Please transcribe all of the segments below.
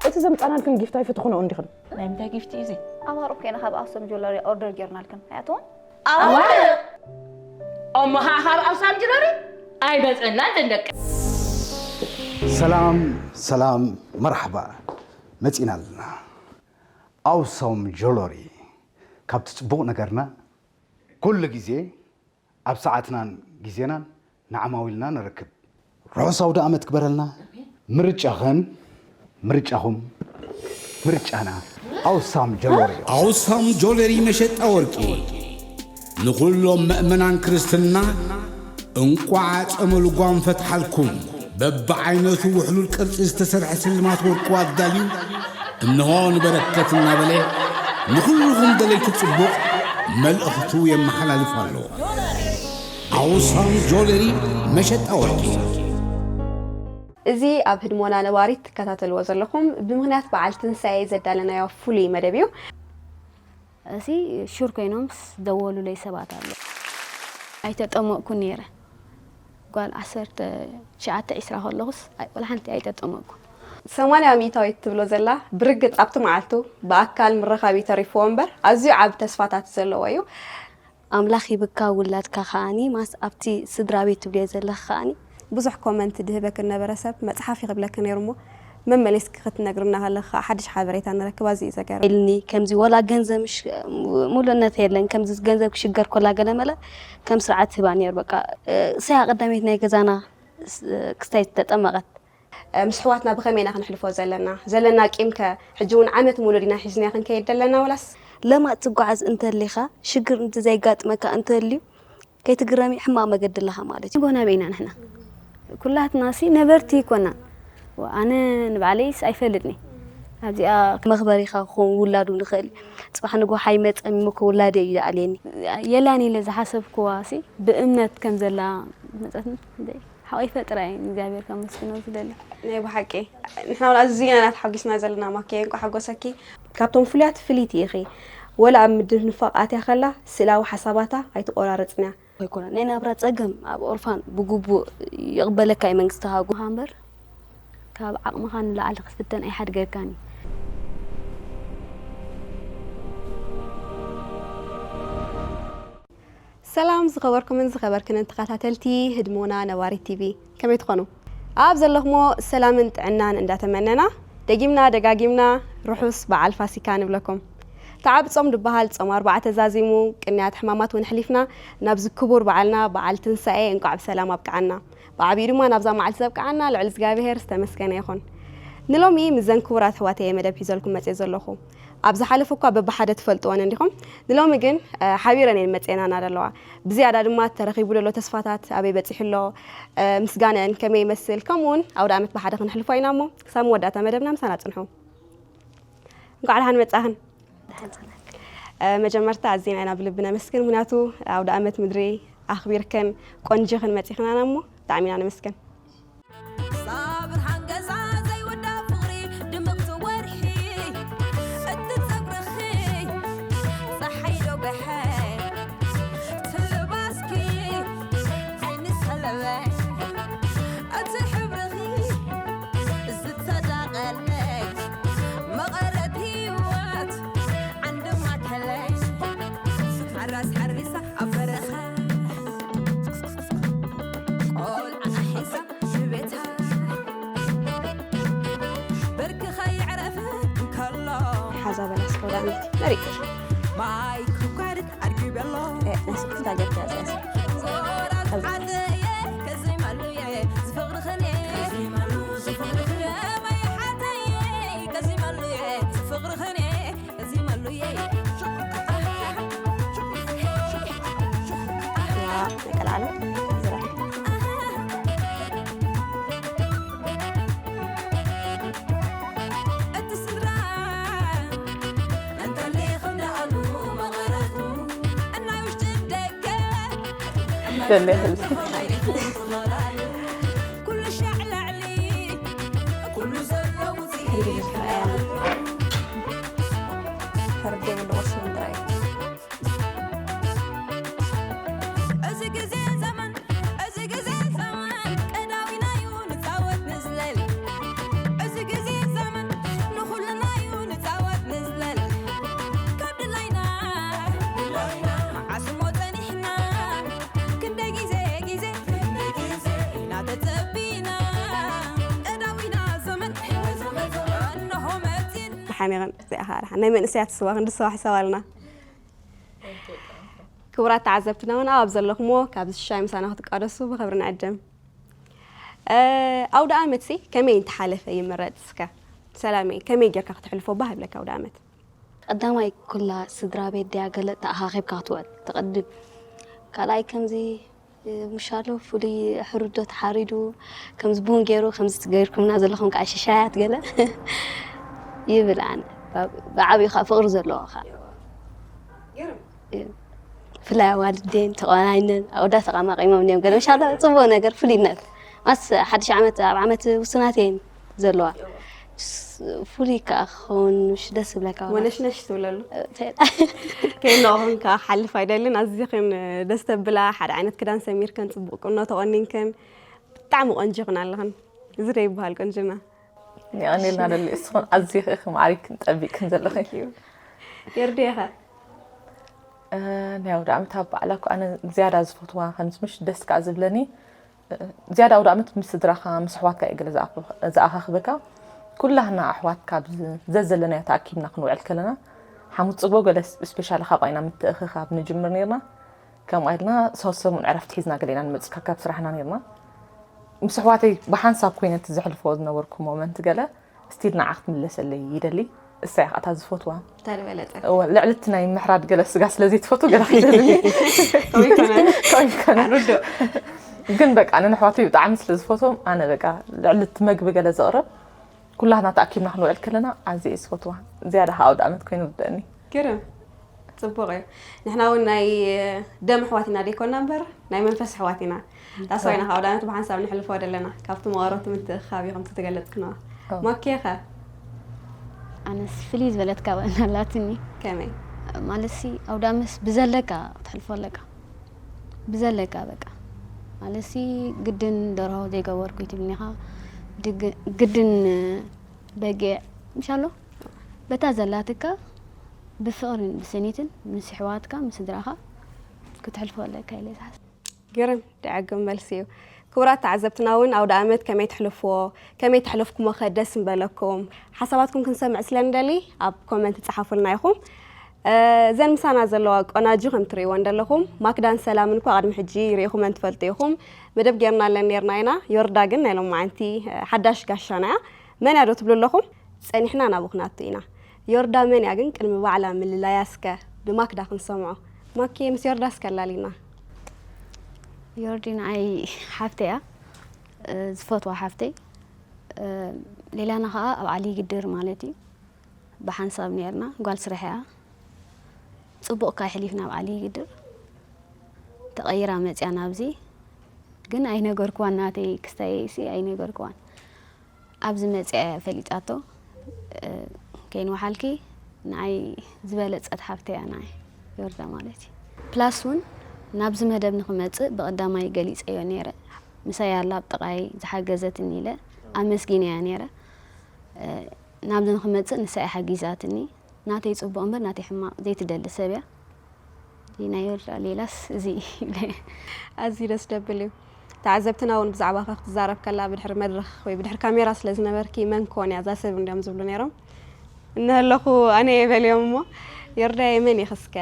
እቲ ዘምጻናልክን ጊፍት ኣይፈትኹኖ እንዲኽን። ናይ ምንታይ ጊፍቲ እዩ እዚ? ኣማርኡ ኮይና ካብ ኣክሱም ጆለሪ ኦርደር ጌርናልክን ኣያትዎም ኣዋ እሞ ኸዓ ካብ ኣውሳም ጅለሪ ኣይመፀናን ደንደቂ ሰላም ሰላም መርሓባ መፂና ኣለና ኣውሳም ጆሎሪ ካብቲ ፅቡቕ ነገርና ኩሉ ግዜ ኣብ ሰዓትናን ግዜናን ንዓማዊልና ንረክብ ርሑስ ኣውደ ኣመት ክበረልና ምርጫኸን ምርጫኹም ምርጫና ኣውሳም ጆሎሪ ኣውሳም ጆለሪ መሸጣ ወርቂ ንኹሎም መእመናን ክርስትና እንቋዕ ጸመ ልጓም ፈትሓልኩም በብዓይነቱ ውሕሉል ቅርጺ ዝተሰርሐ ስልማት ወርቁ ኣዳልዩ እንሆ ንበረከት እናበለ ንኹልኹም ደለይቲ ጽቡቕ መልእኽቱ የመሓላልፍ ኣሎ ኣውሳም ጆለሪ መሸጣ ወርቂ እዚ ኣብ ህድሞና ነባሪት ትከታተልዎ ዘለኹም ብምኽንያት በዓል ትንሳኤ ዘዳለናዮ ፍሉይ መደብ እዩ። እዚ ሹር ኮይኖም ዝደወሉለይ ሰባት ኣለዉ። ኣይተጠመቕኩን ነይረ። ጓል ዓሰርተ ትሽዓተ ዒስራ ከለኹስ ኣይ- ወላ ሓንቲ ኣይተጠመቕኩን። ሰማንያ ሚእታዊት ትብሎ ዘላ ብርግጽ ኣብቲ መዓልቱ ብኣካል ምርኻብ እዩ ተሪፍዎ እምበር ኣዝዩ ዓቢ ተስፋታት ዘለዎ እዩ። ኣምላኽ ሂብካ ውላድካ ከኣኒ ማስ ኣብቲ ስድራ ቤት ትብልዮ ዘለኺ ከኣኒ ብዙሕ ኮመንት ድህበክን ነበረ ሰብ መጽሓፍ ይኽብለኪ ነይሩ እሞ መመሊስኪ ክትነግርና ከለኺ ከዓ ሓድሽ ሓበሬታ ንረክብ ኣዝዩ እዩ ዘገርም። ኢልኒ ከምዚ ወላ ገንዘብ ምሽ ሙሉእነት የለን ከምዚ ገንዘብ ክሽገር ኮላ ገለ መለ ከም ስርዓት ትህባ ነይሩ በቃ እሳያ ቀዳመይቲ ናይ ገዛና ክስታይ ተጠመቐት ምስ ኣሕዋትና ብኸመይ ኢና ክነሕልፎ ዘለና? ዘለና ቂም ከ ሕጂ እውን ዓመት ሙሉእ ዲና ሒዝናዮ ክንከይድ ዘለና ወላስ? ለማጥ ትጓዓዝ እንተሊኻ ሽግር እንተዘይጋጥመካ እንተልዩ ከይትግረሚ ሕማቕ መገዲ ኣለኻ ማለት እዩ። ንጎ ናበይ ኢና ንሕና? ኩላትና ሲ ነበርቲ ኣይኮናን። ኣነ ንባዕለይስ ኣይፈልጥኒ ኣብዚኣ መኽበሪኻ ክኸውን ውላዱ ንኽእል እዩ። ፅባሕ ንጎ ሓይ መፀ ሚሞ ከውላደ እዩ ዝኣልየኒ። የላን ኢለ ዝሓሰብክዋ ሲ ብእምነት ከም ዘላ መፀትኒ ሓቆይ ፈጥራ እየ ንእግዚኣብሔር ከመስግኖ ዝደሊ ናይ ብሓቂ ንሕና እውን ኣዝና ኢና ተሓጒስና ዘለና ማኪየ እንኳ ሓጎሰኪ ካብቶም ፍሉያት ፍልይቲ ኢኺ ወላ ኣብ ምድንፋቕ ኣትያ ከላ ስእላዊ ሓሳባታ ኣይትቆራርፅንያ ኣይኮነን ናይ ናብራ ፀገም ኣብ ኦርፋን ብግቡእ ይቕበለካ እዩ መንግስቲ ሃጉ እምበር ካብ ዓቕምኻ ንላዕሊ ክትፍተን ኣይሓድገካን እዩ ሰላም ዝኸበርኩምን ዝኸበርክንን ተኸታተልቲ ህድሞና ነባሪት ቲቪ ከመይ ትኾኑ? ኣብ ዘለኹሞ ሰላምን ጥዕናን እንዳተመነና ደጊምና ደጋጊምና ርሑስ በዓል ፋሲካ ንብለኩም። ተዓብ ጾም ዝበሃል ጾም ኣርባዓ ተዛዚሙ ቅንያት ሕማማት እውን ሕሊፍና ናብዚ ክቡር በዓልና በዓል ትንሳኤ እንቋዕ ብሰላም ኣብቅዓና። ብዓብዩ ድማ ናብዛ መዓልቲ ዘብቅዓና ልዑል እግዚኣብሔር ዝተመስገነ ይኹን። ንሎሚ ምስዘን ክቡራት ኣሕዋተየ መደብ ሒዘልኩም መፅየ ዘለኹ። ኣብ ዝሓለፈ እኳ በብሓደ ትፈልጥወን እንዲኹም ንሎሚ ግን ሓቢረን እየን መፅየናና ዘለዋ። ብዝያዳ ድማ ተረኺቡ ዘሎ ተስፋታት ኣበይ በፂሑ ኣሎ፣ ምስጋነአን ከመይ ይመስል፣ ከምኡ እውን ኣውደ ኣመት ብሓደ ክንሕልፎ ኢና እሞ ክሳብ መወዳእታ መደብና ምሳና ፅንሑ። እንኳዕ ደሓን መፃኽን። መጀመርታ ኣዚና ኢና ብልቢ ነመስግን፣ ምክንያቱ ኣውደ ኣመት ምድሪ ኣኽቢርክን ቆንጂኽን መፂኽናና እሞ ብጣዕሚ ኢና ነመስግን። ሓዛ በላ እስከ ወደ ኣመት ነሪቅ ማይ ክኳርት ኣርጊበሎ ስክፍታ ጀርካ ኣነ ኸን እዚኣ ኸኣ ደሓን ናይ መንእሰያት ስዋ ክንዲ ስዋ ሕሰባልና። ክቡራት ተዓዘብትና እውን ኣብ ዘለኹምዎ ካብዚ ሽሻይ ምሳና ክትቃደሱ ብኽብሪ ንዕድም። ኣውደ ኣመት ሲ ከመይ እንተሓለፈ ይምረጽ እስከ? ሰላመይ ከመይ ጌርካ ክተሕልፎ ባህ ይብለካ ኣውደ ኣመት? ቀዳማይ ኩላ ስድራ ቤት ድያ ገለ ተኣኻኺብካ ክትውዕል ትቐድም። ካልኣይ ከምዚ ምሻሎ ፍሉይ ሕሩዶ ተሓሪዱ ከምዚ ቡን ገይሩ ከምዚ ገይርኩምና ዘለኹም ከዓ ሽሻያት ገለ ይብል። ኣነ ብዓብዩ ከዓ ፍቕሪ ዘለዎ ከዓ ብፍላይ ኣዋልዴን ተቆናይነን ኣወዳ ተቃማቂሞም እዮም ገለ ምሻሎ ጽቡቅ ነገር ፍሉይነት ማስ ሓድሽ ዓመት ኣብ ዓመት ውስናት እየን ዘለዋ። ፍሉይ ከዓ ክኸውን ምሽ ደስ ዝብለካ ወላ ወነሽነሽ ትብለሉ። ከይነቕኹም ከዓ ክሓልፍ ኣይደልን። ኣዝኽን ደስ ተብላ ሓደ ዓይነት ክዳን ሰሚርክን ጽቡቅ ቁኖ ተቆኒንክን ብጣዕሚ ቆንጆ ይኹን ኣለኽን። እዚ ዶ ይበሃል ቆንጅና? የቐኔልና ደሊ እስኹን ኣዝኺ ማዕሪክን ጠቢቅክን ዘለኺ። የርድየኻ። ናይ ኣውደ ዓመት ኣብ በዓላ እኮ ኣነ ዝያዳ ዝፈትዋ ከምዚ ምሽ ደስ ከዓ ዝብለኒ ዝያዳ ኣውደ ዓመት ምስ ስድራኻ ምስ ኣሕዋትካ እዩ ገለ ዝኣኻኽበካ። ኩላህና ኣሕዋትካ ዘዘለናዮ ተኣኪብና ክንውዕል ከለና ሓሙስ ጽቦ ገለ ስፔሻሊ ካብ ዓይና ምትእኽኻብ ንጅምር ነርና። ከምኡ ኢልና ሶስት ሰሙን ዕረፍቲ ሒዝና ገለ ኢና ንመጽእ ካብ ስራሕና ነርና። ምስ ኣሕዋተይ ብሓንሳብ ኮይነ እቲ ዘሕልፎ ዝነበርኩ ሞመንት ገለ ስቲል ንዓ ክትምለሰለይ ይደሊ። እሳ እያ ከኣታ ዝፈትዋ። እንታይ ዝበለጸ? እወ፣ ልዕሊ እቲ ናይ ምሕራድ ገለ ስጋ ስለ ዘይትፈቱ ገለ ከይደልኒ። ከምኡ ይኮነ። ከምኡ ይኮነ። ርዱእ። ግን በቃ ነንሕዋተይ ብጣዕሚ ስለ ዝፈትዎም ኣነ በቃ ልዕሊ እቲ መግቢ ገለ ዘቕርብ ኩላትና ተኣኪብና ክንውዕል ከለና ኣዝየ እየ ዝፈትዋ። ዝያዳ ከዓ ኣውደ ኣመት ኮይኑ ዝደኒ። ግርም። ጽቡቕ እዩ። ንሕና እውን ናይ ደም ኣሕዋት ኢና ደይኮና እምበር ናይ መንፈስ ኣሕዋት ኢና። ዳስዋይና ካብ ኣውዳነት ብሓንሳብ ንሕልፎ ዘለና ካብቲ መቐረቱ ምትእኻብ እዩ ከምቲ ተገለጽክና። ማኬኸ? ኣነስ ፍልይ ዝበለት ካብ ኣላትኒ። ከመይ? ማለትሲ ኣውዳመስ ብዘለካ ክትሕልፎ ኣለካ። ብዘለካ በቃ። ማለትሲ ግድን ደርሆ ዘይገበርኩ ይትብልኒኻ። ግድን በጊዕ ምሻሎ በታ ዘላትካ ብፍቕርን ብስኒትን ምስ ኣሕዋትካ ምስ ስድራኻ ክትሕልፎ ኣለካ ኢለ ዝሓስብ። ግርም ደዕግም መልሲ እዩ። ክቡራት ተዓዘብትና እውን ኣውደ ኣመት ከመይ ትሕልፍዎ፣ ከመይ ተሕለፍኩሞ ከ ደስ ምበለኩም? ሓሳባትኩም ክንሰምዕ ስለ ንደሊ ኣብ ኮመንት ጸሓፉልና ኢኹም። እዘን ምሳና ዘለዋ ቆናጁ ከም ትርእይወን ዘለኹም ማክዳን ሰላምን እኳ ቅድሚ ሕጂ ርኢኹመን ትፈልጡ ኢኹም። መደብ ጌርናለን ኔርና ኢና። ዮርዳ ግን ናይ ሎማዓንቲ ሓዳሽ ጋሻና እያ። መን እያ ዶ ትብሉ ኣለኹም? ጸኒሕና ናብኡ ክናቱ ኢና። ዮርዳ መን እያ ግን ቅድሚ ባዕላ ምልላያ እስከ ብማክዳ ክንሰምዖ። ማኪ ምስ ዮርዳ እስከ ኣላሊና። ዮርዲ ንዓይ ሓፍተይ እያ፣ ዝፈትዋ ሓፍተይ። ሌላና ኸዓ ኣብ ዓሊ ግድር ማለት እዩ። ብሓንሳብ ኔርና፣ ጓል ስራሕ እያ። ጽቡቕ እካ ኣሕሊፍና ኣብ ዓሊ ግድር። ተቐይራ መጽያ ናብዚ። ግን ኣይነገርክዋን ናተይ ክስታይ ሲ ኣይነገርክዋን። ኣብዚ መጽያ እያ ፈሊጣቶ። ከይንወሓልኪ ንዓይ ዝበለጸት ሓፍተይ እያ ንዓይ ዮርዳ ማለት እዩ። ፕላስ እውን ናብዚ መደብ ንኽመጽእ ብቐዳማይ ገሊጸዮ ነይረ። ምሳይ ኣላ ኣብ ጥቓይ ዝሓገዘትኒ ኢለ ኣመስጊነያ ነይረ። ናብዚ ንኽመጽእ ንሳ እያ ሓጊዛትኒ። ናተይ ጽቡቕ እምበር ናተይ ሕማቕ ዘይትደሊ ሰብ እያ። ዲና ዮርዳ ሌላስ እዚ ይብለ። ኣዝዩ ደስ ደብል እዩ። ተዓዘብትና እውን ብዛዕባኻ ክትዛረብ ከላ ብድሕሪ መድረኽ ወይ ብድሕሪ ካሜራ ስለ ዝነበርኪ መን ኮን እያ እዛ ሰብ እንዲዮም ዝብሉ ነይሮም። እነሀለኹ ኣነ እየ በልዮም እሞ ዮርዳየ መን ኢኺ እስከ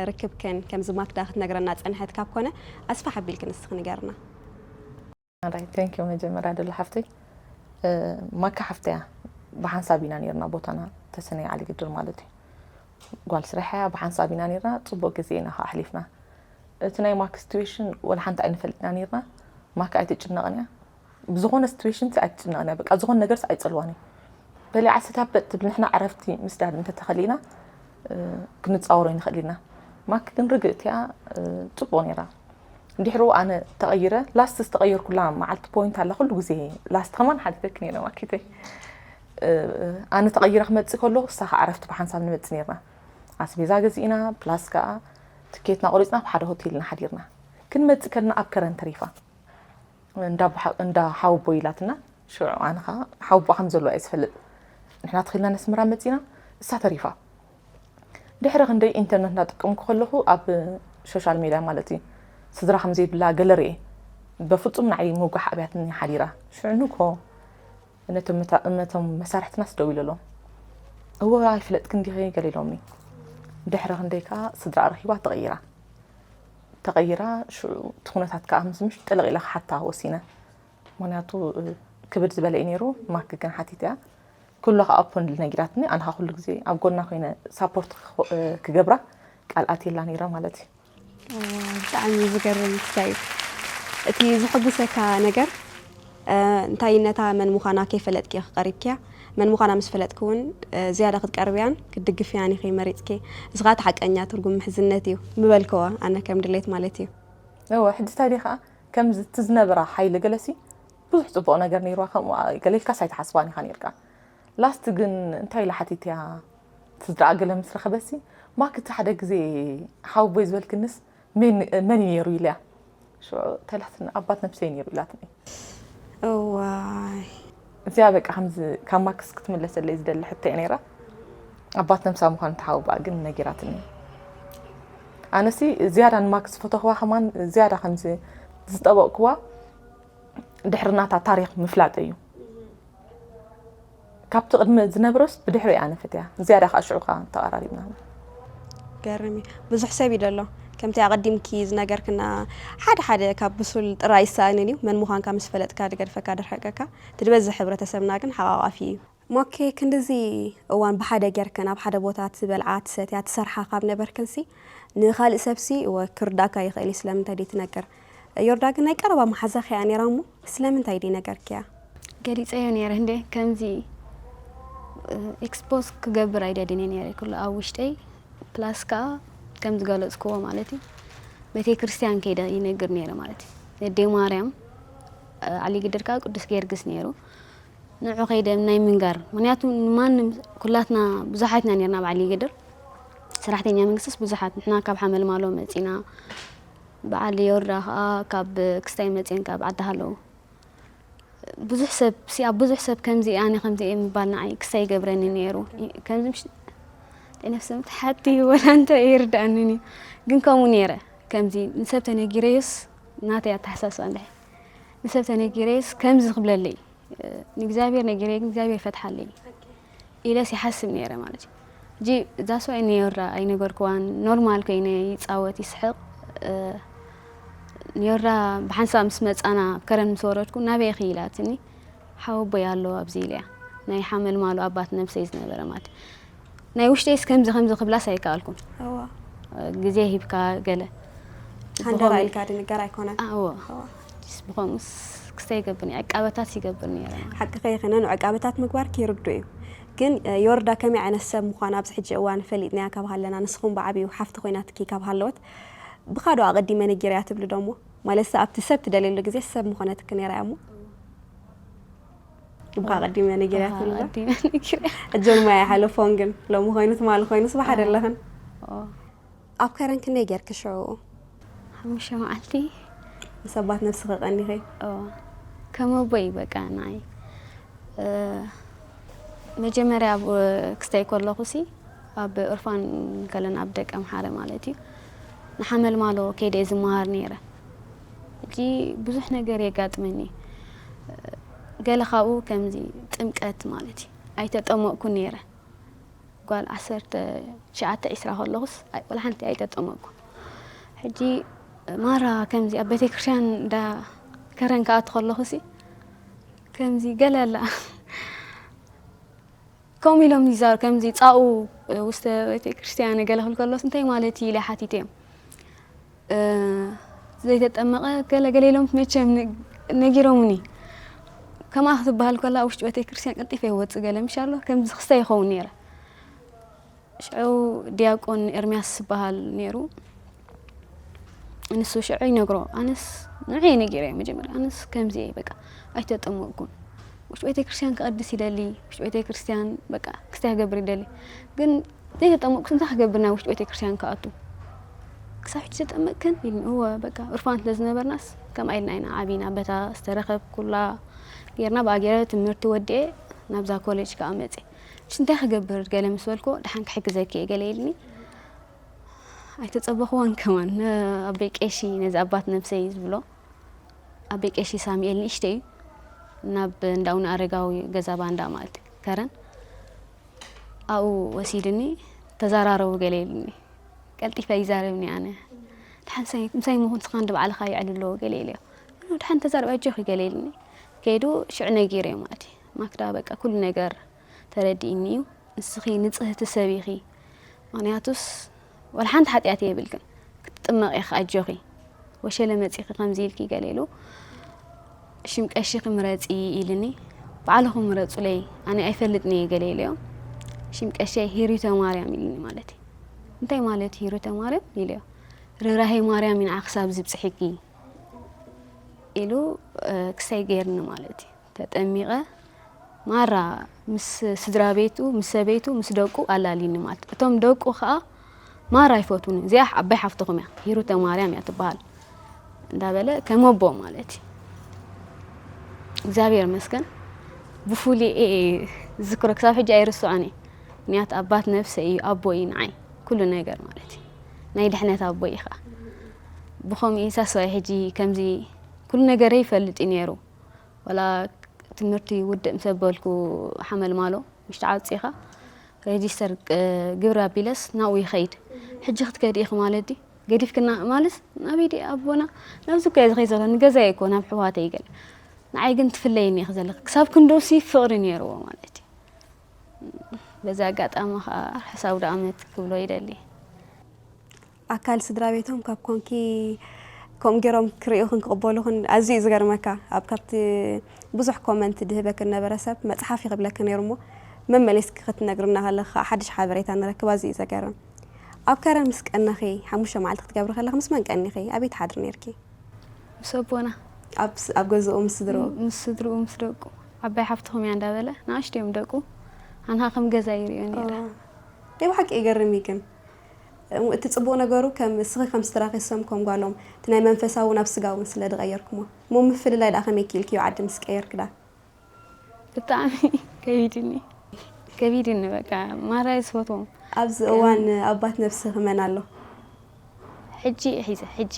ርክብክን ከምዚ ማክዳ ክትነግረና ጸንሐት ካብ ኮነ ኣስፋሕ ኣቢልኪ ንስኺ ንገርና። ራይት ቴንክ ዩ መጀመርያ ደሎ ሓፍተይ ማካ ሓፍተያ ብሓንሳብ ኢና ነርና ቦታና ተሰነይ ዓሊ ግድር ማለት እዩ ጓል ስራሕያ ብሓንሳብ ኢና ነርና ጽቡቅ ግዜ ኢና ኣሕሊፍና እቲ ናይ ማክ ሲትዌሽን ወላ ሓንቲ ኣይንፈልጥና ነርና ማካ ኣይትጭነቕን እያ ብዝኾነ ሲትዌሽን ኣይትጭነቕን እያ በቃ ዝኾነ ነገር ኣይጸልዋን እዩ በሊዓ ሰታበጥ ትብል ንሕና ዕረፍቲ ምስዳድ እንተተኸሊና ክንጻወሮ ይንኽእል ኢና ማክ ግን ርግእት እያ ጽቡቕ ነይራ ድሕሩ ኣነ ተቐይረ ላስት ዝተቐየርኩላ መዓልቲ ፖይንት ኣላ ኩሉ ግዜ ላስት ከማን ሓቲተኪ ነይረ ማኪተይ ኣነ ተቐይረ ክመፅእ ከለኹ እሳ ከዓ ዕረፍቲ ብሓንሳብ ንመፅእ ነይርና ኣስቤዛ ገዚእና ፕላስ ከዓ ትኬትና ቆሪፅና ኣብ ሓደ ሆቴል ኢና ሓዲርና ክንመፅእ ከለና ኣብ ከረን ተሪፋ እንዳ ሓወቦ ኢላትና ሽዑ ኣነ ከዓ ሓወቦ ከም ዘለዋ እየ ዝፈልጥ ንሕና ተኺልና ነስምራ መፂና እሳ ተሪፋ ድሕሪ ክንደይ ኢንተርነት እናጠቀምኩ ከለኹ ኣብ ሶሻል ሜድያ ማለት እዩ ስድራ ከም ዘይብላ ገለ ርኤ በፍፁም ንዓይ ምውጋሕ ኣብያትኒ ሓዲራ ሽዑ ንግሆ ነቶም መሳርሕትናስ ደው ኢለሎም እወ ኣይፍለጥክን ዲኺ ገለ ኢሎምኒ። ድሕሪ ክንደይ ከኣ ስድራ ረኺባ ተቐይራ። ተቐይራ ሽዑ እቲ ኩነታት ከኣ ምስ ምሽ ጥልቕ ኢለ ክሓታ ወሲነ። ምኽንያቱ ክብድ ዝበለ እዩ ነይሩ። ማክ ግን ሓቲት እያ። ኩሉ ከኣ ኦፕንሊ ነጊራትኒ። ኣነ ከኣ ኩሉ ግዜ ኣብ ጎና ኮይነ ሳፖርት ክገብራ ቃል ኣትየላ ነይረ ማለት እዩ። ብጣዕሚ እዩ ዝገርም ክሳይ እቲ ዝሕጉሰካ ነገር እንታይ ነታ መን ምዃና ከይፈለጥኪ ኢኺ ቀሪብክያ። መን ምዃና ምስ ፈለጥኪ እውን ዝያዳ ክትቀርብያን ክትድግፍያን ኢኺ መሪፅኪ። እዚ ከዓ እቲ ሓቀኛ ትርጉም ምሕዝነት እዩ ምበልክዎ ኣነ ከም ድሌት ማለት እዩ። እወ ሕጂ ታዲያ ከዓ ከምዚ እቲ ዝነበራ ሓይሊ ገለሲ ብዙሕ ፅቡቕ ነገር ነይርዋ ከምኡ ገለ ኢልካስ ኣይትሓስባን ኢኻ ነይርካ። ላስት ግን እንታይ ኢላ ሓቲትያ ስድራኣ ገለ ምስ ረኸበሲ ማክ እቲ ሓደ ግዜ ሓወቦይ ዝበልክንስ መን እዩ ነይሩ ኢለያ። ሽዑ እንታይ ኢላትኒ ኣባት ነብሰይ ነይሩ ኢላትኒ። እዋይ እዚኣ በቃ ከምዚ ካብ ማክስ ክትምለሰለይ ዝደሊ ሕቶ እያ ነይራ። ኣባት ነብሳ ምዃኑ ተሓውባ ግን ነጊራትኒ። ኣነሲ ዝያዳ ንማክስ ዝፈተኽዋ ከማን ዝያዳ ከምዚ ዝጠበቕክዋ ድሕሪ ናታ ታሪኽ ምፍላጥ እዩ። ካብቲ ቅድሚ ዝነብሮስ ብድሕሪ እያ ነፍትያ ዝያዳ ከዓ ሽዑ ከዓ ተቐራሪብና። ገርም እዩ። ብዙሕ ሰብ እዩ ደሎ ከምቲ ኣቐዲምኪ ዝነገርክና ሓደ ሓደ ካብ ብሱል ጥራይ ይሰኣንን እዩ። መን ምዃንካ ምስ ፈለጥካ ድገድፈካ ድርሕቀካ። እቲ ዝበዝሕ ሕብረተሰብና ግን ሓቋቋፊ እዩ። ሞኬ ክንድዚ እዋን ብሓደ ጌርክን ኣብ ሓደ ቦታ ትበልዓ ትሰትያ ትሰርሓ ካብ ነበርክንሲ ንኻልእ ሰብሲ እወ ክርዳእካ ይኽእል እዩ ስለምንታይ ደይ ትነግር። ዮርዳ ግን ናይ ቀረባ መሓዛኺ እያ ነይራ እሞ ስለምንታይ ደይ ነገርክያ? ገሊፀዮ ነይረ እንዴ ከምዚ ኤክስፖዝ ክገብር ኣይደልን እየ ነይረ ኩሉ ኣብ ውሽጠይ ፕላስ ከዓ ከም ዝገለፅክዎ ማለት እዩ ቤተ ክርስቲያን ከይደ ይነግር ነይረ ማለት እዩ ነዴ ማርያም ዓሊ ግድር ከዓ ቅዱስ ጊዮርጊስ ነይሩ ንዑ ከይደ ናይ ምንጋር ምክንያቱ ንማንም ኩላትና ብዙሓትና ነርና በዓል ይግድር ሰራሕተኛ መንግስትስ ብዙሓት ንሕና ካብ ሓመልማሎ መፂና በዓል የወርዳ ከዓ ካብ ክስታይ መፂን ካብ ዓዲ ሃለዉ ብዙሕ ሰብ ሲ ኣብ ብዙሕ ሰብ ከምዚ ኣነ ከምዚ እየ ምባል ንዓይ ክስታይ ይገብረኒ ነይሩ ከምዚ ምሽ ነፍሲ ምትሓቲ ወላ እንተ ይርዳእንን እዩ ግን ከምኡ ነይረ ከምዚ ንሰብ ተነጊረዮስ ናተይ ኣተሓሳስባ እንድሕር ንሰብ ተነጊረዮስ ከምዚ ክብለለይ ንእግዚኣብሔር ነጊረዮ ግን እግዚኣብሔር ይፈትሓለይ ኢለስ ይሓስብ ነይረ ማለት እዩ። ሕጂ እዛ ሰብኣይ ንዮራ ኣይነገርክዋን ኖርማል ኮይነ ይፃወት ይስሕቕ ንዮራ ብሓንሳብ ምስ መፃና ከረን ምስ ወረድኩ ናበይ ኢኺ ኢላትኒ ሓወቦይ ኣሎ ኣብዚ ኢለያ ናይ ሓመልማሉ ኣባት ነብሰይ ዝነበረ ማለት እዩ ናይ ውሽጠይስ ከምዚ ከምዚ ክብላስ ኣይከኣልኩን። እዋ። ግዜ ሂብካ ገለ። ሃንደራ ኢልካ ድንገር ኣይኮነን። ኣዎ። ብኸምኡስ ክስተ ይገብር ነይረ። ዕቃበታት ይገብር ነይረ። ሓቅኺ ኢኺ ነን ዕቃበታት ምግባር ክይርዱ እዩ። ግን ዮርዳ ከመይ ዓይነት ሰብ ምዃን ኣብዚ ሕጂ እዋን ፈሊጥናያ ካብ ሃለና ንስኹም ብዓብዩ ሓፍቲ ኮይናትኪ ካብ ሃለወት ብኻዶ ኣቐዲመ ነጊረያ ትብሊ ዶ እሞ? ማለት ኣብቲ ሰብ ትደልየሉ ግዜ ሰብ ምኾነትኪ ነይራ እያ እሞ? ብኻ ቀዲመ ነጊርያ ትብልላ ቀዲመ ነጊርያ። ሕጂ እውን ማይ ኣይሓለፎን ግን ሎሚ ኮይኑ ትማሊ ኮይኑስ ብሓደ ኣለኽን። ኣብ ከረን ክንደይ ጌርኪ ሽዑ? ሓሙሽተ መዓልቲ። ንሰባት ነብስኺ ቀኒኺ? ከም ኣቦይ በቃ ንዓይ መጀመርያ ኣብ ክስታይ ከለኹሲ ኣብ ኦርፋን ከለን ኣብ ደቀ ምሓረ ማለት እዩ ንሓመልማሎ ከይደ ዝመሃር ነይረ ሕጂ ብዙሕ ነገር የጋጥመኒ ገለ ካብኡ ከምዚ ጥምቀት ማለት እዩ ኣይተጠመቕኩ ነይረ ጓል ዓሰርተ ትሽዓተ ዒስራ ከለኹስ ወላ ሓንቲ ኣይተጠመቕኩ ሕጂ ማራ ከምዚ ኣብ ቤተክርስትያን እንዳ ከረን ክኣቱ ከለኹሲ ከምዚ ገለ ኣላ ከምኡ ኢሎም ይዛር ከምዚ ፃኡ ውስተ ቤተክርስትያን ገለ ክብል ከሎስ እንታይ ማለት እዩ ኢለ ሓቲተዮም ዘይተጠመቐ ገለ ገለ ኢሎም መቸም ነጊሮምኒ ከምኣ ክትበሃል ከላ ውሽጢ ቤተክርስትያን ቀልጢፈ ይወፅእ ገለ ምሽ ኣሎ ከምዚ ክስተ ይኸውን ነይረ ሽዑ ዲያቆን ኤርምያስ ዝበሃል ነይሩ ንሱ ሽዑ ይነግሮ ኣነስ ንዑ ነጊረ መጀመርያ ኣነስ ከምዚ እየ በቃ ኣይተጠመቅኩን ውሽጢ ቤተክርስትያን ክቐድስ ይደሊ ውሽጢ ቤተክርስትያን በቃ ክስታይ ክገብር ይደሊ ግን ዘይተጠመቅኩስ እንታይ ክገብር ናብ ውሽጢ ቤተክርስትያን ክኣቱ ክሳብ ሕጂ ተጠመቅክን ኢልኒ እወ በቃ ኡርፋን ስለዝነበርናስ ከምኣ ኢልና ኢና ዓቢና በታ ዝተረኸብ ኩላ ጌርና ብኣገረ ትምህርቲ ወዲኤ ናብዛ ኮሌጅ ከዓ መፅእ ሽንታይ ክገብር ገለ ምስ በልኮ ደሓን ክሕግዘኪ እየ ገለ ኢልኒ ኣይተፀበኽዋን ከማን ኣበይ ቀሺ ነዚ ኣባት ነብሰይ ዝብሎ ኣበይ ቀሺ ሳሚኤል ንእሽተ እዩ ናብ እንዳኡነ ኣረጋዊ ገዛ ባንዳ ማለት ከረን ኣብኡ ወሲድኒ፣ "ተዘራረቡ" ገለ ኢሉኒ። ቀልጢፈ ይዛረብኒ ኣነ። "ድሓን ምሳይ፣ ምሳይ ምኹን ስኻ እንዲ ባዕልኻ ይዕል ኣለዎ" ገለ ኢለዮ። "ድሓን ተዛረብ ኣጆኺ" ገለ ኢሉኒ። ከይዱ ሽዑ ነጊረዮ ማለት እዩ። "ማክዳ፣ በቃ ኩሉ ነገር ተረዲእኒ እዩ። ንስኺ ንጽህቲ ሰብ ኢኺ። ምኽንያቱስ ዋላ ሓንቲ ሓጢኣት የብልክን። ክትጥመቒ ኢኺ ኣጆኺ። ወሸለ መጺኺ ከምዚ ኢልኪ" ገለ ኢሉ። "ሽም ቀሺኺ ምረጺ" ኢልኒ። "ባዕልኹም ምረጹለይ፣ ኣነ ኣይፈልጥን እየ" ገለ ኢለዮም። "ሽም ቀሸይ ሂሩተ ማርያም" ኢልኒ ማለት እዩ። "እንታይ ማለት እዩ ሂሩተ ማርያም?" ኢለዮ። "ርህራሄ ማርያም እዩ ንዓኺ ክሳብ ዝብጽሕኪ" ኢሉ፣ እ፣ ክሳይ ገይርኒ ማለት እዩ። ተጠሚቐ ማራ ምስ ስድራ ቤቱ፣ ምስ ሰበይቱ፣ ምስ ደቁ ኣላልዩኒ ማለት እዩ። እቶም ደቁ ኸኣ ማራ ኣይፈትዉን። "እዚኣ ዓባይ ሓፍትኹም እያ፣ ሂሩተ ማርያም እያ ትበሃል" እንዳበለ ከም ኣቦ ማለት እዩ። እግዚኣብሔር ይመስገን። ብፍሉይ እየ ዝዝክሮ፣ ክሳብ ሕጂ ኣይርስዖን እየ። ምኽንያቱ ኣባት ነፍሰይ እዩ፣ ኣቦ እዩ ንዓይ፣ ኩሉ ነገር ማለት እዩ። ናይ ድሕነት ኣቦ እዩ ኸኣ። ብኸምኡ እዩ ሳስባይ ሕጂ ከምዚ ኩሉ ነገረይ ይፈልጥ እዩ ነይሩ። ወላ ትምህርቲ ውድእ ምስ ኣበልኩ ሓመልማሎ፣ ምሽ ተዓጺኻ፣ ሬጂስተር፣ እ፣ ግብሪ ኣቢለስ ናብኡ ይኸይድ። "ሕጂ ክትከዲ ኢኺ ማለት ድዩ? ገዲፍክና ማለት ናበይ ድዩ ኣቦና?" ናብዚ እኮ እየ ዝኸይድ ዘሎ፣ ንገዛይ እኮ፣ ናብ ኣሕዋተይ ገለ። ንዓይ ግን ትፍለይኒ ኢኺ ዘለኺ። ክሳብ ክንድኡሲ ፍቕሪ ነይርዎ ማለት እዩ። በዚ ኣጋጣሚ ኸኣ ርሑስ ኣውደ ኣመት ክብሎ ይደሊ። ኣካል ስድራ ቤቶም ካብ ኮንኪ ከምኡ ገይሮም ክርእዩኽን ክቕበሉኽን ኣዝዩ እዩ ዝገርመካ። ኣብ ካብቲ ብዙሕ ኮመንት ድህበክን ነበረ ሰብ መጽሓፍ እዩ ክብለኪ ነይሩ እሞ መመሊስኪ ክትነግርና ከለኺ ከዓ ሓድሽ ሓበሬታ ንረክብ። ኣዝዩ እዩ ዘገርም። ኣብ ከረን ምስ ቀነኺ ሓሙሽተ መዓልቲ ክትገብሪ ከለኺ ምስ መን ቀኒኺ? ኣበይ ትሓድሪ ነይርኪ? ምስ ኣቦና። ኣብ ስ-፣ ኣብ ገዝኡ ምስ ስድርኡ? ምስ ስድርኡ፣ ምስ ደቁ። ዓባይ ሓፍትኹም እያ እንዳበለ ንኣሽቱ እዮም ደቁ። ኣንሃ ከም ገዛ ይርእዮ ነይረ። ኦ። ናይ ብሓቂ ይገርም እዩ ግን። እም፣ እቲ ጽቡቕ ነገሩ ከም እስኺ ከም ስድራኺ ሰም ከም ጓሎም፣ እቲ ናይ መንፈሳውን ኣብ ስጋውን ስለ ዝቐየርኩሞ። እሞ ምፍልላይ ደኣ ከመይ ክኢልክዮ ዓዲ ምስ ቀየርኪ ደኣ? ብጣዕሚ ከቢድኒ። ከቢድኒ በቃ፣ ማራ እየ ዝፈትዎም። ኣብዚ ግን እዋን ኣባት ነፍስኺ መን ኣሎ? ሕጂ እየ ሒዘ፣ ሕጂ።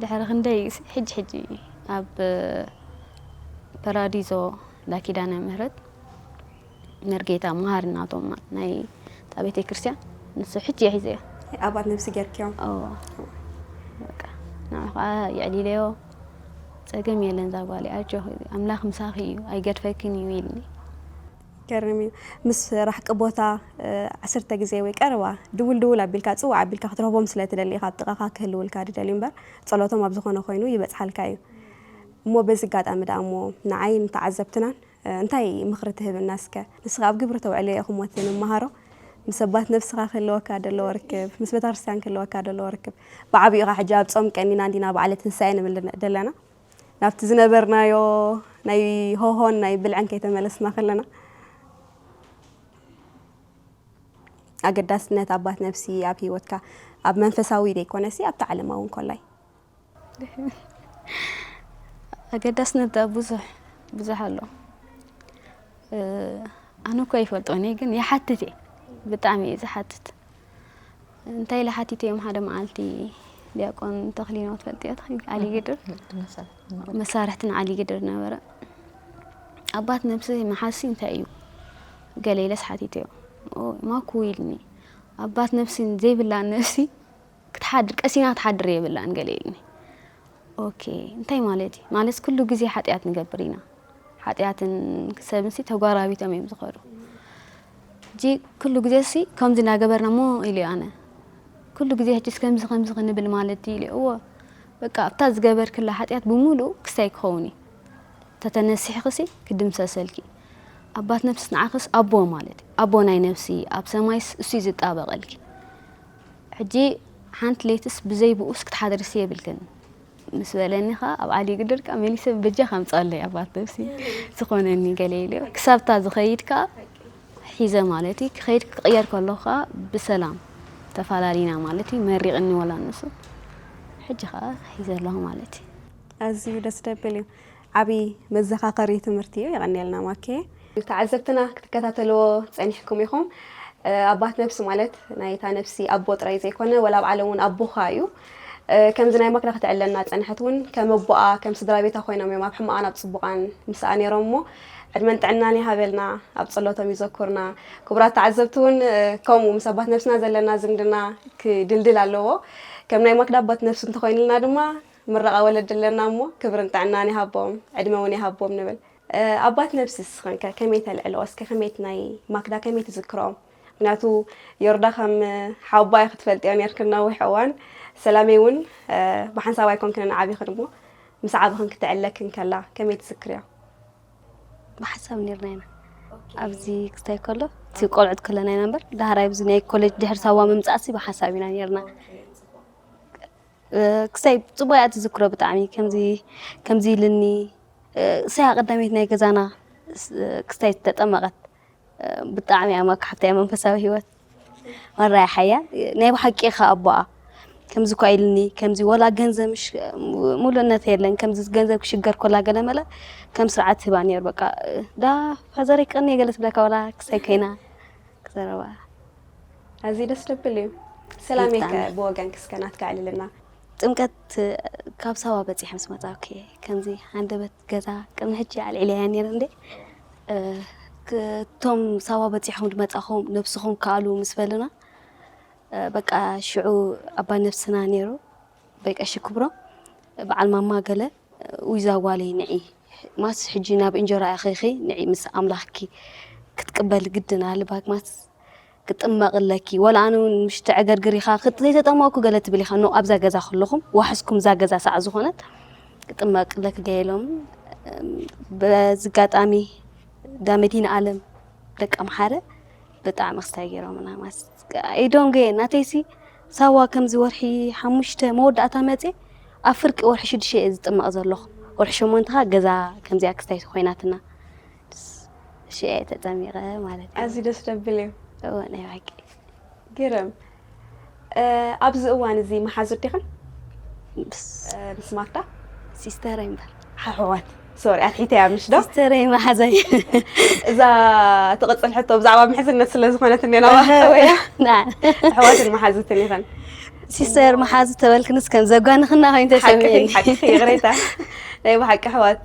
ድሕሪ ክንደይ ስ-፣ ሕጂ፣ ሕጂ ኣብ ፓራዲዞ እንዳ ኪዳነ ምህረት መርጌታ መሃሪ እናቶም ናይ እታ ቤተ ክርስቲያን፣ ንሱ ሕጂ እየ ሒዘዮ። ኣባት ነፍሲ ጌርክዮም? እዎ። በቃ፣ ንዑ ኸዓ የዕሊለዮ፣ "ጸገም የለን እዛ ጓለይ፣ ኣጆኺ፣ ኣምላኽ ምሳኺ እዩ፣ ኣይገድፈክን እዩ" ኢልኒ። ገርም እዩ። ምስ ራሕቂ ቦታ፣ እ፣ ዓሰርተ ግዜ ወይ ቀረባ ድውል ድውል ኣቢልካ፣ ጽውዕ ኣቢልካ ክትረኽቦም ስለ ትደሊ ኢኻ ኣብ ጥቓኻ ክህልውልካ ድደልዩ እምበር፣ ጸሎቶም ኣብ ዝኾነ ኮይኑ ይበጽሓልካ እዩ። እሞ በዚ ኣጋጣሚ ደኣ እሞ ንዓይን ንተዓዘብትናን፣ እ፣ እንታይ ምኽሪ ትህብና እስከ? ንስኻ ኣብ ግብሪ ተውዕልዮ ኢኹም ወቲ ንመሃሮ፣ ምስ ኣባት ነብስኻ ክህልወካ ደለዎ ርክብ፣ ምስ ቤተክርስትያን ክህልወካ ደለዎ ርክብ። ብዓቢኡ ኸዓ ሕጂ ኣብ ጾም ቀኒና እንዲና በዓለ ትንሳኤ ንብል ደለና። ናብቲ ዝነበርናዮ ናይ ሆሆን ናይ ብልዕን ከይተመለስና ከለና፣ ኣገዳስነት ኣባት ነብሲ ኣብ ህይወትካ፣ ኣብ መንፈሳዊ ዘይኮነሲ ኣብቲ ዓለማዊ እንኮላይ? ኣገዳስነት ደኣ ብዙሕ፣ ብዙሕ ኣሎ። እ፣ ኣነ እኮ ኣይፈልጦን እየ፣ ግን ይሓትት እየ። ብጣዕሚ እየ ዝሓትት። እንታይ ኢለ ሓቲተዮም፣ ሓደ መዓልቲ ዲያቆን ተኽሊኖ ትፈልጥዮ፣ ተኽሊ ዓሊ ግድር? መሳርሕቲ። መሳርሕቲ ንዓሊ ግድር ነበረ። ኣባት ነብሲ መሓዝሲ እንታይ እዩ? ገለ ኢለስ ሓቲተዮ። ኦ፣ ማኩ ኢልኒ። ኣባት ነብሲ ዘይብላ ነብሲ ክትሓድር፣ ቀሲና ክትሓድር የብላን ገለ ኢልኒ። ኦኬ፣ እንታይ ማለት እዩ? ማለት ኩሉ ግዜ ሓጢኣት ንገብር ኢና። ሓጢኣትን ሰብንሲ ተጓራቢቶም እዮም ዝኸዱ። ሕጂ ኩሉ ግዜሲ ከምዚ እናገበርና እሞ ኢለ ኣነ። ኩሉ ግዜ ሕጂስ ከምዚ ከምዚ ክንብል ማለት ድዩ ኢለ። እዎ፣ በቃ ኣብታ ዝገበርክላ ሓጢኣት ብምሉኡ ክስታይ ክኸውን እዩ። ተተነሲሕክሲ ክድምሰሰልኪ። ኣባት ነፍስስ ንዓኽስ ኣቦ ማለት እዩ። ኣቦ ናይ ነፍሲ ኣብ ሰማይስ እሱ እዩ ዝጣበቐልኪ። ሕጂ ሓንቲ ለይትስ ብዘይ ብኡስ ክትሓድርሲ የብልክን። ምስ በለኒ ኸኣ ኣብ ዓሊ ግድር ከኣ መሊሰ በጃኻ ኣምጽኣለይ ኣባት ነብሲ ዝኾነኒ ገለ ኢለ ክሳብታ ዝኸይድ ከኣ ሒዘ ማለት እዩ። ክኸይድ ክቕየር ከለኹ ከኣ ብሰላም ተፈላለና ማለት እዩ። መሪቕኒ ወላ ንሱ ሕጂ ኸኣ ሒዘ ኣለኹ ማለት እዩ። ኣዝዩ ደስ ደብል እዩ። ዓቢ መዘኻኸሪ ትምህርቲ እዩ። የቐንየልና ማኬ። ተዓዘብትና ክትከታተልዎ ጸኒሕኩም ኢኹም። እ፣ ኣባት ነብሲ ማለት ናይ እታ ነብሲ ኣቦ ጥራይ ዘይኮነ፣ ወላ ኣብ ዓለም እውን ኣቦኻ እዩ። እ፣ ከምዚ ናይ ማክዳ ክትዕለና ጸንሐት እውን ከም ኣቦኣ፣ ከም ስድራ ቤታ ኮይኖም እዮም ኣብ ሕማቓን ኣብ ጽቡቓን ምስኣ ነይሮም እሞ፣ ዕድመን ጥዕናን ይሃበልና፣ ኣብ ጸሎቶም ይዘኩርና። ክቡራት ተዓዘብቲ እውን፣ እ፣ ከምኡ ምስ ኣባት ነፍስና ዘለና ዝምድና ክድልድል ኣለዎ። ከም ናይ ማክዳ ኣባት ነፍሲ እንተኾይኑልና ድማ ምረቓ ወለዲ ኣለና እሞ ክብርን ጥዕናን ይሃቦም፣ ዕድመ እውን ይሃቦም ንብል። እ፣ ኣባት ነፍሲ እስኽንከ ከመይ ተልዕልኦ? እስከ ከመይ እቲ ናይ ማክዳ ከመይ ትዝክርኦም? ምክንያቱ ዮርዳ ከም ሓወቦኣ ክትፈልጥዮ ኔርክን ነዊሕ እዋን። ሰላመይ እውን፣ እ፣ ብሓንሳብ ኣይኮንክንን ዓቢኽን እሞ ምስ ዓብኽን ክትዕለክን ከላ ከመይ ትዝክርዮ? ብሓንሳብ ኔርና ኢና። ኣብዚ ክስታይ ከሎ፣ እቲ ቆልዑት ከለና ኢና እምበር፣ ዳሕራይ ኣብዚ ናይ ኮሌጅ ድሕሪ ሳዋ ምምጻእሲ ብሓንሳብ ኢና ኔርና። እ፣ ክስታይ ጽቡቕ እያ ትዝክሮ ብጣዕሚ። ከምዚ፣ ከምዚ ኢልኒ፣ እ፣ እሳያ ቀዳመይቲ ናይ ገዛና ስ-፣ ክስታይ ዝተጠመቐት። እ፣ ብጣዕሚ እያ መካሕብቲ እያ መንፈሳዊ ህይወት። ማራ እያ ሓያል። ናይ ብሓቂ ኢኻ ኣቦኣ። ከምዚ እኳ ኢልኒ፣ ከምዚ ወላ ገንዘብ ምሽ-፣ ሙሉእነት የለን። ከምዚ ገንዘብ ክሽገር ኮላ ገለ መለ ከም ስርዓት ህባ ነይሩ። በቃ፣ እ፣ ዳ ፋዘረይ ቀኒ ገለ ትብለካ ወላ ክስታይ ኮይና ክዘረባ። ኣዝዩ ደስ ደብል እዩ። ሰላሜከ ብጣዕሚ። ብወገንኪ እስከ ናትካ ኣዕልልና። ጥምቀት ካብ ሳዋ በጺሐ ምስ መጻእኩ እየ ከምዚ ሃንደበት ገዛ ቅድሚ ሕጂ ኣልዒለያ ነይረ እንዴ። እ፣ ክ-፣ እቶም ሳዋ በጺሖም ዝመጻኹም ነብስኹም ከኣሉ ምስ በሉና፣ እ፣ በቃ ሽዑ ኣባ ነፍስና ነይሩ፣ በይ ቀሺ ክብሮም፣ በዓል ማማ ገለ፣ ውይ እዛ ጓለይ ንዒ፣ ማስ ሕጂ ናብ እንጀራ ኢኺ ንዒ፣ ምስ ኣምላኽኪ ክትቅበል ግድን ኣለባክ፣ ማስ ክጥመቕ ኣለኪ። ወላ ኣነ እውን ምሽ ተዕገርግር ኢኻ፣ ክት-፣ ዘይተጠመቕኩ ገለ ትብል ኢኻ። ኖ ኣብዛ ገዛ ከለኹም ዋሕስኩም እዛ ገዛ ሳዕ ዝኾነት ክጥመቕ ኣለኪ ገይሎም። በዚ ኣጋጣሚ ዳ መዲና ኣለም ደቂ ኣምሓረ ብጣዕሚ ክስታይ ገይሮምና። ማስ ኢዶም ገየ ናተይሲ ሳዋ ከምዚ ወርሒ ሓሙሽተ መወዳእታ መጽየ ኣብ ፍርቂ ወርሒ ሽዱሽተ እየ ዝጥመቕ ዘለኹ። ወርሒ ሸሞንተ ኸኣ ገዛ ከምዚኣ ክስታይ ኮይናትና። ሽዑ እየ ተጠሚቐ ማለት እዩ። ኣዝዩ ደስ ደብል እዩ። እወ፣ ናይ ብሓቂ። ግርም። እ፣ ኣብዚ እዋን እዚ መሓዙት ዲኽን? ምስ እ፣ ምስ ማክዳ? ሲስተረይ እምበር። ኣሕዋት። ሶሪ፣ ኣትሒተያ ምሽ ዶ? ሲስተረይ መሓዛይ። እዛ ትቕጽል ሕቶ ብዛዕባ ምሕዝነት ስለ ዝኾነት እንዴ ናባኻ እወ፣ ወያ? ና። ኣሕዋትን መሓዙትን ኢኽን? ሲስተር መሓዙት ተበልክንስ ከም ዘጓንኽና ኮይኑ ሓቅኺ፣ ተሰሚዕኒ። ሓቅኺ፣ ይቕሬታ። ናይ ብሓቂ ኣሕዋት።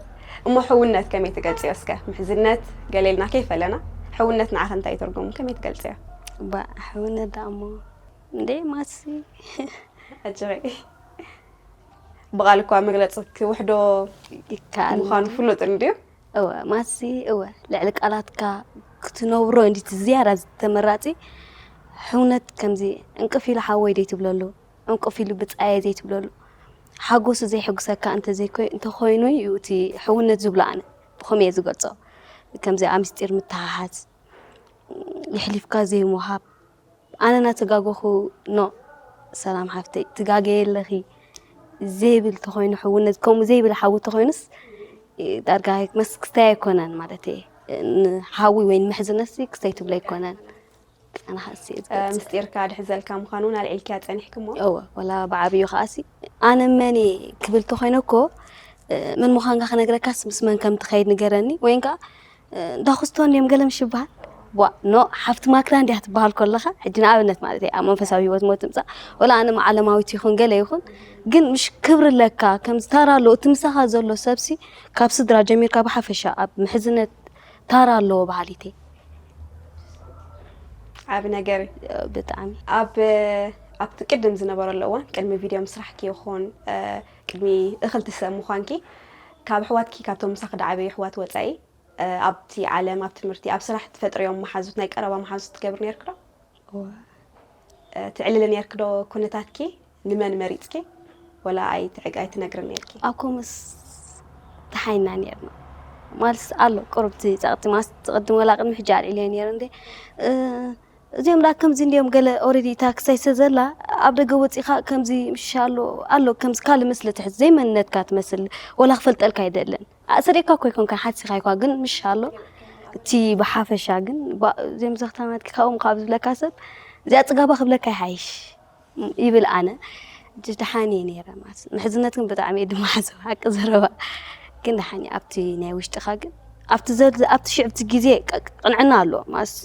እሞ ሕውነት ከመይ ትገልጽዮ እስከ? ምሕዝነት ገሌልና ከይፈለና፣ ሕውነት ንዓኺ እንታይ ትርጉሙ? ከመይ ትገልጽዮ? ባ፣ ሕውነት ደኣ እሞ እንዴ ማሲ። ኣጅኺ። ብቓል እኳ መግለጺ ክውሕዶ ይከኣል ምዃኑ ፍሉጥ እንድዩ። እወ፣ ማሲ፣ እወ፣ ልዕሊ ቃላትካ ክትነብሮ እንዲ እቲ ዝያዳ ተመራጺ። ሕውነት ከምዚ ዕንቅፍ ኢሉ ሓወይ ዘይትብለሉ፣ ዕንቅፍ ኢሉ ብጻየ ዘይትብለሉ፣ ሓጎሱ ዘይሕጉሰካ እንተ ዘይኮይ-፣ እንተኾይኑ እዩ እቲ ሕውነት ዝብሎ ኣነ። ብኸመይ እየ ዝገልጾ? ከምዚ ኣብ ምስጢር ምትሓሓዝ፣ የሕሊፍካ ዘይምሃብ፣ ኣነ እናተጋገኹ፣ ኖ፣ ሰላም ሓፍተይ፣ ትጋገየ ኣለኺ ዘይብል ተኾይኑ፣ ሕውነት ከምኡ ዘይብል ሓዊ ተኾይኑስ፣ ዳርጋ መስ-፣ ክስታይ ኣይኮነን ማለት እየ። ንሓዊ ወይ ንምሕዝነትሲ ክስታይ ትብሎ ኣይኮነን። ኣነ ኸኣ እሱ እየ እ፣ ዝገልጽ። ምስጢርካ ድሕዘልካ ምዃኑ እውን ኣልዒልክያ ጸኒሕክሞ? እወ፣ ወላ ብዓብዩ ኸኣሲ፣ ኣነ መን እየ ክብል ተኾይነ እኮ፣ እ፣ መን ምዃንካ ክነግረካስ ምስ መን ከም ትኸይድ ንገረኒ፣ ወይን ከኣ እንዳ ኩስቶ እንድዮም ገለ ምሽ ይበሃል። ዋ፣ ኖ፣ ሓፍቲ ማክዳ እንድያ ትበሃል ከለኻ፣ ሕጂ ንኣብነት ማለት እየ፣ ኣብ መንፈሳዊ ህይወት ሞት ትምጻእ፣ ወላ ኣነ ዓለማዊት ይኹን ገለ ይኹን፣ ግን ምሽ ክብሪ ኣለካ፣ ከምዚ ታራ ኣለዎ፣ እቲ ምሳኻ ዘሎ ሰብሲ፣ ካብ ስድራ ጀሚርካ ብሓፈሻ ኣብ ምሕዝነት ታራ ኣለዎ በሃሊት እየ። ዓቢ ነገር እዩ። ብጣዕሚ። ኣብ፣ ኣብቲ ቅድም ዝነበረሉ እዋን፣ ቅድሚ ቪድዮ ምስራሕኪ ይኹን፣ እ፣ ቅድሚ እኽልቲ ሰብ ምዃንኪ፣ ካብ ኣሕዋትኪ፣ ካብቶም ምሳኺ ዝዓበዩ ኣሕዋት ወጻኢ፣ እ፣ ኣብቲ ዓለም፣ ኣብ ትምህርቲ፣ ኣብ ስራሕ ትፈጥርዮም መሓዙት፣ ናይ ቀረባ መሓዙት ትገብሪ ነይርኪ ዶ? እወ። እ፣ ትዕልሊ ነይርኪ ዶ ኩነታትኪ? ንመን መሪጽኪ? ወላ ኣይትዕግ-፣ ኣይትነግርን ነይርኪ? ኣብ ኮምስ ተሓይና ነይርና። ማልስ ኣሎ፣ ቁሩብ እቲ ጸቕጢ ማስ ትቕድም ወላ ቅድሚ ሕጂ ኣልዒለዮ ነይረ እንዴ። እ፣ እዚኦም ደኣ ከምዚ እንድዮም ገለ ኦረዲ እታ ክሳይ ስለ ዘላ ኣብ ደገ ወጺኻ ከምዚ ምሽ ኣሎ፣ ኣሎ ከምዚ ካልእ ምስሊ ትሕዝ ዘይመንነትካ ትመስል ወላ ክፈልጠልካ ኣይደልን። ኣእሰሪካ እኮ ኣይኮንካን ሓሲኻ እኳ ግን ምሽ ኣሎ። እቲ ብሓፈሻ ግን ባ-፣ እዚኦም ዘኽታማትኪ ካብኦም ካብ ዝብለካ ሰብ እዚኣ ጽጋባ ክብለካ ይሓይሽ ይብል ኣነ። እጂ ደሓን እየ ነይረ ማለት ምሕዝነት ግን ብጣዕሚ እየ ድማ ሓዘብ ሓቂ ዘረባ ግን ደሓን እየ። ኣብቲ ናይ ውሽጥኻ ግን ኣብቲ ዘል-፣ ኣብቲ ሽዕብቲ ግዜ ቅ-፣ ቅንዕና ኣለዎ ማለት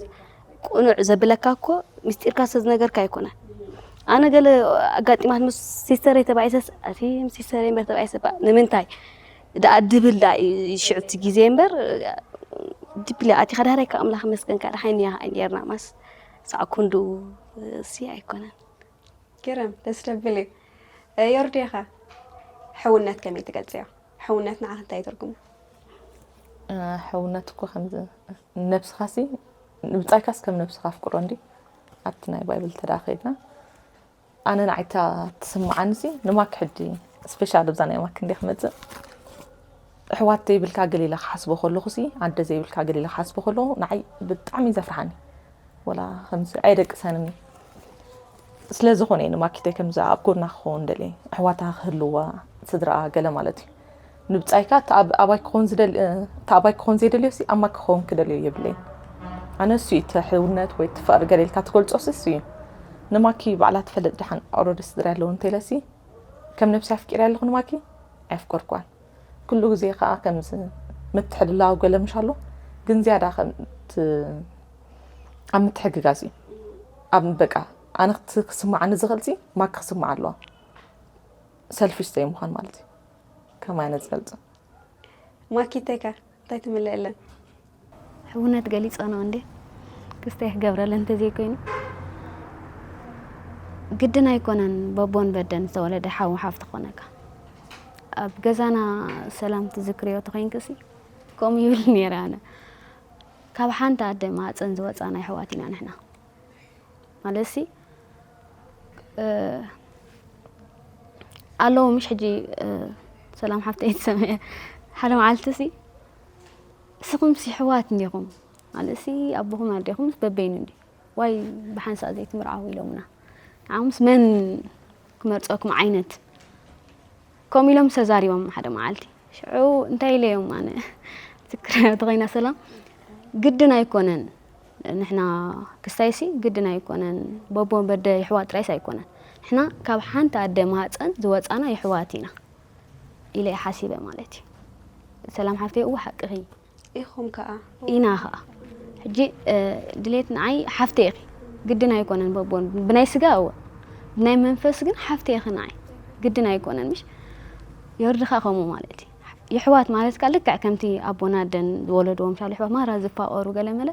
ቅኑዕ ዘብለካ እኮ ምስጢርካ ስለ ዝነገርካ ኣይኮነን። ኣነ ገለ ኣጋጢማት ምስ ሲስተረይ ተባኢሰስ፣ ኣቲ ምስ ሲስተረይ እምበር ተባኢሰ ባ-፣ ንምንታይ ደኣ ድብል ደኣ እዩ ሽዑ እቲ ግዜ እምበር፣ ድብሊ ኣቲኻ ዳሕራይ ካብ ኣምላኽ መስገን ካልእ ሓይኒ እያ ኸዓ ኔርና ማስ ሳዕ ክንዱ ሲ ኣይኮነን። ግርም ደስ ደብል እዩ። ዮርዲኻ ሕውነት ከመይ ትገልጽዮ? ሕውነት ንዓኺ እንታይ ትርጉሙ? ሕውነት እኮ ከምዚ ነብስኻሲ ንብጻይካስ ከም ነብስኻ ኣፍቅሮ እንዲ ኣብቲ ናይ ባይብል ተዳ ከይድና ኣነ ንዓይታ ትስምዓኒ ሲ ንማክ ሕጂ ስፔሻል ኣብዛ ናይ ማክ እንዲ ክመጽእ ኣሕዋት ዘይብልካ ገሊላ ክሓስቦ ከለኹ ሲ ኣደ ዘይብልካ ገሊላ ክሓስቦ ከለኹ ንዓይ ብጣዕሚ እዩ ዘፍርሓኒ። ወላ ከምዚ ኣየደቅሰንን እዩ። ስለ ዝኾነ እዩ ንማኪተይ ከምዚ ኣብ ጎና ክኸውን ደልየ። ኣሕዋታ ክህልዋ፣ ስድራኣ ገለ ማለት እዩ። ንብጻይካ እቲ ኣብ ኣባይ ክኾን ዝደል እቲ ኣባይ ክኾን ዘይደልዮ ሲ ኣብ ማክ ክኸውን ክደልዮ የብለይን። ኣነ እሱ እዩ እቲ ሕውነት ወይ እቲ ፍቕሪ ገለ ኢልካ ትገልጾ ሲ እሱ እዩ። ንማኪ ባዕላ ትፈልጥ ደሓን ኦረዲ ስድራ ኣለዎ እንተኢለ ሲ ከም ነብሲ ኣፍቂረ ኣለኹ ንማኪ ኣየፍቀርኳን። ኩሉ ግዜ ከዓ ከምዚ ምትሕልላው ገለ ምሽ ኣሎ ግን ዝያዳ ከምቲ ኣብ ምትሕግጋዝ እዩ ኣብ በቃ ኣነ ክስምዓኒ ዝኽእል ሲ ማክ ክስምዓ ኣለዋ ሰልፊሽ ዘይምዃን ማለት እዩ ከማይ ኣነ ዝገልፆ ማኪተካ እንታይ ትምልእለን? ሕውነት ገሊፀ ነው እንዴ ክስታይ ክገብረለን እንተዘይኮይኑ ግድን ኣይኮነን በቦን በደን ዝተወለደ ሓው ሓፍቲ ክኾነካ ኣብ ገዛና ሰላም ትዝክርዮ ተኾይንክሲ ከምኡ ይብል ነይረ ኣነ ካብ ሓንቲ ኣደ ማፀን ዝወፃና ይሕዋት ኢና ንሕና ማለትሲ ኣለዉ ምሽ ሕጂ ሰላም ሓፍተይ ትሰምዐ ሓደ መዓልቲ ሲ እስኹም ሲ ሕዋት እንዲኹም ማለትሲ ኣቦኹም ኣዴኹም ምስ በበይኑ እንዲ ዋይ ብሓንሳእ ዘይትምርዓው ኢሎምና ንዓኹምስ መን ክመርፀኩም ዓይነት ከምኡ ኢሎም ተዛሪቦም ሓደ መዓልቲ ሽዑ እንታይ ኢለዮም ኣነ ትክረ ተኾይና ሰላም ግድን ኣይኮነን ንሕና ክስታይሲ ግድን ኣይኮነን በቦ በደ ይሕዋት ጥራይስ ኣይኮነን ንሕና ካብ ሓንቲ ኣደ ማህፀን ዝወፃና ይሕዋት ኢና ኢለ ሓሲበ ማለት እዩ ሰላም ሓፍተይ እወ ሓቅኺ ኢኹም ከዓ ኢና ከዓ ሕጂ ድሌት ንዓይ ሓፍተ ኢኺ ግድን ኣይኮነን በቦን ብናይ ስጋ እወ ብናይ መንፈስ ግን ሓፍተ ኢኺ ንዓይ ግድን ኣይኮነን ምሽ የወርድኻ ከምኡ ማለት እዩ የሕዋት ማለት ከዓ ልክዕ ከምቲ ኣቦና ደን ዝወለድዎም ሻሉ የሕዋት ማራ ዝፋቀሩ ገለ መለ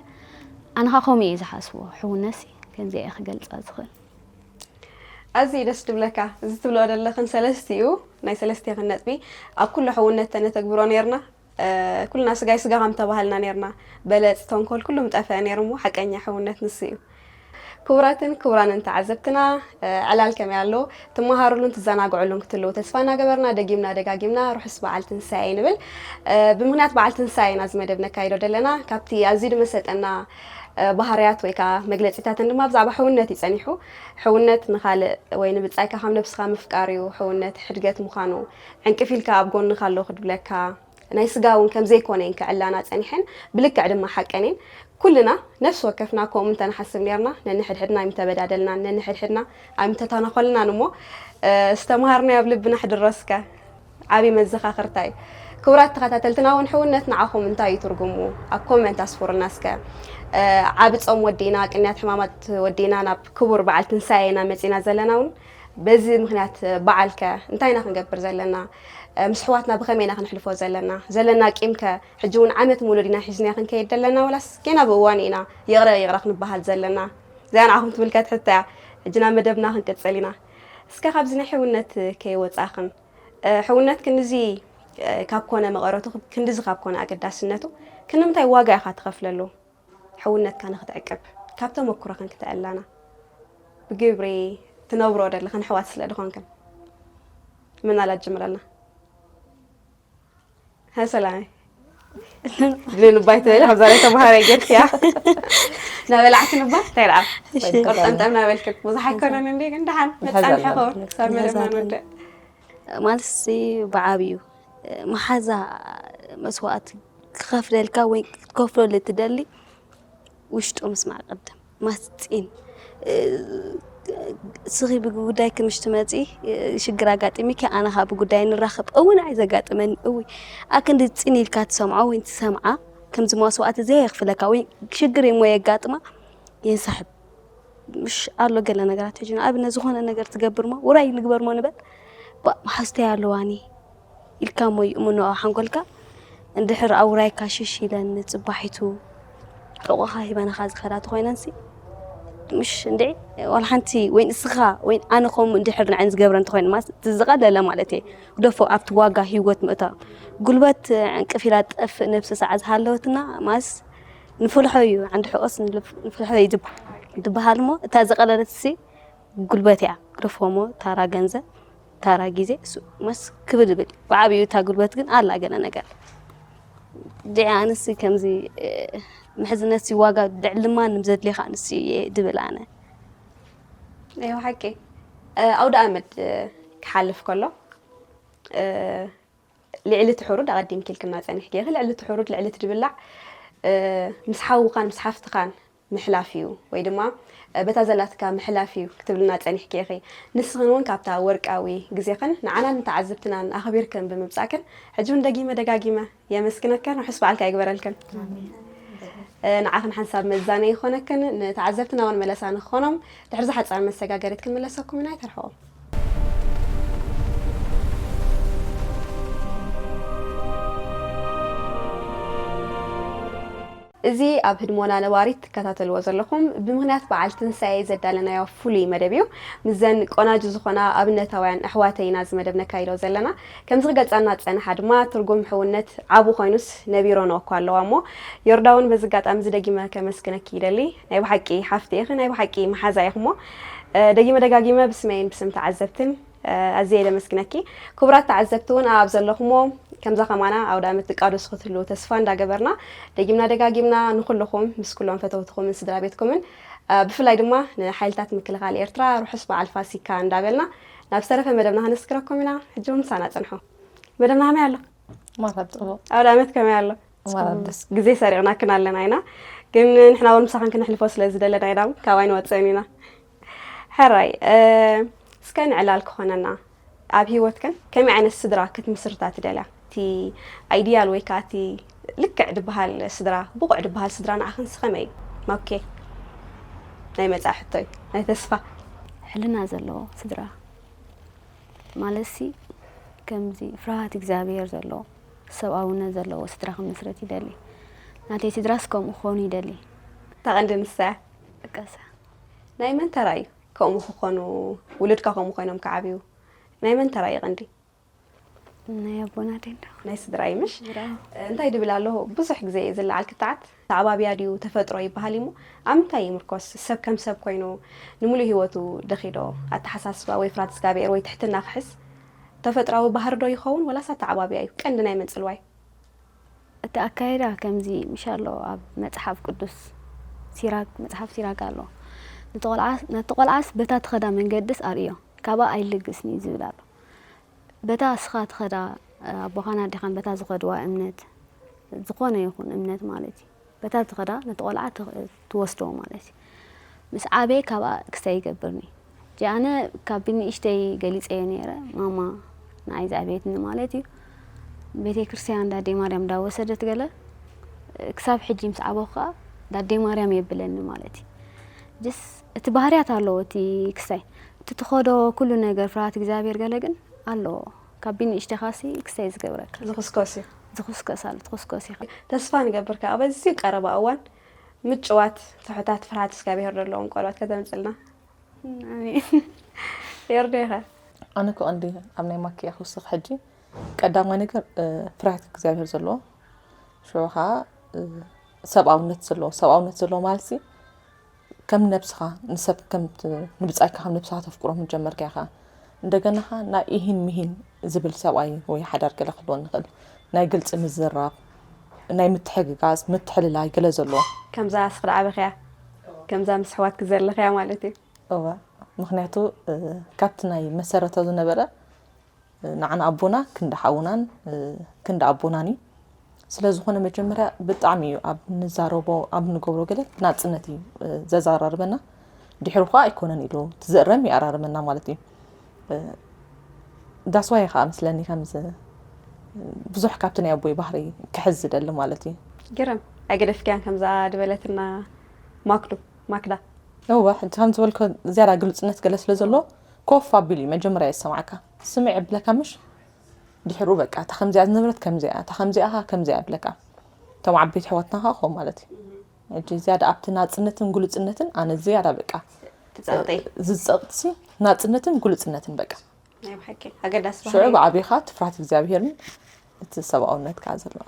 ኣነ ከዓ ከምኡ እየ ዝሓስቦ ሕውነሲ ከምዚ እየ ክገልፃ ዝኽእል ኣዝዩ ደስ ድብለካ እዚ ትብልኦ ዘለኽን ሰለስቲኡ ናይ ሰለስቲኽን ነጥቢ ኣብ ኩሉ ሕውነት ተነተግብሮ ነርና ኩልና ስጋይ ስጋ ከም ተባሃልና ነርና በለፅ ተንኮል ኩሉ ምጠፍአ ነይሩ እሞ ሓቀኛ ሕውነት ንሱ እዩ ክቡራትን ክቡራንን ተዓዘብትና ዕላል ከመይ ኣሎ ትመሃሩሉን ትዘናግዕሉን ክትህልው ተስፋ እናገበርና ደጊምና ደጋጊምና ርሑስ በዓል ትንሳኤ ንብል ብምክንያት በዓል ትንሳኤ ኢና እዚ መደብ ነካይዶ ዘለና ካብቲ ኣዝዩ ድመሰጠና ባህርያት ወይ ከዓ መግለፂታትን ድማ ብዛዕባ ሕውነት እዩ ፀኒሑ ሕውነት ንካልእ ወይ ንብፃይካ ካብ ነብስካ ምፍቃር እዩ ሕውነት ሕድገት ምኳኑ ዕንቅፍ ኢልካ ኣብ ጎንካ ኣለኩ ድብለካ ናይ ስጋ እውን ከም ዘይኮነ እየን ክዕላና ጸኒሐን፣ ብልክዕ ድማ ሓቀን እየን። ኩልና ነፍሲ ወከፍና ከምኡ እንተ ንሓስብ ኔርና፣ ነንሕድሕድና ኣይምተበዳደልናን፣ ነንሕድሕድና ኣይምተተናኾልናን እሞ፣ ዝተምሃርናዮ ኣብ ልብና ሕድሮ እስከ። ዓቢ መዘኻኸርታ እዩ። ክቡራት ተኸታተልትና እውን ሕውነት ንዓኹም እንታይ እዩ ትርጉሙ? ኣብ ኮመንት ኣስፍሩልና እስከ። ዓቢ ጾም ወዲእና፣ ቅንያት ሕማማት ወዲእና ናብ ክቡር በዓል ትንሳኤ ኢና መጺና ዘለና እውን። በዚ ምኽንያት በዓልከ እንታይ ኢና ክንገብር ዘለና? ምስ ኣሕዋትና ብኸመይ ኢና ክነሕልፎ ዘለና? ዘለና ቂምከ ሕጂ እውን ዓመት ሙሉእ ዲና ሒዝናዮ ክንከይድ ዘለና ወላስ ጌና ብእዋኑ ኢና ይቕረ ይቕረ ክንበሃል ዘለና? እዚኣ ንዓኹም ትምልከት ሕቶ እያ። ሕጂ ናብ መደብና ክንቅጽል ኢና። እስከ ካብዚ ናይ ሕውነት ከይወጻእኽን፣ ሕውነት ክንድዚ ካብ ኮነ መቐረቱ፣ ክንድዚ ካብ ኮነ ኣገዳስነቱ፣ ክንምንታይ ዋጋ ኢኻ ትኸፍለሉ? ሕውነትካ ንክትዕቅብ ካብ ተመኩሮኽን ክተዕላና ብግብሪ ትነብሮ ዘለኽን ኣሕዋት ስለ ዝኾንክን ምናላ ጀምረልና። ሃ ሰላመይ ድሌ ንባይ ትበሊ ከምዛ ናይ ተምሃራይ ጌርክያ ናበላዕኪ ንባ እንታይ ደኣ ቆርጠምጠም ናበልክን ብዙሕ ኣይኮነን እንዲ ግን ደሓን መጻንሒ ኸውን ክሳብ መደብና ንወድእ ማለት ሲ ብዓብዩ መሓዛ መስዋእቲ ክኸፍለልካ ወይ ክትከፍለሉ እትደሊ ውሽጡ ምስማዕ ቅድም ማስጢን ስኺ ብጉዳይኪ ምሽ ትመፂ ሽግር ኣጋጢሚኪ ኣነ ከዓ ብጉዳይ ንራኸብ እውን ኣይ ዘጋጥመኒ እውይ ኣክንዲ ፅን ኢልካ ትሰምዖ ወይ ትሰምዓ ከምዚ መስዋእቲ ዘየኽፍለካ ወይ ሽግር እሞ የጋጥማ የንሳሕብ ምሽ ኣሎ ገለ ነገራት ሕጂ ንኣብነት ዝኾነ ነገር ትገብር ሞ ውራይ ንግበር ሞ ንበል ባ መሓዝተይ ኣለዋኒ ኢልካ ሞ ይእምኖ ኣብ ሓንጎልካ እንድሕር ኣውራይካ ሽሽ ኢለን ጽባሒቱ ሕቑኻ ሂበናኻ ዝኸዳ ተኾይነንሲ፣ ምሽ እንድዒ፣ ዋላ ሓንቲ ወይ ንስኻ ወይ ኣነ ከምኡ እንድሕር ንዐን ዝገብረን ተኾይነ፣ ማስ እቲ ዝቐለለ ማለት እየ፣ ግደፎ ኣብቲ ዋጋ ህይወት ምእታው። ጉልበት ዕንቅፍ ኢላ ትጠፍእ ነብሲ ሰዓት ዝሃለወትና፣ ማስ ንፍልሖ እዩ፣ ዓንዲ ሕቆስ ንልፍ-፣ ንፍልሖ እዩ ዝብ-፣ ዝበሃል እሞ፣ እታ ዝቐለለትሲ ጉልበት እያ፣ ግደፎ እሞ ታራ ገንዘብ፣ ታራ ግዜ፣ እሱ መስ ክብል ይብል። ብዓብዩ እታ ጉልበት ግን ኣላ ገለ ነገር። ድዒ ኣነሲ ከምዚ፣ እ፣ ምሕዝነትሲ ዋጋ ድዕልማን ዘድልየካ ኣነሲ እየ ድብል ኣነ። እዮ ሓቂ። እ፣ ኣውደ ኣመድ፣ እ፣ ክሓልፍ ከሎ፣ እ፣ ልዕሊ እቲ ሕሩድ ኣቐዲምኪ ኢልክና ጸኒሕኪ ኢኺ። ልዕሊ እቲ ሕሩድ፣ ልዕሊ እቲ ድብላዕ፣ እ፣ ምስ ሓውኻን ምስ ሓፍትኻን ምሕላፍ እዩ፣ ወይ ድማ፣ እ፣ በታ ዘላትካ ምሕላፍ እዩ ክትብልና ጸኒሕኪ ኢኺ። ንስኽን እውን ካብታ ወርቃዊ ግዜኽን ንዓናን ንተዓዘብትናን ኣኽቢርክን ብምምጻእክን ሕጂ እውን ደጊመ ደጋጊመ የመስግነክን፣ ርሑስ በዓል ከኣ ይግበረልክን። ኣሜን። እ፣ ንዓኽን ሓንሳብ መዛነዪ ይኾነክን፣ ንተዓዘብትና እውን መለሳ ንኽኾኖም፣ ድሕሪ እዛ ሓጻር መሰጋገሪት ክንምለሰኩም ኢና፣ ኣይተርሕቑ። እዚ ኣብ ህድሞና ነባሪት ትከታተልዎ ዘለኹም፣ ብምኽንያት በዓል ትንሳኤ ዘዳለናዮ ፍሉይ መደብ እዩ። ምስዘን ቆናጁ ዝኾና ኣብነታውያን ኣሕዋተይ ኢና እዚ መደብ ነካይዶ ዘለና። ከምዚ ክገልጻና ዝጸንሓ ድማ፣ ትርጉም ሕውነት ዓቡ ኮይኑስ ነቢሮኖ እኳ ኣለዋ እሞ፣ ዮርዳ እውን በዚ ኣጋጣሚ እዚ ደጊመ ከመስግነኪ ይደሊ። ናይ ብሓቂ ሓፍቲ ኢኺ፣ ናይ ብሓቂ መሓዛ ኢኺ እሞ፣ እ፣ ደጊመ ደጋጊመ ብስመይን ብስም ተዓዘብትን፣ እ፣ ኣዝየ የመስግነኪ። ክቡራት ተዓዘብቲ እውን ኣብ ዘለኹሞ ከምዛ ከማና ኣውደ ኣመት ትቃደሱ ክትህልዉ ተስፋ እንዳገበርና፣ ደጊምና ደጋጊምና ንኹልኹም ምስ ኩሎም ፈተውትኹምን ስድራ ቤትኩምን፣ እ፣ ብፍላይ ድማ ንሓይልታት ምክልኻል ኤርትራ ርሑስ በዓል ፋሲካ እንዳበልና፣ ናብ ዝተረፈ መደብና ከነስክረኩም ኢና። ሕጂ እውን ምሳና ጽንሑ። መደብና ከመይ ኣሎ? ማራ ጽቡቕ። ኣውደ ኣመት ከመይ ኣሎ? ማራ ደስ። ግዜ ሰሪቕናክን ኣለና ኢና፣ ግን ንሕና እውን ምሳኽን ክነሕልፎ ስለ ዝደለና ኢና፣ ካብ ኣይንወጽእን ኢና። ሕራይ፣ እ፣ እስከ ንዕላል ክኾነና፣ ኣብ ህይወትክን ከመይ ዓይነት ስድራ ክትምስርታ ትደልያ? እቲ ኣይዲያል ወይ ከኣ እቲ ልክዕ ድበሃል ስድራ፣ ብቑዕ ድበሃል ስድራ ንዓኽንስ ከመይ እዩ? ኦኬ። ናይ መጻኢ ሕቶ እዩ፣ ናይ ተስፋ። ሕልና ዘለዎ ስድራ። ማለትሲ፣ ከምዚ ፍርሃት እግዚኣብሔር ዘለዎ፣ ሰብኣውነት ዘለዎ ስድራ ክምስርት ይደሊ። ናተይ ስድራስ ከምኡ ክኾኑ ይደሊ። እታ ቀንዲ ንሳ እያ። በቃ እሳ። ናይ መን ተራ እዩ ከምኡ ክኾኑ፣ ውሉድካ ከምኡ ኮይኖም ክዓብዩ? ናይ መን ተራ እዩ ቀንዲ? ናይ ኣቦናተይ እንዶ። ናይ ስድራ እዩ ምሽ? ስድራ። እንታይ ድብል ኣለኹ፣ ብዙሕ ግዜ ዝለዓል ክትዓት ተዓባብያ ድዩ ተፈጥሮ ይበሃል እሞ፣ ኣብ ምንታይ ይምርኮስ? ሰብ ከም ሰብ ኮይኑ ንምሉእ ህይወቱ ደኺዶ ኣተሓሳስባ ወይ ፍርሃት እግዚኣብሔር ወይ ትሕትና ክሕዝ ተፈጥራዊ ባህሪ ዶ ይኸውን ወላስ ኣተዓባብያ እዩ? ቀንዲ ናይ መን ጽልዋ እዩ? እቲ ኣካይዳ ከምዚ ምሽ ኣሎ ኣብ መጽሓፍ ቅዱስ ሲራክ፣ መጽሓፍ ሲራክ ኣሎ። ነቲ ቆልዓ-፣ ነቲ ቆልዓስ በታ ትኸዳ መንገድስ ኣርእዮ፣ ካብኣ ኣይልግስን እዩ ዝብል ኣሎ። በታ እስኻ ትኸዳ ኣቦኻን ኣዴኻን በታ ዝኸድዋ እምነት፣ ዝኾነ ይኹን እምነት ማለት እዩ። በታ ትኸዳ ነቲ ቆልዓ ት-፣ ትወስዶ ማለት እዩ። ምስ ዓበየ ካብኣ ክስታይ ይገብርኒ። እጂ ኣነ ካብ ብንእሽተይ ገሊጸዮ ነይረ፣ ማማ ንዓይ ዘዕበየትኒ ማለት እዩ። ቤተ ክርስቲያን እንዳ ኣደይ ማርያም እንዳወሰደት ገለ፣ ክሳብ ሕጂ ምስ ዓበኹ ከኣ እንዳ ኣደይ ማርያም የብለኒ ማለት እዩ። ጅስ እቲ ባህርያት ኣለዎ እቲ ክስታይ። እቲ ትኸዶ ኩሉ ነገር ፍርሃት እግዚኣብሔር ገለ ግን ኣለዎ። ካብ ብንእሽተኻሲ ክስታይ ዝገብረካ። ዝኹስኮስ እዩ። ዝኹስኮስ ኣሎ፣ ትኹስኮስ ኢኻ። ተስፋ ንገብር ከኣ በዚ ቀረባ እዋን ምጭዋት፣ ትሑታት፣ ፍርሃት እግዚኣብሔር ዘለዎም ቆልዑት ከተምጽልና። ኣሜን። ዮርዶ ኢኻ? ኣነ እኮ ቀንዲ ኣብ ናይ ማኪ እያ ክውስኽ ሕጂ። ቀዳማይ ነገር፣ እ፣ ፍርሃት እግዚኣብሔር ዘለዎ፣ ሽዑ ኸዓ፣ እ፣ ሰብኣውነት ዘለዎ። ሰብኣውነት ዘለዎ ማለትሲ ከም ነብስኻ ንሰብ ከም ት-፣ ንብጻይካ ከም ነብስኻ ተፍቅሮ ምጀመርካ ኢኻ። እንደገና ኸዓ ናይ ኢሂን ሚሂን ዝብል ሰብኣይ ወይ ሓዳር ገለ ክህልወኒ ይኽእል። ናይ ግልጺ ምዝራብ፣ ናይ ምትሕግጋዝ፣ ምትሕልላይ ገለ ዘለዎ። ከምዛ ስኽሪ ዓበኽያ፣ ከምዛ ምስ ኣሕዋትኪ ዘለኽያ ማለት እዩ። እወ፣ ምኽንያቱ፣ እ፣ ካብቲ ናይ መሰረታዊ ዝነበረ፣ እ፣ ንዓና ኣቦና ክንዲ ሓውናን፣ እ፣ ክንዲ ኣቦናን እዩ። ስለ ዝኾነ መጀመርያ ብጣዕሚ እዩ ኣብ ንዛረቦ፣ ኣብ ንገብሮ ገለ ብናጽነት እዩ፣ እ፣ ዘዘራርበና። ድሕሩ ኸኣ ኣይኮነን ኢሉ እቲ ዝእረም ይኣራርመና ማለት እዩ። እ፣ that's why ኸኣ መስለኒ ከምዚ ብዙሕ ካብቲ ናይ ኣቦይ ባህሪ ክሕዝ ዝደሊ ማለት እዩ። ግርም፣ ኣይገደፍክያን ከምዛ ድበለትና ማክዶ፣ ማክዳ። እወ፣ ሕጂ ከም ዝበልኮ ዝያዳ ግልጽነት ገለ ስለ ዘሎ ኮፍ ኣቢሉ እዩ መጀመርያ ዝሰምዓካ። ስምዕ የብለካ ምሽ? ድሕሩ በቃ እታ ከምዚኣ ዝነበረት ከምዚኣ፣ እታ ከምዚኣ ኸዓ ከምዚኣ ይብለካ። እቶም ዓበይቲ ኣሕዋትና ኸዓ ከምኡ ማለት እዩ። ሕጂ ዝያዳ ኣብቲ ናጽነትን ግሉጽነትን ኣነ ዝያዳ በቃ ትጸቕጢ። ዝጸቕጥሲ ናጽነትን ግሉጽነትን በቃ። ናይ ብሓቂ ኣገዳሲ ሽዑ ባህሪ። ብዓቢኻ እቲ ፍርሃት እግዚኣብሄርን እቲ ሰብኣውነት ከኣ ዘለዋ።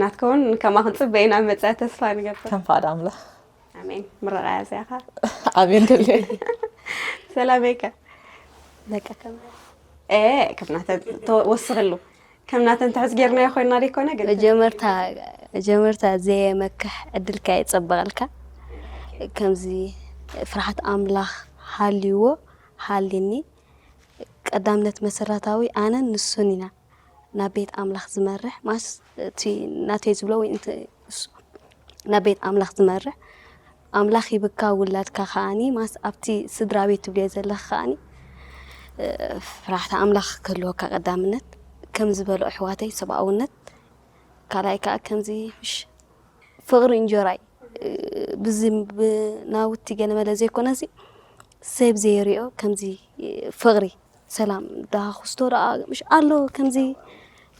ናትከውን ከማ ክንጽበ ኢና መጻኢ ተስፋ ንገብር። ከም ፍቓድ ኣምላኽ። ኣሜን። ምርቓ እዚኣኻ። ኣሜን ደልየ። ሰላመይከ? በቃ ከም እ ከም ናተን ተወስኽሉ ከም ናተን ትሕዝ ጌርናዮ ኮይና ደይኮነ ግን መጀመርታ መጀመርታ ዘየመክሕ ዕድልካ የጸበቐልካ። ከምዚ ፍርሃት ኣምላኽ ሃልይዎ ሃልይኒ። ቀዳምነት መሰረታዊ ኣነን ንሱን ኢና ናብ ቤት ኣምላኽ ዝመርሕ። ማስ እቲ ናተይ ዝብሎ ወይ እንተ እሱ ናብ ቤት ኣምላኽ ዝመርሕ ኣምላኽ ሂብካ ውላድካ ከኣኒ ማስ ኣብቲ ስድራ ቤት ትብልዮ ዘለኽ ከኣኒ ፍራሕቲ ኣምላኽ ክህልወካ ቀዳምነት ከም ዝበሉ ኣሕዋተይ ሰብኣውነት ካልኣይ ከዓ ከምዚ ምሽ ፍቕሪ እንጀራይ ብዚ ብናውቲ ገለ መለ ዘይኮነሲ ሰብ ዘይሪኦ ከምዚ ፍቕሪ ሰላም ደኣ ክስቶ ደኣ ምሽ ኣሎ ከምዚ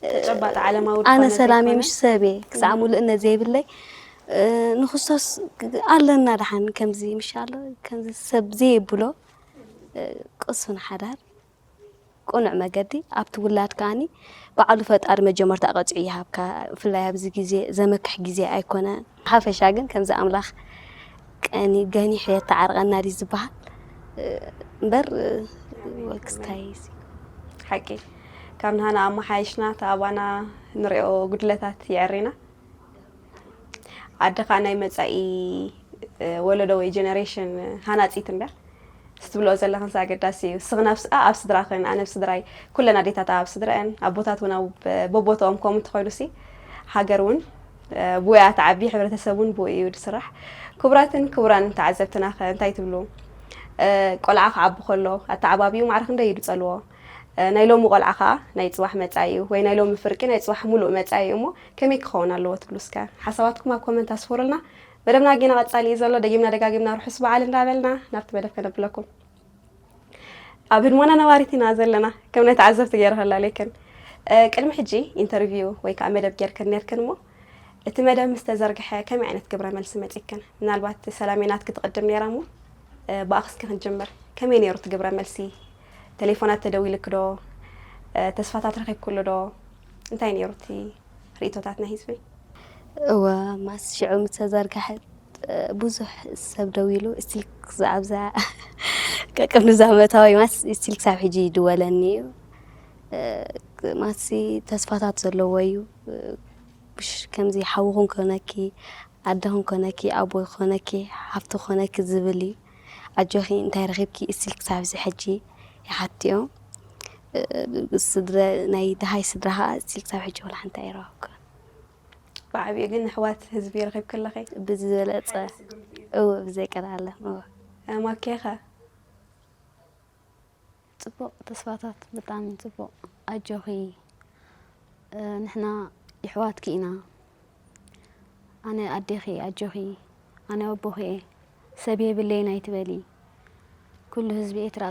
ተጨባጢ ዓለማዊ ኣነ ዝኾነ ሰላም ዘይኮነ። ምሽ ሰብ እየ ክሳዕ ሙሉእነት ዘይብለይ ንክስቶስ ኣለና ደሓን ከምዚ ምሽ ኣሎ ከምዚ ሰብ ዘይብሎ ቅሱን ሓዳር ቁኑዕ መገዲ ኣብቲ ውላድ ከኣኒ ባዕሉ ፈጣሪ መጀመርታ ቀፂዑ ይሃብካ። ብፍላይ ኣብዚ ግዜ ዘመክሕ ግዜ ኣይኮነ። ሓፈሻ ግን ከምዚ ኣምላኽ ቀኒ ገኒሑ የተዓርቐና ድዩ ዝበሃል እምበር ወክስታይ ሓቂ ካብ ንሃና ኣመሓይሽና እቲ ኣባና ንሪኦ ጉድለታት የዕሪና ኣደ ከዓ ናይ መፃኢ ወለዶ ወይ ጀነሬሽን ሃናፂት እንድያ ስትብልኦ ዘለኽን ኣገዳሲ እዩ። ስኽን ኣብ ስድራኽን ኣነ ኣብ ስድራይ ኩለን ኣዴታት ኣብ ስድረአን ኣቦታት እውን ኣብ በቦትኦም ከምኡ እንተኾይኑ ሲ ሃገር እውን ብኡ እያ ትዓቢ ሕብረተሰብ እውን ብኡ እዩ ዝስራሕ። ክቡራትን ክቡራን ተዓዘብትና ከ እንታይ ትብሉ? ቆልዓ ክዓቢ ከሎ ኣተዓባቢኡ ማዕረ ክንደይ እዩ ዝፀልዎ? ናይ ሎሚ ቆልዓ ከዓ ናይ ፅባሕ መፃኢ እዩ ወይ ናይ ሎሚ ፍርቂ ናይ ፅባሕ ሙሉእ መፃኢ እዩ እሞ ከመይ ክኸውን ኣለዎ ትብሉ እስከ ሓሳባትኩም ኣብ ኮመንት ኣስፍሩልና። መደብና ጌና ቀፃሊ እዩ ዘሎ። ደጊምና ደጋጊምና ርሑስ በዓል እንዳበልና ናብቲ መደብ ከነብለኩም። ኣብ ህድሞና ነባሪት ኢና ዘለና ከም ናይ ተዓዘብቲ ገይረ ከላልየክን። ቅድሚ ሕጂ ኢንተርቪው ወይ ከዓ መደብ ጌርክን ነርክን እሞ እቲ መደብ ምስ ተዘርግሐ ከመይ ዓይነት ግብረ መልሲ መፂክን? ምናልባት ሰላሜ ናትኪ ትቕድም ነይራ እሞ ብኣኽስኪ ክንጅምር። ከመይ ነይሩ እቲ ግብረ መልሲ? ቴሌፎናት ተደዊልክ ዶ? ተስፋታት ረኺብክሉ ዶ? እንታይ ነይሩ እቲ ርእቶታት ናይ ህዝቢ? እወ ማስ ሽዑ ምስ ተዘርግሐ ብዙሕ ሰብ ደዊሉ ስቲል ክሳብ እዛ ቀቅብ ንዛ መታዊ ማስ ስቲል ክሳብ ሕጂ ይድወለኒ እዩ። ማሲ ተስፋታት ዘለዎ እዩ። ብሽ ከምዚ ሓውኹን ኮነኪ ኣደኹን ኮነኪ ኣቦይ ኮነኪ ሓፍቲ ኮነኪ ዝብል እዩ። ኣጆኺ እንታይ ረኺብኪ ስቲል ክሳብ እዚ ሕጂ ይሓትዮም። ስድረ ናይ ድሃይ ስድራ ከዓ ስቲል ክሳብ ሕጂ ወላ ሓንቲ ኣይረኸብኩ። ብዓብዩ ግን ንሕዋት ህዝቢ ረኺብኪ ኣለኺ። ብዝበለፀ እው ብዘይቀዳለ እው ማኬኸ ፅቡቕ ተስፋታት ብጣዕሚ ፅቡቕ ኣጆኺ ንሕና ይሕዋትኪ ኢና ኣነ ኣዴኺ ኣጆኺ ኣነ ኣቦኺ እየ ሰብ የብለይን ኣይትበሊ ኩሉ ህዝቢ ኤርትራ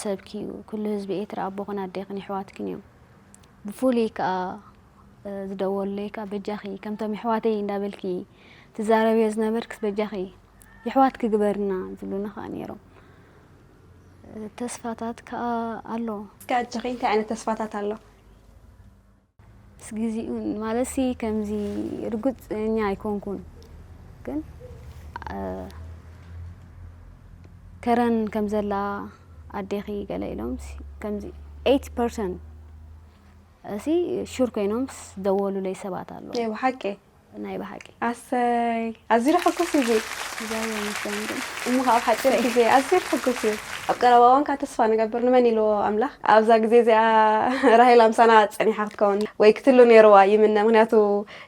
ሰብኪ እዩ ኩሉ ህዝቢ ኤርትራ ኣቦኽን ኣዴኽን ይሕዋትክን እዮም ብፍሉይ ከዓ ዝደወሉለይ ከዓ በጃኺ ከምቶም ይሕዋተይ እንዳበልኪ ትዛረብዮ ዝነበርክስ በጃኺ ይሕዋትኪ ግበርና ዝብሉና ከዓ ነይሮም ተስፋታት ከዓ ኣሎ እስከ ኣጆኺ እንታይ ዓይነት ተስፋታት ኣሎ ምስ ግዚኡ ማለትሲ ከምዚ ርግፀኛ ኣይኮንኩን ግን ከረን ከምዘላ ኣዴኺ ገለ ኢሎም ከምዚ ኤይቲ ፐርሰንት እሲ ሹር ኮይኖም ዝደወሉለይ ሰባት ኣለዉ ናይ ብሓቂ ናይ ብሓቂ ኣሰይ ኣዝዩ ሕጉስ እዩ እግዚኣብሔር ይመስገን ግን እሞ ካብ ሓፂር ግዜ ኣዝዩ ሕጉስ እዩ ኣብ ቀረባ እዋን ከዓ ተስፋ ንገብር ንመን ኢልዎ ኣምላኽ ኣብዛ ግዜ እዚኣ ራሄል ኣምሳና ፀኒሓ ክትከውን ወይ ክትህሉ ነይርዋ ይምነ ምክንያቱ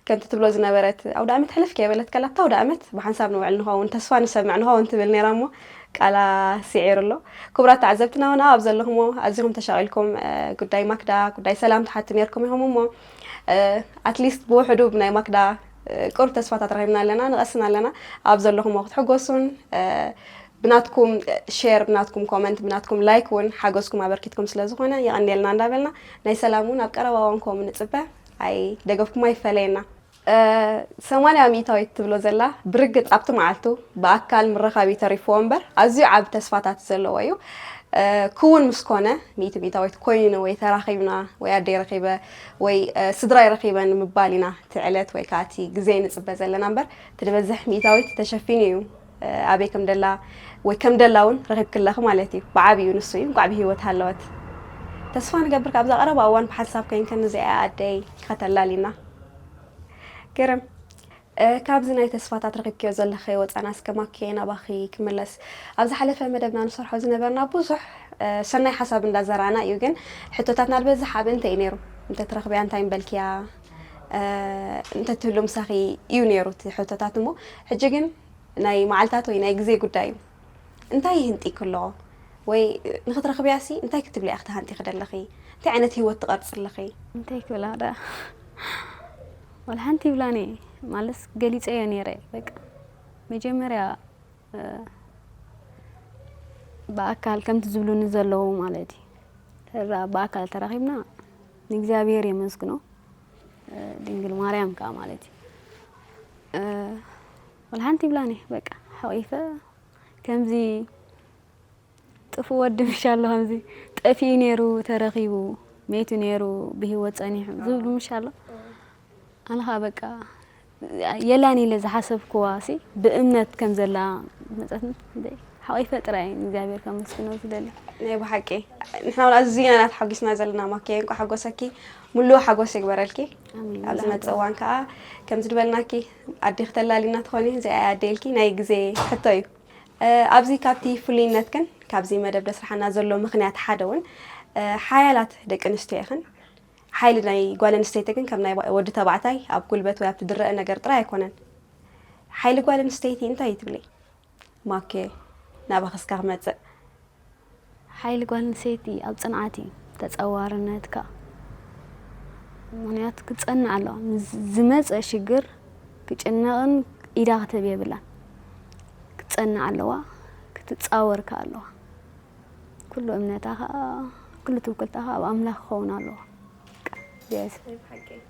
ከምቲ ትብሎ ዝነበረት ኣውደ ኣመት ሕልፍ ከየበለት ከላ ኣብታ ኣውደ ኣመት ብሓንሳብ ንውዕል ንኸውን ተስፋ ንሰምዕ ንኸውን ትብል ነይራ እሞ ቃላ ስዒሩ ኣሎ ክቡራት ተዓዘብትና እውን ኣብ ዘለኹሞ ኣዚኹም ተሻቒልኩም ጉዳይ ማክዳ ጉዳይ ሰላም ትሓቱ ነርኩም ኢኹም እሞ ኣትሊስት ብውሕዱ ብናይ ማክዳ ቁሩብ ተስፋታት ረኺብና ኣለና ንቐስን ኣለና ኣብ ዘለኹሞ ክትሕጎሱን ብናትኩም ሼር፣ ብናትኩም ኮመንት፣ ብናትኩም ላይክ እውን ሓገዝኩም ኣበርኪትኩም ስለ ዝኾነ የቐንየልና እንዳበልና፣ ናይ ሰላም እውን ኣብ ቀረባ እዋን ከምኡ ንጽበ። ኣይ ደገፍኩም ኣይፈለየና። እ፣ ሰማንያ ሚእታዊት ትብሎ ዘላ ብርግጽ ኣብቲ መዓልቱ ብኣካል ምረኻብ እዩ ተሪፍዎ እምበር ኣዝዩ ዓቢ ተስፋታት ዘለዎ እዩ። እ፣ ክውን ምስ ኮነ ሚእቲ ሚእታዊት ኮይኑ ወይ ተራኺብና ወይ ኣደይ ረኺበ ወይ፣ እ፣ ስድራይ ረኺበ ንምባል ኢና እቲ ዕለት ወይ ከዓ እቲ ግዜ ንጽበ ዘለና እምበር እቲ ዝበዝሕ ሚእታዊት ተሸፊኑ እዩ። እ፣ ኣበይ ከም ደላ ወይ ከም ደላ እውን ረኺብኪ ኣለኺ ማለት እዩ። ብዓብዩ ንሱ እዩ። እንቋዕ ብህይወት ሃለወት። ተስፋ ንገብር ካብዛ ቀረባ እዋን ብሓንሳብ ኮይንከን እዚኣ ኣደይ ከተላሊና። ግርም። እ፣ ካብዚ ናይ ተስፋታት ረኺብክዮ ዘለኺ ወጻና እስከ ማኬ ናባኺ ክምለስ። ኣብ ዝሓለፈ መደብና ንሰርሖ ዝነበርና ብዙሕ፣ እ፣ ሰናይ ሓሳብ እንዳዘራና እዩ፣ ግን ሕቶታትና ዝበዝሕ ኣብ እንተ እዩ ነይሩ። እንተ ትረኽብያ እንታይ ምበልክያ፣ እ፣ እንተ ትህሉ ምሳኺ እዩ ነይሩ እቲ ሕቶታት እሞ፣ ሕጂ ግን ናይ መዓልታት ወይ ናይ ግዜ ጉዳይ እዩ። እንታይ ይህንጢ ክሎ? ወይ ንኽትረኽብያ ሲ እንታይ ክትብሊ ኢኺ ተሃንጢኺ ደለኺ? እንታይ ዓይነት ህይወት ትቐርጺ ኣለኺ? እንታይ ክብላ ደኣ? ዋላ ሓንቲ ይብላኒ፣ ማለትስ ገሊጸዮ ነይረ። በቃ መጀመርያ፣ እ፣ ብኣካል ከምቲ ዝብሉኒ ዘለዉ ማለት እዩ። ተራ ብኣካል ተራኺብና ንእግዚኣብሔር የመስግኖ፣ እ፣ ድንግል ማርያም ከኣ ማለት እዩ። እ፣ ዋላ ሓንቲ ይብላኒ፣ በቃ ሓቒፈ ከምዚ ጥፉእ ወዲ ምሽ ኣሎ፣ ከምዚ ጠፊኡ ነይሩ ተረኺቡ፣ መይቱ ነይሩ ብህይወት ጸኒሑ ዝብሉ ምሽ ኣሎ። ኣነ ኸኣ በቃ የላን ኢለ ዝሓሰብክዋ ሲ ብእምነት ከም ዘላ መጸትኒ። ሓቒፈ ጥራይ ንእግዚኣብሔር ከመስግኖ ዝደሊ። ናይ ብሓቂ ንሕና እውን ኣዝና ኢና ተሓጒስና ዘለና ማኪ፣ እንኳዕ ሓጎሰኪ፣ ሙሉእ ሓጎስ ይግበረልኪ። ኣሜን። ኣብ ዝመጽእ እዋን ከኣ ከምዚ ዝበልናኪ ኣዴኺ ተላሊና ትኾኒ፣ እዚኣ እያ ኣዴ ኢልኪ ናይ ግዜ ሕቶ እዩ። እ፣ ኣብዚ ካብቲ ፍሉይነትክን ካብዚ መደብ ደስርሓና ዘሎ ምኽንያት ሓደ እውን፣ እ፣ ሓያላት ደቂ ኣንስትዮ ኢኽን። ሓይሊ ናይ ጓል ኣንስተይቲ ግን ከም ናይ ወዲ ተባዕታይ ኣብ ጉልበት ወይ ኣብቲ ዝረአ ነገር ጥራይ ኣይኮነን። ሓይሊ ጓል ኣንስተይቲ እንታይ እዩ ትብሊ? ማኬ፣ ናባኺ እስካ ክመጽእ። ሓይሊ ጓል ኣንስተይቲ ኣብ ጽንዓት እዩ፣ ተጸዋርነት ከኣ። ምኽንያቱ ክትጸንዕ ኣለዋ። ንዝመጸ ሽግር ክጭነቕን ኢዳ ክትህብ የብላን። ክትጸንዕ ኣለዋ፣ ክትጻወር ከኣ ኣለዋ። ኩሉ እምነታ ከኣ፣ ኩሉ ትውክልታ ከኣ ኣብ ኣምላኽ ክኸውን ኣለዎ። በቃ፣ እዚኣ እየ ዝብል።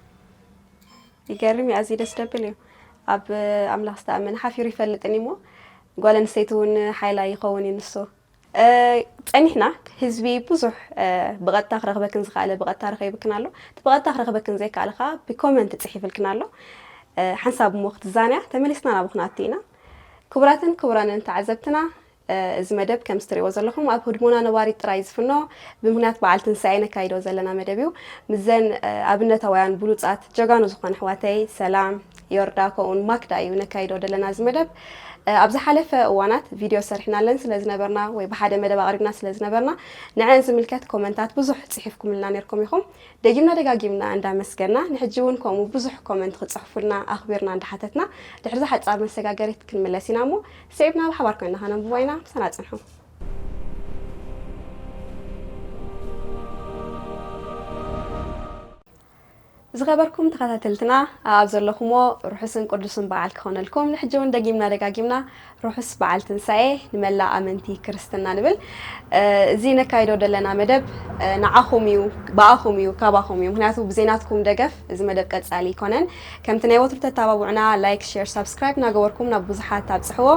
ይገርም እዩ፣ ኣዝዩ ደስ ደብል እዩ። ኣብ ኣምላኽ ዝተኣመነ ሓፊሩ ይፈልጥን እዩ እሞ፣ ጓል ኣንስተይቲ እውን ሓይላ ይኸውን እዩ ንሱ። እ፣ ጸኒሕና፣ ህዝቢ ብዙሕ፣ እ፣ ብቐጥታ ክረኽበክን ዝኸኣለ ብቐጥታ ረኺብክን ኣሎ። እቲ ብቐጥታ ክረኽበክን ዘይከኣለ ከኣ ብኮመንት ጽሒፍልክን ኣሎ። እ፣ ሓንሳብ እሞ ክትዛንያ ተመሊስና ናብኹም ኣቲ ኢና። ክቡራትን ክቡራንን ተዓዘብትና፣ እ፣ እዚ መደብ ከም እትሪእዎ ዘለኹም ኣብ ህድሞና ነባሪት ጥራይ ዝፍኖ ብምኽንያት በዓል ትንሳኤ ነካይዶ ዘለና መደብ እዩ። ምስዘን፣ እ፣ ኣብነታውያን ብሉጻት ጀጋኑ ዝኾነ ኣሕዋተይ ሰላም፣ ዮርዳ ከምኡውን ማክዳ እዩ ነካይዶ ዘለና እዚ መደብ። እ፣ ኣብ ዝሓለፈ እዋናት ቪድዮ ሰሪሕናለን ስለ ዝነበርና ወይ ብሓደ መደብ ኣቕሪብና ስለ ዝነበርና ንዐን ዝምልከት ኮመንታት ብዙሕ ጽሒፍኩምልና ነርኩም ኢኹም። ደጊምና ደጋጊምና እንዳመስገና፣ ንሕጂ እውን ከምኡ ብዙሕ ኮመንት ክጽሕፉልና ኣኽቢርና እንዳሓተትና፣ ድሕሪ እዛ ሓጻር መሰጋገሪት ክንምለስ ኢና እሞ፣ ስዒብና ብሓባር ኮይንና ከነንብቦ ኢና። ምሳና ጽንሑ። ዝኸበርኩም ተኸታተልትና፣ ኣብ ዘለኹሞ ርሑስን ቅዱስን በዓል ክኾነልኩም። ንሕጂ እውን ደጊምና ደጋጊምና ርሑስ በዓል ትንሳኤ ንመላእ ኣመንቲ ክርስትና ንብል። እ፣ እዚ ነካይዶ ዘለና መደብ፣ እ፣ ንዓኹም እዩ፣ ብኣኹም እዩ፣ ካባኹም እዩ። ምኽንያቱ ብዘይናትኩም ደገፍ እዚ መደብ ቀጻሊ ኣይኮነን። ከምቲ ናይ ወትሩ ተተባብዑና፣ ላይክ፣ ሼር፣ ሳብስክራይብ እናገበርኩም ናብ ብዙሓት ኣብጽሕዎ።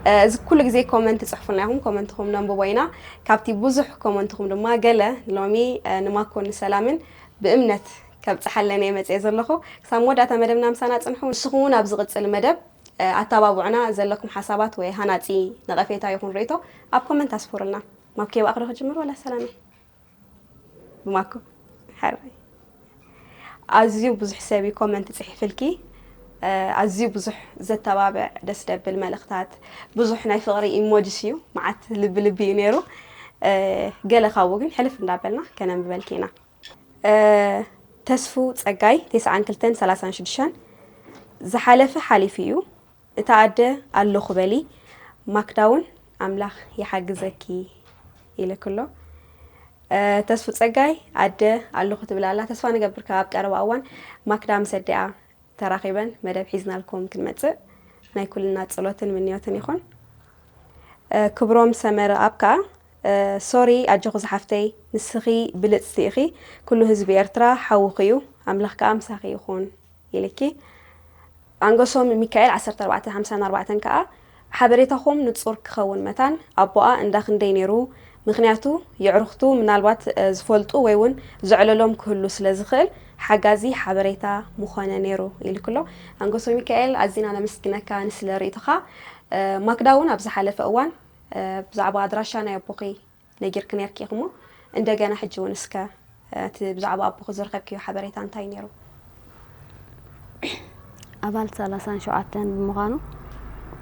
እ፣ እዚ ኩሉ ግዜ ኮመንት ትጽሕፉልና ኢኹም፣ ኮመንትኹም ነንብቦ ኢና። ካብቲ ብዙሕ ኮመንትኹም ድማ ገለ ሎሚ፣ እ፣ ንማኮን ንሰላምን ብእምነት ከብጽሓለን እየ መጽየ ዘለኹ። ክሳብ መወዳእታ መደብና ምሳና ጽንሑ። ንስኹም እውን ኣብ ዝቕጽል መደብ፣ እ፣ ኣተባብዑና። ዘለኩም ሓሳባት ወይ ሃናጺ ነቐፌታ ይኹን ርእይቶ ኣብ ኮመንት ኣስፍሩልና። ማኬ፣ ብኣኽዶ ክጅምር ወላ ሰላመ? ብማኮ። ሓራይ። ኣዝዩ ብዙሕ ሰብ እዩ ኮመንት ጽሒፍልኪ። እ፣ ኣዝዩ ብዙሕ ዘተባብዕ ደስ ደብል መልእኽታት፣ ብዙሕ ናይ ፍቕሪ ኢሞጂስ እዩ፣ መዓት ልቢ ልቢ እዩ ነይሩ። እ፣ ገለ ካብኡ ግን ሕልፍ እንዳበልና ከነንብበልኪ ኢና። እ፣ ተስፉ ጸጋይ፣ ተስዓን ክልተን ሰላሳን ሽዱሽተን፣ ዝሓለፈ ሓሊፉ እዩ፣ እታ ኣደ ኣለኹ በሊ፣ ማክዳ እውን ኣምላኽ ይሓግዘኪ ኢልክሎ። እ፣ ተስፉ ጸጋይ ኣደ ኣለኹ ትብል ኣላ። ተስፋ ንገብር ካብ ኣብ ቀረባ እዋን ማክዳ ምስ ኣዲኣ ተራኺበን መደብ ሒዝናልኩም ክንመጽእ ናይ ኩልና ጸሎትን ምንዮትን ይኹን። ክብሮም ሰመረ ኣብ ከኣ፣ ሶሪ ኣጆኺ ዝሓፍተይ፣ ንስኺ ብልጽቲ ኢኺ፣ ኩሉ ህዝቢ ኤርትራ ሓውኺ እዩ፣ ኣምላኽ ከኣ ምሳኺ ይኹን ኢልኪ። ኣንገሶም ሚካኤል ዓሰርተ ኣርባዕተ ሓምሳን ኣርባዕተን ከኣ ሓበሬታኹም ንጹር ክኸውን መታን ኣቦኣ እንዳ ክንደይ ነይሩ፣ ምኽንያቱ የዕሩኽቱ ምናልባት ዝፈልጡ ወይ እውን ዘዕለሎም ክህሉ ስለ ዝኽእል ሓጋዚ ሓበሬታ ምኾነ ነይሩ ኢልክሎ። ኣንገሶ ሚካኤል ኣዚና ነመስግነካ ንስለ ርእይቶኻ። ማክዳ እውን ኣብ ዝሓለፈ እዋን ብዛዕባ ኣድራሻ ናይ ኣቦኺ ነጊርኪ ነይርኪ ኢኺ እሞ እንደገና ሕጂ እውን እስከ እቲ ብዛዕባ ኣቦኺ ዝረኸብክዮ ሓበሬታ እንታይ ነይሩ? ኣባል ሰላሳን ሸውዓተን ብምዃኑ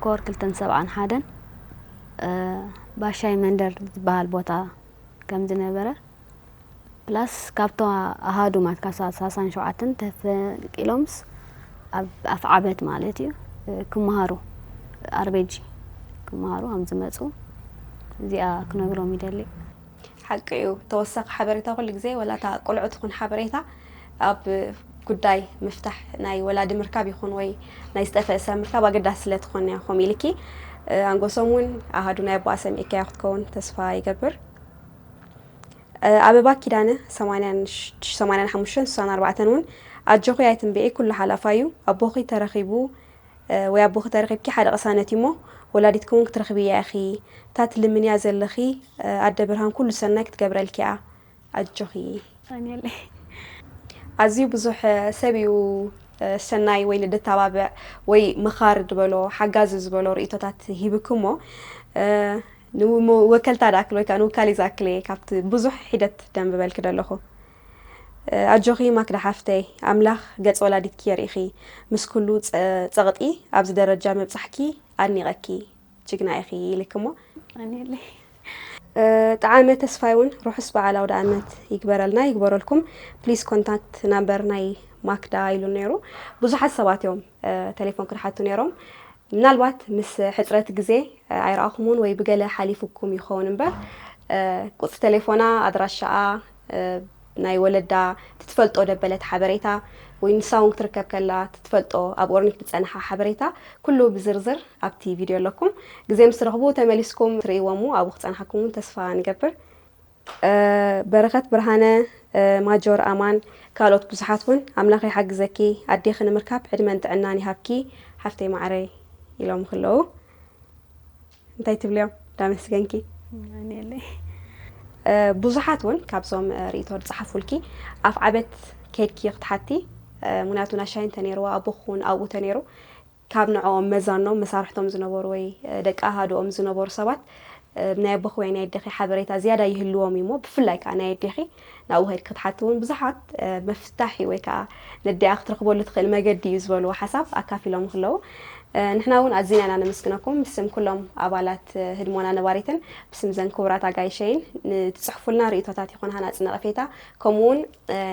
ኮር ክልተን ሰብዓን ሓደን ባሻይ መንደር ዝበሃል ቦታ ከም ዝነበረ ፕላስ ካብቶም ኣሃዱ ማለት ካብ ሰላሳን ሸውዓተን ተፈንቂሎምስ ኣብ ኣፍዓበት ማለት እዩ ክመሃሩ ኣርቤጂ ክመሃሩ ከም ዝመፁ እዚኣ ክነግሮም ይደሊ። ሓቂ እዩ። ተወሳኺ ሓበሬታ ኩሉ ግዜ ወላ እታ ቁልዑ ትኹን ሓበሬታ ኣብ ጉዳይ ምፍታሕ ናይ ወላዲ ምርካብ ይኹን ወይ ናይ ዝጠፈአ ሰብ ምርካብ ኣገዳሲ ስለ ትኾን እያ ከምኡ ኢልኪ። ኣንጎሶም እውን ኣሃዱ ናይ ኣቦኣ ሰሚዕካዮ ክትከውን ተስፋ ይገብር። ኣበባ ኪዳነ ሰማንያን ሓሙሽተን ስሳን ኣርባዕተን እውን ኣጆኺ ኣይትንብዒ ኩሉ ሓላፋ እዩ ኣቦኺ ተረኺቡ ወይ ኣቦኺ ተረኺብኪ ሓደ ቅሳነት እዩ እሞ ወላዲትኪ እውን ክትረኽብያ ኢኺ እታ ትልምንያ ዘለኺ ኣደ ብርሃን ኩሉ ሰናይ ክትገብረልኪ እያ ኣጆኺ። ኣዝዩ ብዙሕ ሰብ እዩ ሰናይ ወይ ንደተባብዕ ወይ መኻሪ ዝበሎ ሓጋዚ ዝበሎ ርእቶታት ሂብኪ እሞ ንወከልታ ዝኣክል ወይ ከዓ ንውካሊ ዝኣክል እየ ካብቲ ብዙሕ ሒደት ደንብበልኪ ዘለኹ። ኣጆኺ ማክዳ ሓፍተይ ኣምላኽ ገጽ ወላዲትኪ የርኢኺ ምስ ኩሉ ጸቕጢ ኣብዚ ደረጃ ምብጻሕኪ ኣድኒቐኪ ጅግና ኢኺ ኢልኪ እሞ ጠዓመ ተስፋይ እውን ርሑስ በዓል ኣውደ ኣመት ይግበረልና ይግበረልኩም please contact number ናይ ማክዳ ኢሉ ነይሩ ብዙሓት ሰባት እዮም ተሌፎን ክድሓቱ ነይሮም ምናልባት ምስ ሕፅረት ግዜ ኣይረኣኹምውን ወይ ብገለ ሓሊፉኩም ይኸውን እምበር ቁፅሪ ተሌፎና ኣድራሻኣ ናይ ወለዳ ትትፈልጦ ደበለት ሓበሬታ ወይ ንሳ እውን ክትርከብ ከላ ትትፈልጦ ኣብ ኦርኒክ ዝፀንሓ ሓበሬታ ኩሉ ብዝርዝር ኣብቲ ቪድዮ ኣለኩም ግዜ ምስ ትረኽቡ ተመሊስኩም ትርእይዎ እሞ ኣብኡ ክፀንሓኩም እውን ተስፋ ንገብር በረኸት ብርሃነ ማጆር ኣማን ካልኦት ብዙሓት እውን ኣምላኽ ይሓግዘኪ ኣዴኺ ንምርካብ ዕድመን ጥዕናን ይሃብኪ ሓፍተይ ማዕረይ ኢሎም ክለዉ እንታይ ትብልዮም ዳመስገንኪ ኣሜለይ ብዙሓት እውን ካብዞም ርእቶ ዝፀሓፉልኪ ኣፍ ዓበት ከድኪ ክትሓቲ ምክንያቱ ናሻይ እንተነይርዋ ኣቦኹን ኣብኡ ተነይሩ ካብ ንዕኦም መዛኖም መሳርሕቶም ዝነበሩ ወይ ደቂ ኣሃድኦም ዝነበሩ ሰባት ናይ ኣቦኺ ወይ ናይ ኣዴኺ ሓበሬታ ዝያዳ ይህልዎም እዩ እሞ ብፍላይ ከዓ ናይ ኣዴኺ ናብኡ ከድኪ ክትሓቲ እውን ብዙሓት መፍታሒ ወይ ከዓ ነዲኣ ክትረኽበሉ ትኽእል መገዲ እዩ ዝበልዎ ሓሳብ ኣካፊሎም ክለዉ ንሕና እውን ኣዚና ኢና ነመስግነኩም ብስም ኩሎም ኣባላት ህድሞና ነባሪትን ብስም ዘን ክቡራት ኣጋይሸይን ንትፅሕፉልና ርእቶታት ይኹን ሃናፂ ነቐፌታ ከምኡ እውን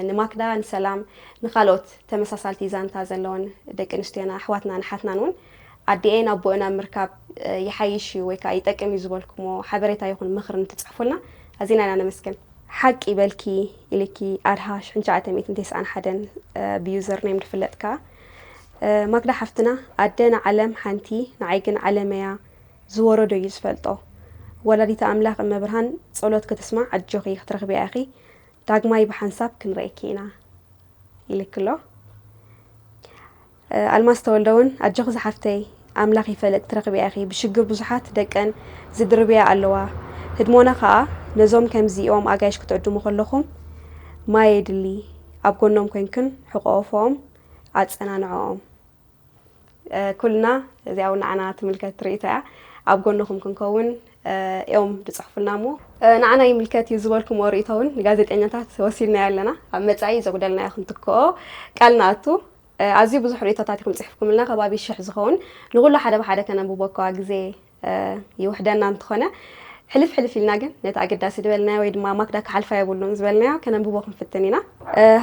ንማክዳ ንሰላም ንካልኦት ተመሳሳልቲ ዛንታ ዘለወን ደቂ ኣንስትዮና ኣሕዋትናን ኣሓትናን እውን ኣዲኤን ኣቦእን ኣብ ምርካብ ይሓይሽ እዩ ወይ ከዓ ይጠቅም እዩ ዝበልኩሞ ሓበሬታ ይኹን ምኽሪ እንትፅሕፉልና ኣዚና ኢና ነመስግን። ሓቂ በልኪ ኢልኪ ኣድሃ ሽሕን ትሽዓተ ሚእትን ተስዓን ሓደን ብዩዘር ኔም ዝፍለጥ ከዓ ማክዳ ሓፍትና ኣደ ንዓለም ሓንቲ ንዓይ ግን ዓለመያ ዝወረዶ እዩ ዝፈልጦ ወላዲተ ኣምላኽ እመብርሃን ጸሎት ክትስማዕ ኣጆኺ ክትረኽብያ ኢኺ ዳግማይ ብሓንሳብ ክንረኤኪ ኢና ኢልኪ ኣሎ ኣልማዝ ተወልደ እውን ኣጆኺ ዝሓፍተይ ኣምላኽ ይፈለጥ ክትረኽብያ ኢኺ ብሽግር ብዙሓት ደቀን ዝድርብያ ኣለዋ ህድሞና ኸኣ ነዞም ከምዚኦም ኣጋይሽ ክትዕድሙ ከለኹም ማይ የድሊ ኣብ ጎኖም ኮንክን ሕቆፎም ኣጸናንዕኦም ኩልና እዚኣ እውን ንዓና ትምልከት ርእይቶ እያ ኣብ ጎንኹም ክንከውን እዮም ዝፅሕፉልና እሞ ንዓና ይምልከት እዩ ዝበልኩምዎ ርእይቶ እውን ንጋዜጠኛታት ወሲድናዮ ኣለና ኣብ መፃኢ ዘጉደልናዮ ክንትክኦ ቃል ንኣቱ ኣዝዩ ብዙሕ ርእይቶታት ኢኹም ፅሒፍኩምልና ከባቢ ሽሕ ዝኸውን ንኩሉ ሓደ ብሓደ ከነንብቦ እኳ ግዜ ይውሕደና እንተኾነ ሕልፍ ሕልፍ ኢልና ግን ነቲ ኣገዳሲ ዝበልናዮ ወይ ድማ ማክዳ ክሓልፋ የብሉን ዝበልናዮ ከነንብቦ ክንፍትን ኢና።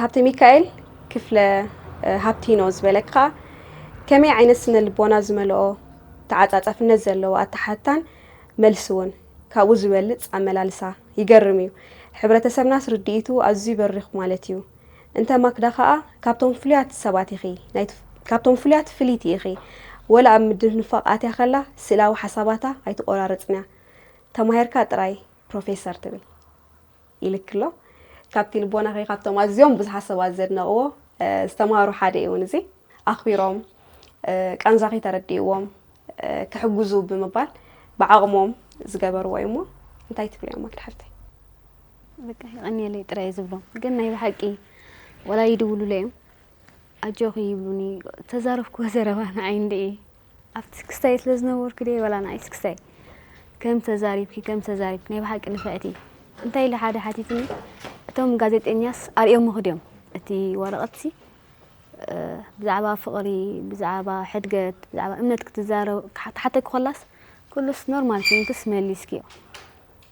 ሃብተ ሚካኤል ክፍለ ሃብቲኖ ዝበለኪ ከዓ ከመይ ዓይነት ስነ ልቦና ዝመልኦ ተዓፃፃፍነት ዘለዎ ኣተሓታን መልሲ እውን ካብኡ ዝበልፅ ኣመላልሳ ይገርም እዩ። ሕብረተሰብናስ ርድኢቱ ኣዝዩ በሪኹ ማለት እዩ። እንተ ማክዳ ከኣ ካብቶም ፍሉያት ሰባት ኢኺ ናይቲ ካብቶም ፍሉያት ፍልይቲ ኢኺ ወላ ኣብ ምድንፋቕ ኣትያ ከላ ስእላዊ ሓሳባታ ኣይትቖራርጽንያ ተማሂርካ ጥራይ ፕሮፌሰር ትብል ኢልክ ኣሎ። ካብቲ ልቦናኺ ካብቶም ኣዝዮም ብዙሓት ሰባት ዘድነቕዎ ዝተማሃሩ ሓደ እዩ እውን እዚ። ኣኽቢሮም ቃንዛኺ ተረዲእዎም ክሕግዙ ብምባል ብዓቕሞም ዝገበርዎ እዩ እሞ እንታይ ትብልዮም ኣክዳ ሓፍተይ? በቃ ይቐንየለይ ጥራይ ዝብሎም ግን ናይ ብሓቂ ወላ ይድውሉለይ እዮም ኣጆኺ ይብሉኒ። ተዛረብክዎ ዘረባ ንዓይ እንድዒ ኣብቲ ክስታይ ስለ ዝነበርኩ ድየ ወላ ንዓይስ ክስታይ ከም ተዛሪብኪ ከም ተዛሪብኪ ናይ ብሓቂ ንፍዕቲ እንታይ ኢለ ሓደ ሓቲትኒ። እቶም ጋዜጠኛስ ኣርእዮም ምኽድዮም እቲ ወረቐትሲ ብዛዕባ ፍቕሪ ብዛዕባ ሕድገት ብዛዕባ እምነት ክትዛረብ ክትሓተኪ ኮላስ ኩሉስ ኖርማል ኮንክስ መሊስኪዮ።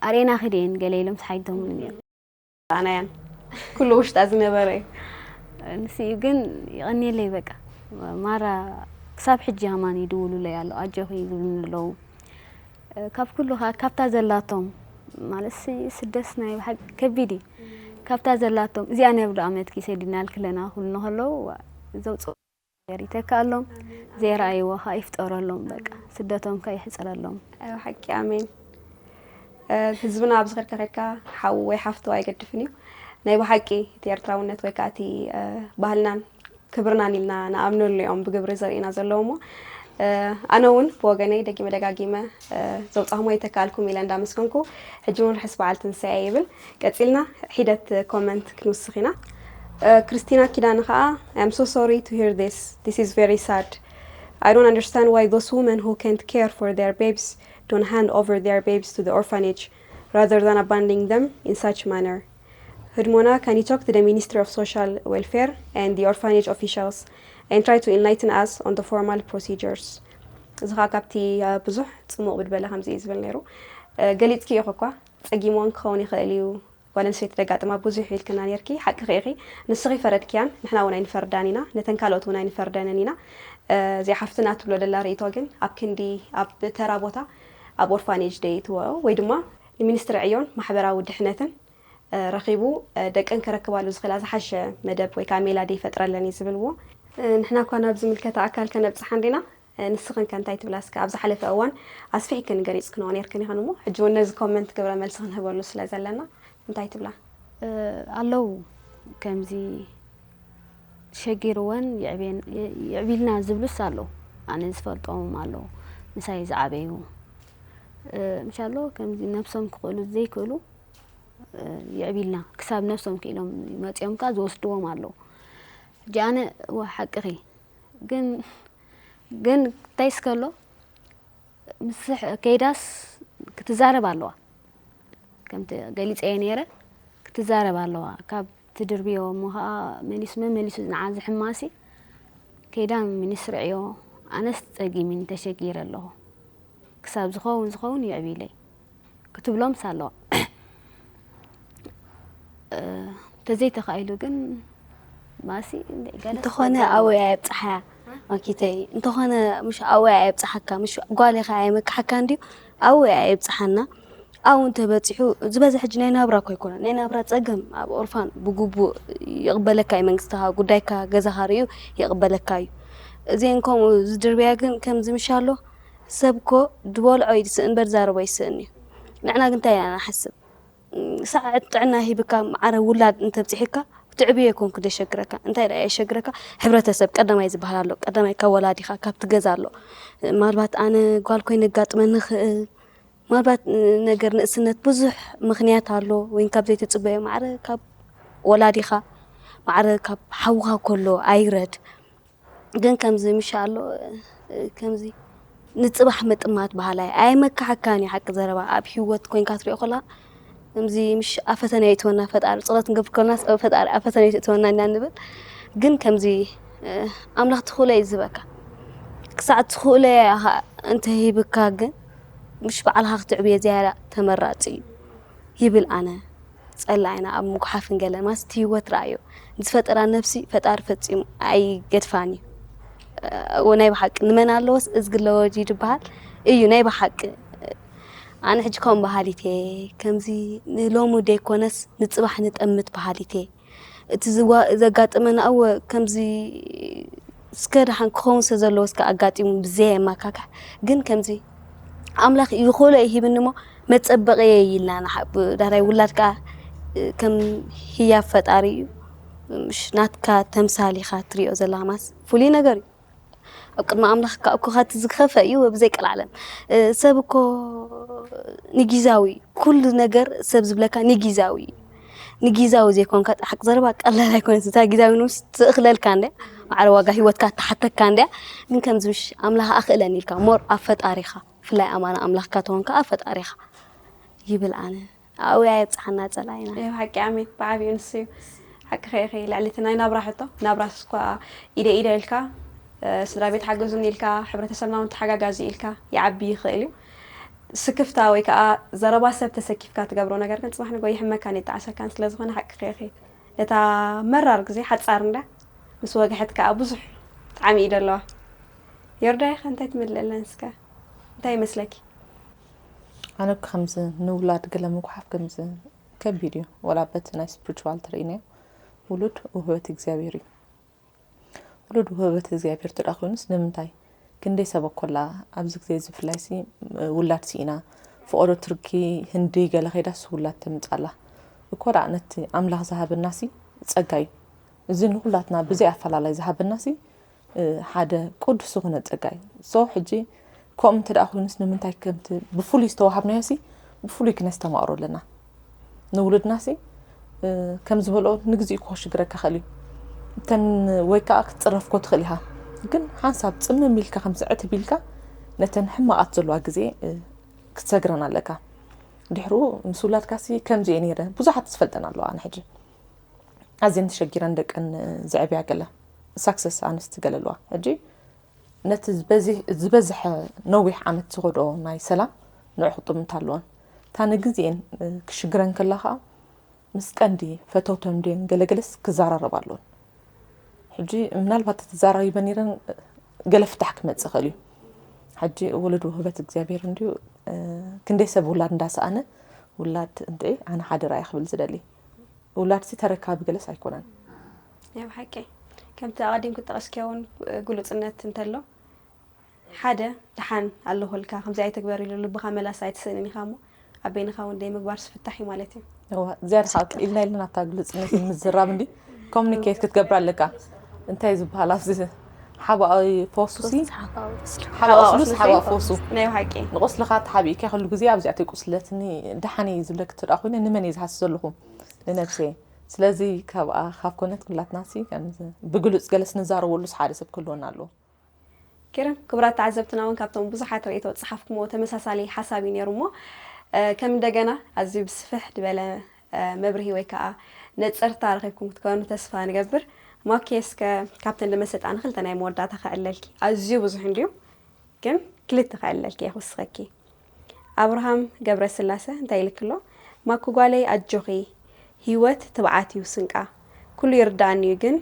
ኣርእና ክድየን ገለ ኢሎም ስሓይቶምኒ ነይሩ። ኣናያን ኩሉ ውሽጣ ዝነበረ እዩ። ንስኡ ግን ይቐንየለይ በቃ ማራ ክሳብ ሕጂ ሃማን ይድውሉለይ ኣሎ ኣጆኺ ዝብሉኒ ኣለዉ። ካብ ኩሉ ከኣ ካብታ ዘላቶም ማለት ሲ ስደስ ናይ ብሓቂ ከቢድ እዩ። ካብታ ዘላቶም እዚኣ ነብዶ ኣመትኪ ሰዲናልኪ ኣለና ክብሉኒ ከለዉ ዘውፅኡ ነገር ይተክኣሎም፣ ዘይረኣይዎ ከኣ ይፍጠረሎም፣ በቃ ስደቶም ከኣ የሕፅረሎም። ኣይ ብሓቂ ኣሜን። ህዝብና ኣብዚ ከድካ ከድካ ሓው ወይ ሓፍቱ ኣይገድፍን እዩ። ናይ ብሓቂ እቲ ኤርትራውነት ወይ ከዓ እቲ ባህልናን ክብርናን ኢልና ንኣምነሉ እዮም ብግብሪ ዘርእና ዘለዉ እሞ ኣነ እውን ብወገነይ ደጊመ ደጋጊመ ዘውፃኹሞ ይተካልኩም ኢለ እንዳመስገንኩ ሕጂ እውን ርሕስ በዓል ትንሳኤ ይብል። ቀፂልና ሒደት ኮመንት ክንውስኽ ኢና። ክርስቲና ኪዳነ ከዓ I am so sorry to hear this. This is very sad. I don't understand why those women who can't care for their babes don't hand over their babes to the orphanage rather than abandoning them in such manner. Hudmona, can you talk to the Ministry of Social Welfare and the orphanage officials and try to enlighten us on the formal procedures? እዚ ከዓ ካብቲ ብዙሕ ፅሙቕ ብድበለ ከምዚ እዩ ዝብል ነይሩ። ገሊፅኪ ኢኹ እኳ ፀጊም እውን ክኸውን ይኽእል እዩ ጓል ኣንስተይቲ ደጋጥማ ብዙሕ ኢልክና ነርኪ ሓቅኺ ኢኺ። ንስኺ ፈረድክያን ንሕና እውን ኣይንፈርዳን ኢና፣ ነተን ካልኦት እውን ኣይንፈርደንን ኢና። እዚኣ ሓፍትና ትብሎ ደላ ርእይቶ ግን ኣብ ክንዲ ኣብ ተራ ቦታ ኣብ ኦርፋኔጅ ደይትወኦ ወይ ድማ ንሚኒስትሪ ዕዮን ማሕበራዊ ድሕነትን ረኺቡ ደቀን ከረክባሉ ዝኽእላ ዝሓሸ መደብ ወይ ከዓ ሜላ ደይፈጥረለን እዩ ዝብልዎ። ንሕና እኳ ናብ ዝምልከታ ኣካል ከነብፅሓ እንዲና። ንስኽን ከ እንታይ ትብላ እስከ ኣብ ዝሓለፈ እዋን ኣስፊሕክን ገሊፅክንኦ ነርክን ኢኽን እሞ ሕጂ እውን ነዚ ኮመንት ግብረ መልሲ ክንህበሉ ስለ ዘለና እንታይ ትብላ? ኣለዉ ከምዚ ሸጊርወን ይዕብልና ዝብሉስ ኣለዉ ኣነ ዝፈልጦም ኣለዉ ምሳይ ዝዓበዩ ምሻሎ ከምዚ ነብሶም ክኽእሉ ዘይክእሉ ይዕብልና ክሳብ ነብሶም ክኢሎም መፂኦም ከ ዝወስድዎም ኣለዉ ሕጂ ኣነ ሓቅኺ ግን ግን እንታይ እስከሎ ምስ ከይዳስ ክትዛረብ ኣለዋ ከምቲ ገሊፀየ ነይረ ክትዛረብ ኣለዋ ካብ ትድርብዮ እሞ ከዓ መሊሱ መመሊሱ ንዓ ዝሕማሲ ከይዳ ሚኒስትሪ ዕዮ ኣነስ ፀጊሚኒ ተሸጊረ ኣለኹ ክሳብ ዝኸውን ዝኸውን ይዕብለይ ክትብሎምስ ኣለዋ ተዘይተኻኢሉ ግን ማሲ እንተኾነ ኣወያ የብፅሓያ ማኪተይ እንተኾነ ምሽ ኣወያ የብፅሓካ ምሽ ጓል ኢኻ የመክሓካ እንድዩ ኣወያ የብፅሓና ኣብኡ እንተበፂሑ ዝበዝሕ ሕጂ ናይ ናብራ እኮ ኣይኮነን ናይ ናብራ ፀገም ኣብ ኦርፋን ብግቡእ ይቕበለካ እዩ መንግስቲ ጉዳይካ ገዛኻ ርእዩ ይቕበለካ እዩ እዚአን ከምኡ ዝድርብያ ግን ከምዚ ምሽ ኣሎ ሰብ እኮ ዝበልዖ ይስእን እምበር ዛረቦ ይስእን እዩ ንዕና ግን እንታይ ኢና ንሓስብ ሳዕ ጥዕና ሂብካ ማዕረ ውላድ እንተብፂሕካ ክትዕብዮ ይኮንኩ ደሸግረካ እንታይ ደኣ የሸግረካ ሕብረተሰብ ቀዳማይ ዝበሃል ኣሎ ቀዳማይ ካብ ወላዲኻ ካብ ትገዛ ኣሎ ማልባት ኣነ ጓል ኮይነ ጋጥመኒ ክእል ማልባት ነገር ንእስነት ብዙሕ ምክንያት ኣሎ ወይ ካብ ዘይትፅበዮ ማዕረ ካብ ወላዲኻ ማዕረ ካብ ሓውኻ ከሎ ኣይረድ ግን ከምዚ ምሻ ኣሎ ከምዚ ንፅባሕ ምጥማት ባህላይ ኣይመካሓካን እዩ ሓቂ ዘረባ ኣብ ሂወት ኮይንካ ትሪኦ ከላ ከምዚ ምሽ ኣፈተና ይእትወና ፈጣሪ ፀሎት ንገብር ከለና ፈጣሪ ኣፈተና ይእትወና ኢና ንብል ግን ከምዚ ኣምላኽ ትኽእሎ እዩ ዝህበካ ክሳዕ ትኽእሎ እንተሂብካ ግን ምሽ ባዕልኻ ክትዕብዮ ዝያዳ ተመራፂ እዩ ይብል ኣነ ፀላኢና ኣብ ምጉሓፍን ገለ ማስ እቲ ህይወት ረኣዮ ንዝፈጠራ ነብሲ ፈጣሪ ፈፂሙ ኣይገድፋን እዩ እዎ ናይ ብሓቂ ንመን ኣለዎስ እዝጊ ኣለዎ ድዩ ዝበሃል እዩ ናይ ብሓቂ ኣነ ሕጂ ከም በሃሊት እየ ከምዚ ንሎሚ ደይኮነስ ንፅባሕ ንጠምት በሃሊት እየ እቲ ዘጋጥመና እወ ከምዚ እስከ ደሓን ክኸውን ስለ ዘለዎ እስከ ኣጋጢሙ ብዘይ የማካክሕ ግን ከምዚ ኣምላኽ ይኽእሎ እዩ ሂብኒ እሞ መጸበቕየ ኢልና ንሓ-፣ ብ-፣ ዳሕራይ ውላድ ከኣ፣ እ፣ ከም ህያብ ፈጣሪ እዩ። ምሽ ናትካ ተምሳል ኢኻ ትሪኦ ዘለኻ ማስ ፍሉይ ነገር እዩ። ኣብ ቅድሚ ኣምላኽ ከኣ እኮ ኻቲ ዝኸፈ እዩ ብዘይ ቀልዓለም። እ፣ ሰብ እኮ ንጊዛዊ እዩ። ኩሉ ነገር ሰብ ዝብለካ ንጊዛዊ እዩ። ንጊዛዊ ዘይኮንካ ሓቂ ዘረባ ቀላል ኣይኮነትን። እታ ግዛዊ ንስ ትእኽለልካ እንድያ። ማዕረ ዋጋ ህይወትካ ትሓተካ እንድያ። ግን ከምዚ ምሽ ኣምላኽ ኣኽእለን ኢልካ ሞር ኣብ ፈጣሪኻ፣ ብፍላይ ኣማና ኣምላኽካ ተኾንካ ኣብ ፈጣሪኻ ይብል ኣነ። ኣብኡ የብጽሓና ጸላኢና። እዮ፣ ሓቂ ኣሜን። ብዓብዩ ንሱ እዩ። ሓቂ ኸ ኢኺ፣ ልዕሊ እቲ ናይ ናብራ ሕቶ፣ ናብራስ እኳ ኢደ ኢደ ኢልካ፣ እ፣ ስድራ ቤት ሓገዙኒ ኢልካ፣ ሕብረተሰብና እውን ተሓጋጋዚ ኢልካ ይዓቢ ይኽእል እዩ። ስክፍታ ወይ ከዓ ዘረባ ሰብ ተሰኪፍካ ትገብሮ ነገር ግን ጽባሕ ንጎ ይሕመካን ይጠዓሰካን ስለ ዝኾነ ሓቂ ኸ ኢኺ። ነታ መራር ግዜ ሓጻር እንዳ ምስ ወግሐት ከኣ ብዙሕ ጣዕሚ እዩ ደለዋ። ዮርዳይ ኸ እንታይ ትምልእለን እስከ? እንታይ ይመስለኪ? ኣነ እኮ ከምዚ ንውላድ ገለ ምጉሓፍ ከምዚ ከቢድ እዩ። ወላ በቲ ናይ ስፕሪቹዋል ትርእይናዮ ውሉድ ውህበት እግዚኣብሔር እዩ። ውሉድ ውህበት እግዚኣብሔር ተደኣ ኮይኑስ ንምንታይ? ክንደይ ሰብ እኮ ኣላ ኣብዚ ግዜ እዚ ብፍላይሲ ውላድ ስኢና፣ ፈቐዶ ትርኪ ህንዲ ገለ ከይዳስ ውላድ ተምጽእ ኣላ። እኮ ደኣ ነቲ ኣምላኽ ዝሃበናሲ ጸጋ እዩ። እዚ ንኹላትና ብዘይ ኣፈላላይ ዝሃበናሲ፣ እ፣ ሓደ ቅዱስ ዝኾነ ጸጋ እዩ። ሶ ሕጂ ከምኡ እንተ ደኣ ኮይኑስ ንምንታይ ከምቲ ብፍሉይ ዝተዋሃብናዮሲ ብፍሉይ ክነስተማቕሮ ኣለና። ንውሉድናሲ፣ እ፣ ከም ዝበልኦ ንግዚኡ ክሽግረካ ይኽእል እዩ። እተን ወይ ከኣ ክትጽረፍኮ ትኽእል ኢኻ። ግን ሓንሳብ ጽምም ኢልካ ከምዚ ዕትብ ኢልካ ነተን ሕማቓት ዘለዋ ግዜ፣ እ፣ ክትሰግረን ኣለካ። ድሕሩ ምስ ውላድካሲ ከምዚ እየ ነይረ። ብዙሓት ዝፈልጠን ኣለዋ ኣነ ሕጂ። ኣዝየን ተሸጊረን ደቀን ዘዕብያ ገለ ሳክሰስ ኣንስቲ ገለ ኣለዋ። ሕጂ ነቲ ዝበዚ-፣ ዝበዝሐ ነዊሕ ዓመት ዝኸድኦ ናይ ሰላም ንዑ ክጥምት ኣለወን። እታ ንግዜኤን ክሽግረን ከላ ኸኣ ምስ ቀንዲ ፈተውተን ድየን ገለገለስ ክዘራረባ ኣለወን። ሕጂ ምናልባት ተዘራሪበን ነይረን ገለ ፍታሕ ክመጽእ ይኽእል እዩ። ሕጂ ወለዶ ህበት እግዚኣብሔር እንድዩ፣ እ፣ ክንደይ ሰብ ውላድ እንዳሰኣነ ውላድ እንድዒ ኣነ ሓደራ እየ ክብል ዝደሊ። ውላድሲ ተረካቢ ገለስ ኣይኮነን። ናይ ብሓቂ ከምቲ ኣቐዲምኩ ጠቐስክዮ እውን ግሉጽነት እንተሎ ሓደ ደሓን ኣለኹልካ ከምዚ ኣይትግበር ኢሉ ልብኻ መላስ ኣይትስእንን ኢኻ እሞ ኣብ በይንኻ እውን ደይ ምግባር ዝፍታሕ እዩ ማለት እዩ። እዋ፣ ዝያዳ ከዓ ኢልና ኢልና እታ ግልጽነት ንምዝራብ እንዲ ኮሚኒኬት ክትገብር ኣለካ። እንታይ ዝበሃል ኣብዚ ሓባዊ ፈውሱሲ? ሓባዊ ቁስሊ። ሓባዊ ቁስሊ፣ ሓባዊ ፈውሱ። ናይ ብሓቂ። ንቁስልኻ ተሓቢእካ ኩሉ ግዜ ኣብዚኣ ተይ ቁስለትኒ ደሓን እየ ዝብለክ እንተ ደኣ ኮይነ ንመን እየ ዝሃሲ ዘለኹ? ንነብሰይ። ስለዚ ካብኣ ካብ ኮነት ኩላትናሲ ከምዚ ብግሉጽ ገለስ ንዛረበሉስ ሓደ ሰብ ክህልወና ኣለዎ። ኪረን፣ ክቡራት ተዓዘብትና እውን ካብቶም ብዙሓት ርእይቶ ዝጸሓፍኩምዎ ተመሳሳሊ ሓሳብ እዩ ነይሩ እሞ፣ እ፣ ከም እንደገና ኣዝዩ ብስፍሕ ዝበለ፣ እ፣ መብርሂ ወይ ከዓ ነጸርታ ረኺብኩም ክትኮኑ ተስፋ ንገብር። ማኬ፣ እስከ ካብተን ለመሰጣ ንኽልተ ናይ መወዳእታ ከዕለልኪ። ኣዝዩ ብዙሕ እንድዩ፣ ግን ክልተ ከዕለልኪ እየ ክውስኸኪ። ኣብርሃም ገብረስላሰ እንታይ ኢልክሎ? ማኩ ጓለይ ኣጆኺ፣ ህይወት ትብዓት እዩ ስንቃ። ኩሉ ይርድኣኒ እዩ፣ ግን፣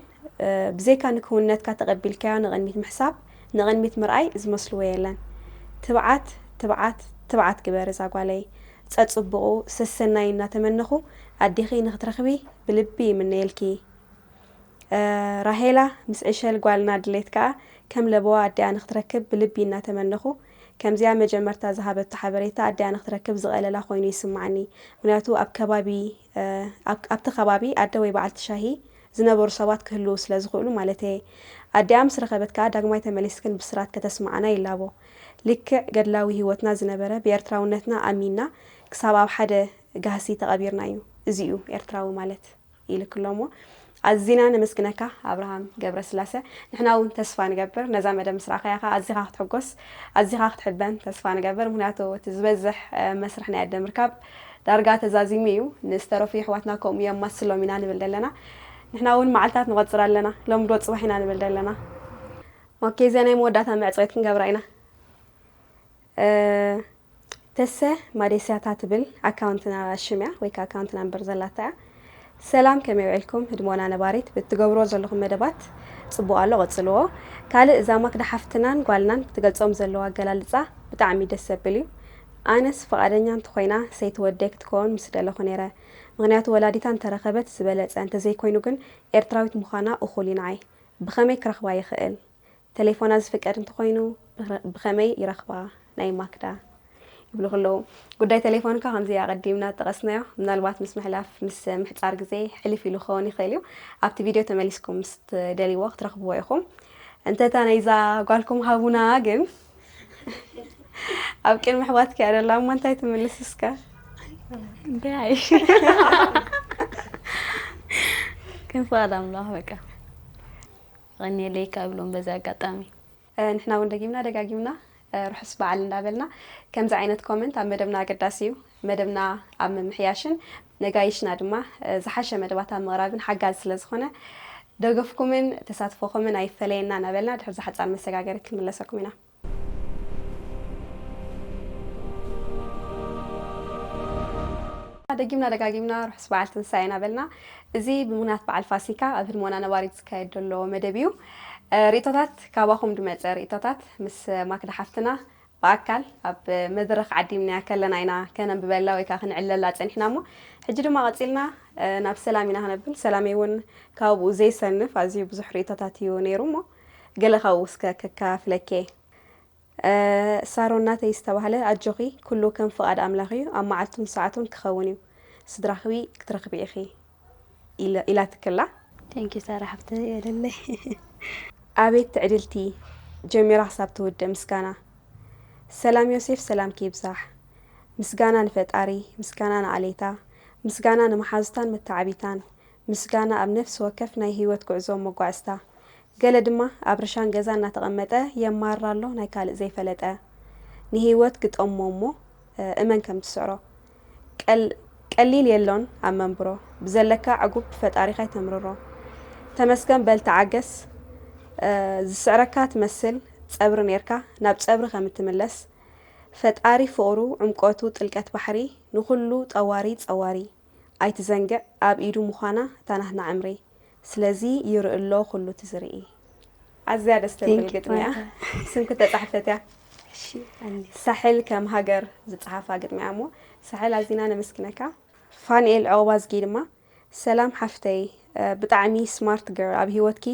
እ፣ ብዘይካ ንክውንነትካ ተቐቢልካዮ ንቕድሚት ምሕሳብ፣ ንቕድሚት ምርኣይ ዝመስልዎ የለን። ትብዓት፣ ትብዓት፣ ትብዓት ግበሪ እዛ ጓለይ። ጸጽቡቑ፣ ሰሰናዩ እናተመነኹ ኣዴኺ ንኽትረኽቢ ብልቢ ይምነየልኪ። እ፣ ራሄላ ምስ ዕሸል ጓልና ድሌት ከኣ ከም ለበዋ ኣዲኣ ንኽትረክብ ብልቢ እናተመነኹ፣ ከምዚኣ መጀመርታ ዝሃበቶ ሓበሬታ ኣዲኣ ንኽትረክብ ዝቐለላ ኮይኑ ይስምዓኒ። ምኽንያቱ ኣብ ከባቢ፣ እ፣ ኣብ፣ ኣብቲ ከባቢ ኣደ ወይ በዓልቲ ሻሂ ዝነበሩ ሰባት ክህልዉ ስለ ዝኽእሉ ማለተየ። ኣዲኣ ምስ ረኸበት ከኣ ዳግማይ ተመሊስክን ብስራት ከተስምዓና ይላቦ። ልክዕ ገድላዊ ህይወትና ዝነበረ ብኤርትራውነትና ኣሚንና ክሳብ ኣብ ሓደ ጋህሲ ተቐቢርና እዩ። እዚ እዩ ኤርትራዊ ማለት። ኢልክሎ እሞ ኣዚና ነመስግነካ ኣብርሃም ገብረስላሰ። ንሕና እውን ተስፋ ንገብር ነዛ መደብ ምስ ረኣኻያ ኸዓ ኣዚኻ ክትሕጎስ ኣዚኻ ክትሕበን ተስፋ ንገብር። ምኽንያቱ እቲ ዝበዝሕ፣ እ፣ መስርሕ ናይ ኣደ ምርካብ ዳርጋ ተዛዚሙ እዩ። ንዝተረፉ የሕዋትና ከምኡ እዮም ማስሎም ኢና ንብል ዘለና። ንሕና እውን መዓልታት ንቖጽር ኣለና። ሎሚ ዶ ጽባሕ ኢና ንብል ዘለና። ኦኬ፣ እዚኣ ናይ መወዳእታ መዕጸዊት ክንገብራ ኢና። እ፣ ተሰ ማዴስያ እታ ትብል ኣካውንትና ሽም እያ ወይ ከዓ ኣካውንት ናምበር ዘላታ እያ። ሰላም፣ ከመይ ውዒልኩም? ህድሞና ነባሪት፣ ብትገብርዎ ዘለኹም መደባት ጽቡቕ ኣሎ፣ ቀጽልዎ። ካልእ እዛ ማክዳ ሓፍትናን ጓልናን ክትገልጾም ዘለዋ ኣገላልጻ ብጣዕሚ ደስ ዘብል እዩ። ኣነስ ፍቓደኛ እንተኾይና ሰይቲ ወደይ ክትከውን ምስ ደለኹ ነይረ። ምኽንያቱ ወላዲታ እንተረኸበት ዝበለጸ፣ እንተዘይኮይኑ ግን ኤርትራዊት ምዃና እኹል እዩ ንዓይ። ብኸመይ ክረኽባ ይኽእል? ተሌፎና ዝፍቀድ እንተኾይኑ ብኸ-፣ ብኸመይ ይረኽባ? ናይ ማክዳ። ይብሉ ከለዉ፣ ጉዳይ ቴሌፎንካ ከምዚ ኣቐዲምና ጠቐስናዮ፣ ምናልባት ምስ ምሕላፍ፣ ምስ ምሕጻር ግዜ ሕልፍ ኢሉ ክኸውን ይኽእል እዩ። ኣብቲ ቪድዮ ተመሊስኩም ምስ ትደልይዎ ክትረኽብዎ ኢኹም። እንተ እታ ናይዛ ጓልኩም ሃቡና ግን፣ ኣብ ቅድሚ ኣሕዋትኪ እያ ደላ እሞ እንታይ ትምልስ እስከ? እንታይ? ከም ፍቓድ ኣምላኽ በቃ። የቐንየለይ ካብ ኢሎም በዚ ኣጋጣሚ። እ፣ ንሕና እውን ደጊምና ደጋጊምና፣ እ፣ ርሑስ በዓል እንዳበልና፣ ከምዚ ዓይነት ኮመንት ኣብ መደብና ኣገዳሲ እዩ። መደብና ኣብ ምምሕያሽን ነጋይሽና ድማ፣ እ፣ ዝሓሸ መደባት ኣብ ምቕራብን ሓጋዚ ስለ ዝኾነ፣ ደገፍኩምን ተሳትፎኹምን ኣይፈለየና እናበልና፣ ድሕሪ ዝሓጻር መሰጋገሪት ክንምለሰኩም ኢና። ደጊምና ደጋጊምና ርሑስ በዓል ትንሳኤ እናበልና፣ እዚ ብምኽንያት በዓል ፋሲካ ኣብ ህድሞና ነባሪት ዝካየድ ዘሎ መደብ እዩ። እ፣ ርእይቶታት ካባኹም ድመጸ ርእይቶታት ምስ ማክዳ ሓፍትና ብኣካል ኣብ መድረኽ ዓዲምናያ ከለና ኢና ከነንብበላ ወይ ከዓ ክንዕለላ ጸኒሕና እሞ፣ ሕጂ ድማ ቀጺልና፣ እ፣ ናብ ሰላም ኢና ክነብል። ሰላመይ እውን ካብኡ ዘይሰንፍ ኣዝዩ ብዙሕ ርእይቶታት እዩ ነይሩ እሞ፣ ገለ ካብኡ እስከ ከካፍለኪ እየ። እ፣ ሳሮን ናተይ ዝተባህለ፣ ኣጆኺ፣ ኩሉ ከም ፍቓድ ኣምላኽ እዩ፣ ኣብ መዓልቱን ሰዓቱን ክኸውን እዩ። ስድራኺ ክትረኽቢ ኢኺ ኢለ-፣ ኢላትክላ። Thank you ሳራ ሓፍተይ የለለይ። ኣቤት ትዕድልቲ፣ ጀሚራ ክሳብ ትውድእ ምስጋና። ሰላም ዮሴፍ፣ ሰላምኪ ይብዛሕ። ምስጋና ንፈጣሪ፣ ምስጋና ንኣሌታ፣ ምስጋና ንመሓዙታን መተዓቢታን፣ ምስጋና ኣብ ነፍሲ ወከፍ ናይ ህይወት ጉዕዞ መጓዕዝታ። ገለ ድማ ኣብ ርሻን ገዛ እናተቐመጠ የማርር ኣሎ ናይ ካልእ ዘይፈለጠ። ንህይወት ግጠሞ እሞ፣ እ፣ እመን ከም ትስዕሮ። ቀል-፣ ቀሊል የሎን ኣብ መንብሮ፣ ብዘለካ ዕጉብ ብፈጣሪኻ ኣይተምርሮ። ተመስገን በል ተዓገስ፣ እ፣ ዝስዕረካ ትመስል ጸብሪ ኔርካ ናብ ጸብሪ ከም እትምለስ። ፈጣሪ ፍቕሩ ዕምቆቱ ጥልቀት ባሕሪ ንኹሉ ጠዋሪ ጸዋሪ። ኣይትዘንግዕ ኣብ ኢዱ ምዃና እታ ናትና ዕምሪ። ስለዚ ይርኢ ኣሎ ኩሉ እቲ ዝርኢ። ኣዝያ ደስ ተብል Thank you ግጥሚ እያ። ማራ። ስም ክተጻሕፈት እያ። እሺ፣ ኣኒ። ሳሕል ከም ሃገር ዝጸሓፋ ግጥሚ እያ እሞ፣ ሳሕል ኣዚና ነመስግነካ። ፋንኤል ዑቕባዝጊ ድማ፣ ሰላም ሓፍተይ፣ እ፣ ብጣዕሚ ስማርት ገር፣ ኣብ ህይወትኪ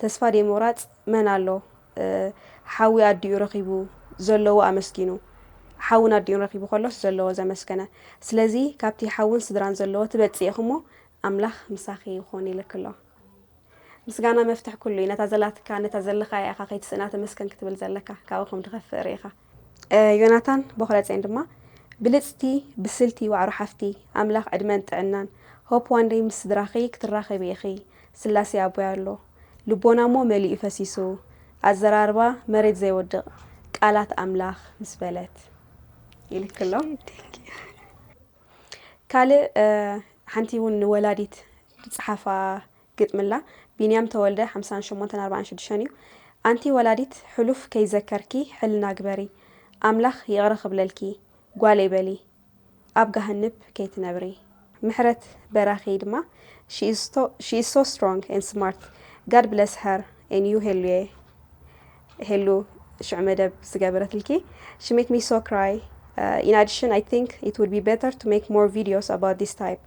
ተስፋ ደይምቑራጽ መን ኣሎ? እ፣ ሓዊ ኣዲኡ ረኺቡ ዘለዎ ኣመስጊኑ፣ ሓዊ ኣዲኡ ረኺቡ ከሎስ ዘለዎ ዘመስገነ። ስለዚ ካብቲ ሓውን ስድራን ዘለዎ ትበጽኢ ኢኺ እሞ ኣምላኽ ምሳኺ ይኹን ኢልኪ ኣሎ። ምስጋና መፍትሕ ኩሉ እዩ። ነታ ዘላትካ፣ ነታ ዘለኻያ ኢኻ ከይትስእና ተመስገን ክትብል ዘለካ፣ ካብኡ ከም ትኸፍእ ርኢኻ። እ፣ ዮናታን ቦኽረጼን ድማ፣ ብልጽቲ፣ ብስልቲ ዋዕሮ ሓፍቲ፣ ኣምላኽ ዕድመን ጥዕናን፣ hope one day ምስ ስድራኺ ክትራኸቢ ኢኺ፣ ስላሴ ኣቦይ ኣሎ፣ ልቦና እሞ መሊኡ ፈሲሱ፣ ኣዘራርባ መሬት ዘይወድቕ፣ ቃላት ኣምላኽ ምስ በለት ኢልኪ ኣሎ። ካልእ፣ እ፣ ሓንቲ እውን ንወላዲት ዝጸሓፋ ግጥሚ ኣላ። ቢንያም ተወልደ፣ ሓምሳን ሸሞንተን ኣርባዓን ሽዱሽተን እዩ። ኣንቲ ወላዲት፣ ሕሉፍ ከይዘከርኪ ሕልና ግበሪ። ኣምላኽ ይቕረ ክብለልኪ፣ ጓለይ በሊ፣ ኣብ ጋህንብ ከይትነብሪ። ምሕረት በራኺ ድማ፣ she is so, she is so strong and smart. God bless her and you, ሄሉየ። ሄሉ ሽዑ መደብ ዝገበረትልኪ። She make me so cry. Uh, in addition, I think it would be better to make more videos about this type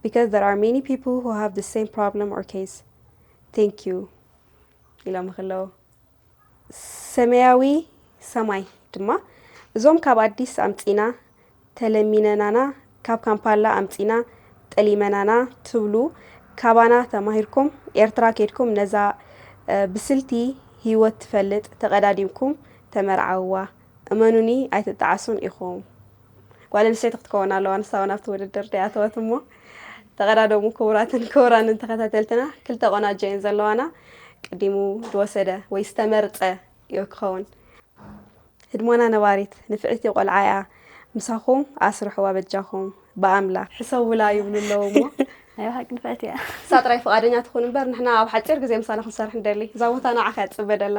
because there are many people who have the same problem or case. Thank you. ኢሎም ከለዉ፣ ሰማያዊ ሰማይ ድማ፣ እዞም ካብ ኣዲስ ኣምጺና ተለሚነናና፣ ካብ ካምፓላ ኣምጺና ጠሊመናና ትብሉ፣ ካባና ተማሂርኩም ኤርትራ ኬድኩም ነዛ፣ እ፣ ብስልቲ ህይወት ትፈልጥ ተቐዳዲምኩም ተመርዓውዋ። እመኑኒ ኣይትጠዓሱን ኢኹም። ጓል ኣንስተይቲ ክትከውን ኣለዋ፣ ንሳ እውን ኣብቲ ውድድር ደይኣተወት እሞ ተቐዳደሙ ክቡራትን ክቡራንን ተኸታተልትና። ክልተ ቆናጆ እየን ዘለዋና። ቅዲሙ ዝወሰደ ወይ ዝተመርጸ እዩ ክኸውን። ህድሞና ነባሪት ንፍዕቲ ቆልዓ እያ። ምሳኹም ኣስርሕዋ በጃኹም ብኣምላኽ። ሕሰቡላ ይብሉ ኣለዉ እሞ። ናይ ብሓቂ ንፍዕቲ እያ። ንሳ ጥራይ ፍቓደኛ ትኹን እምበር ንሕና ኣብ ሓጺር ግዜ ምሳና ክንሰርሕ ንደሊ። እዛ ቦታ ንዓኻ እያ ትጽበ ደላ።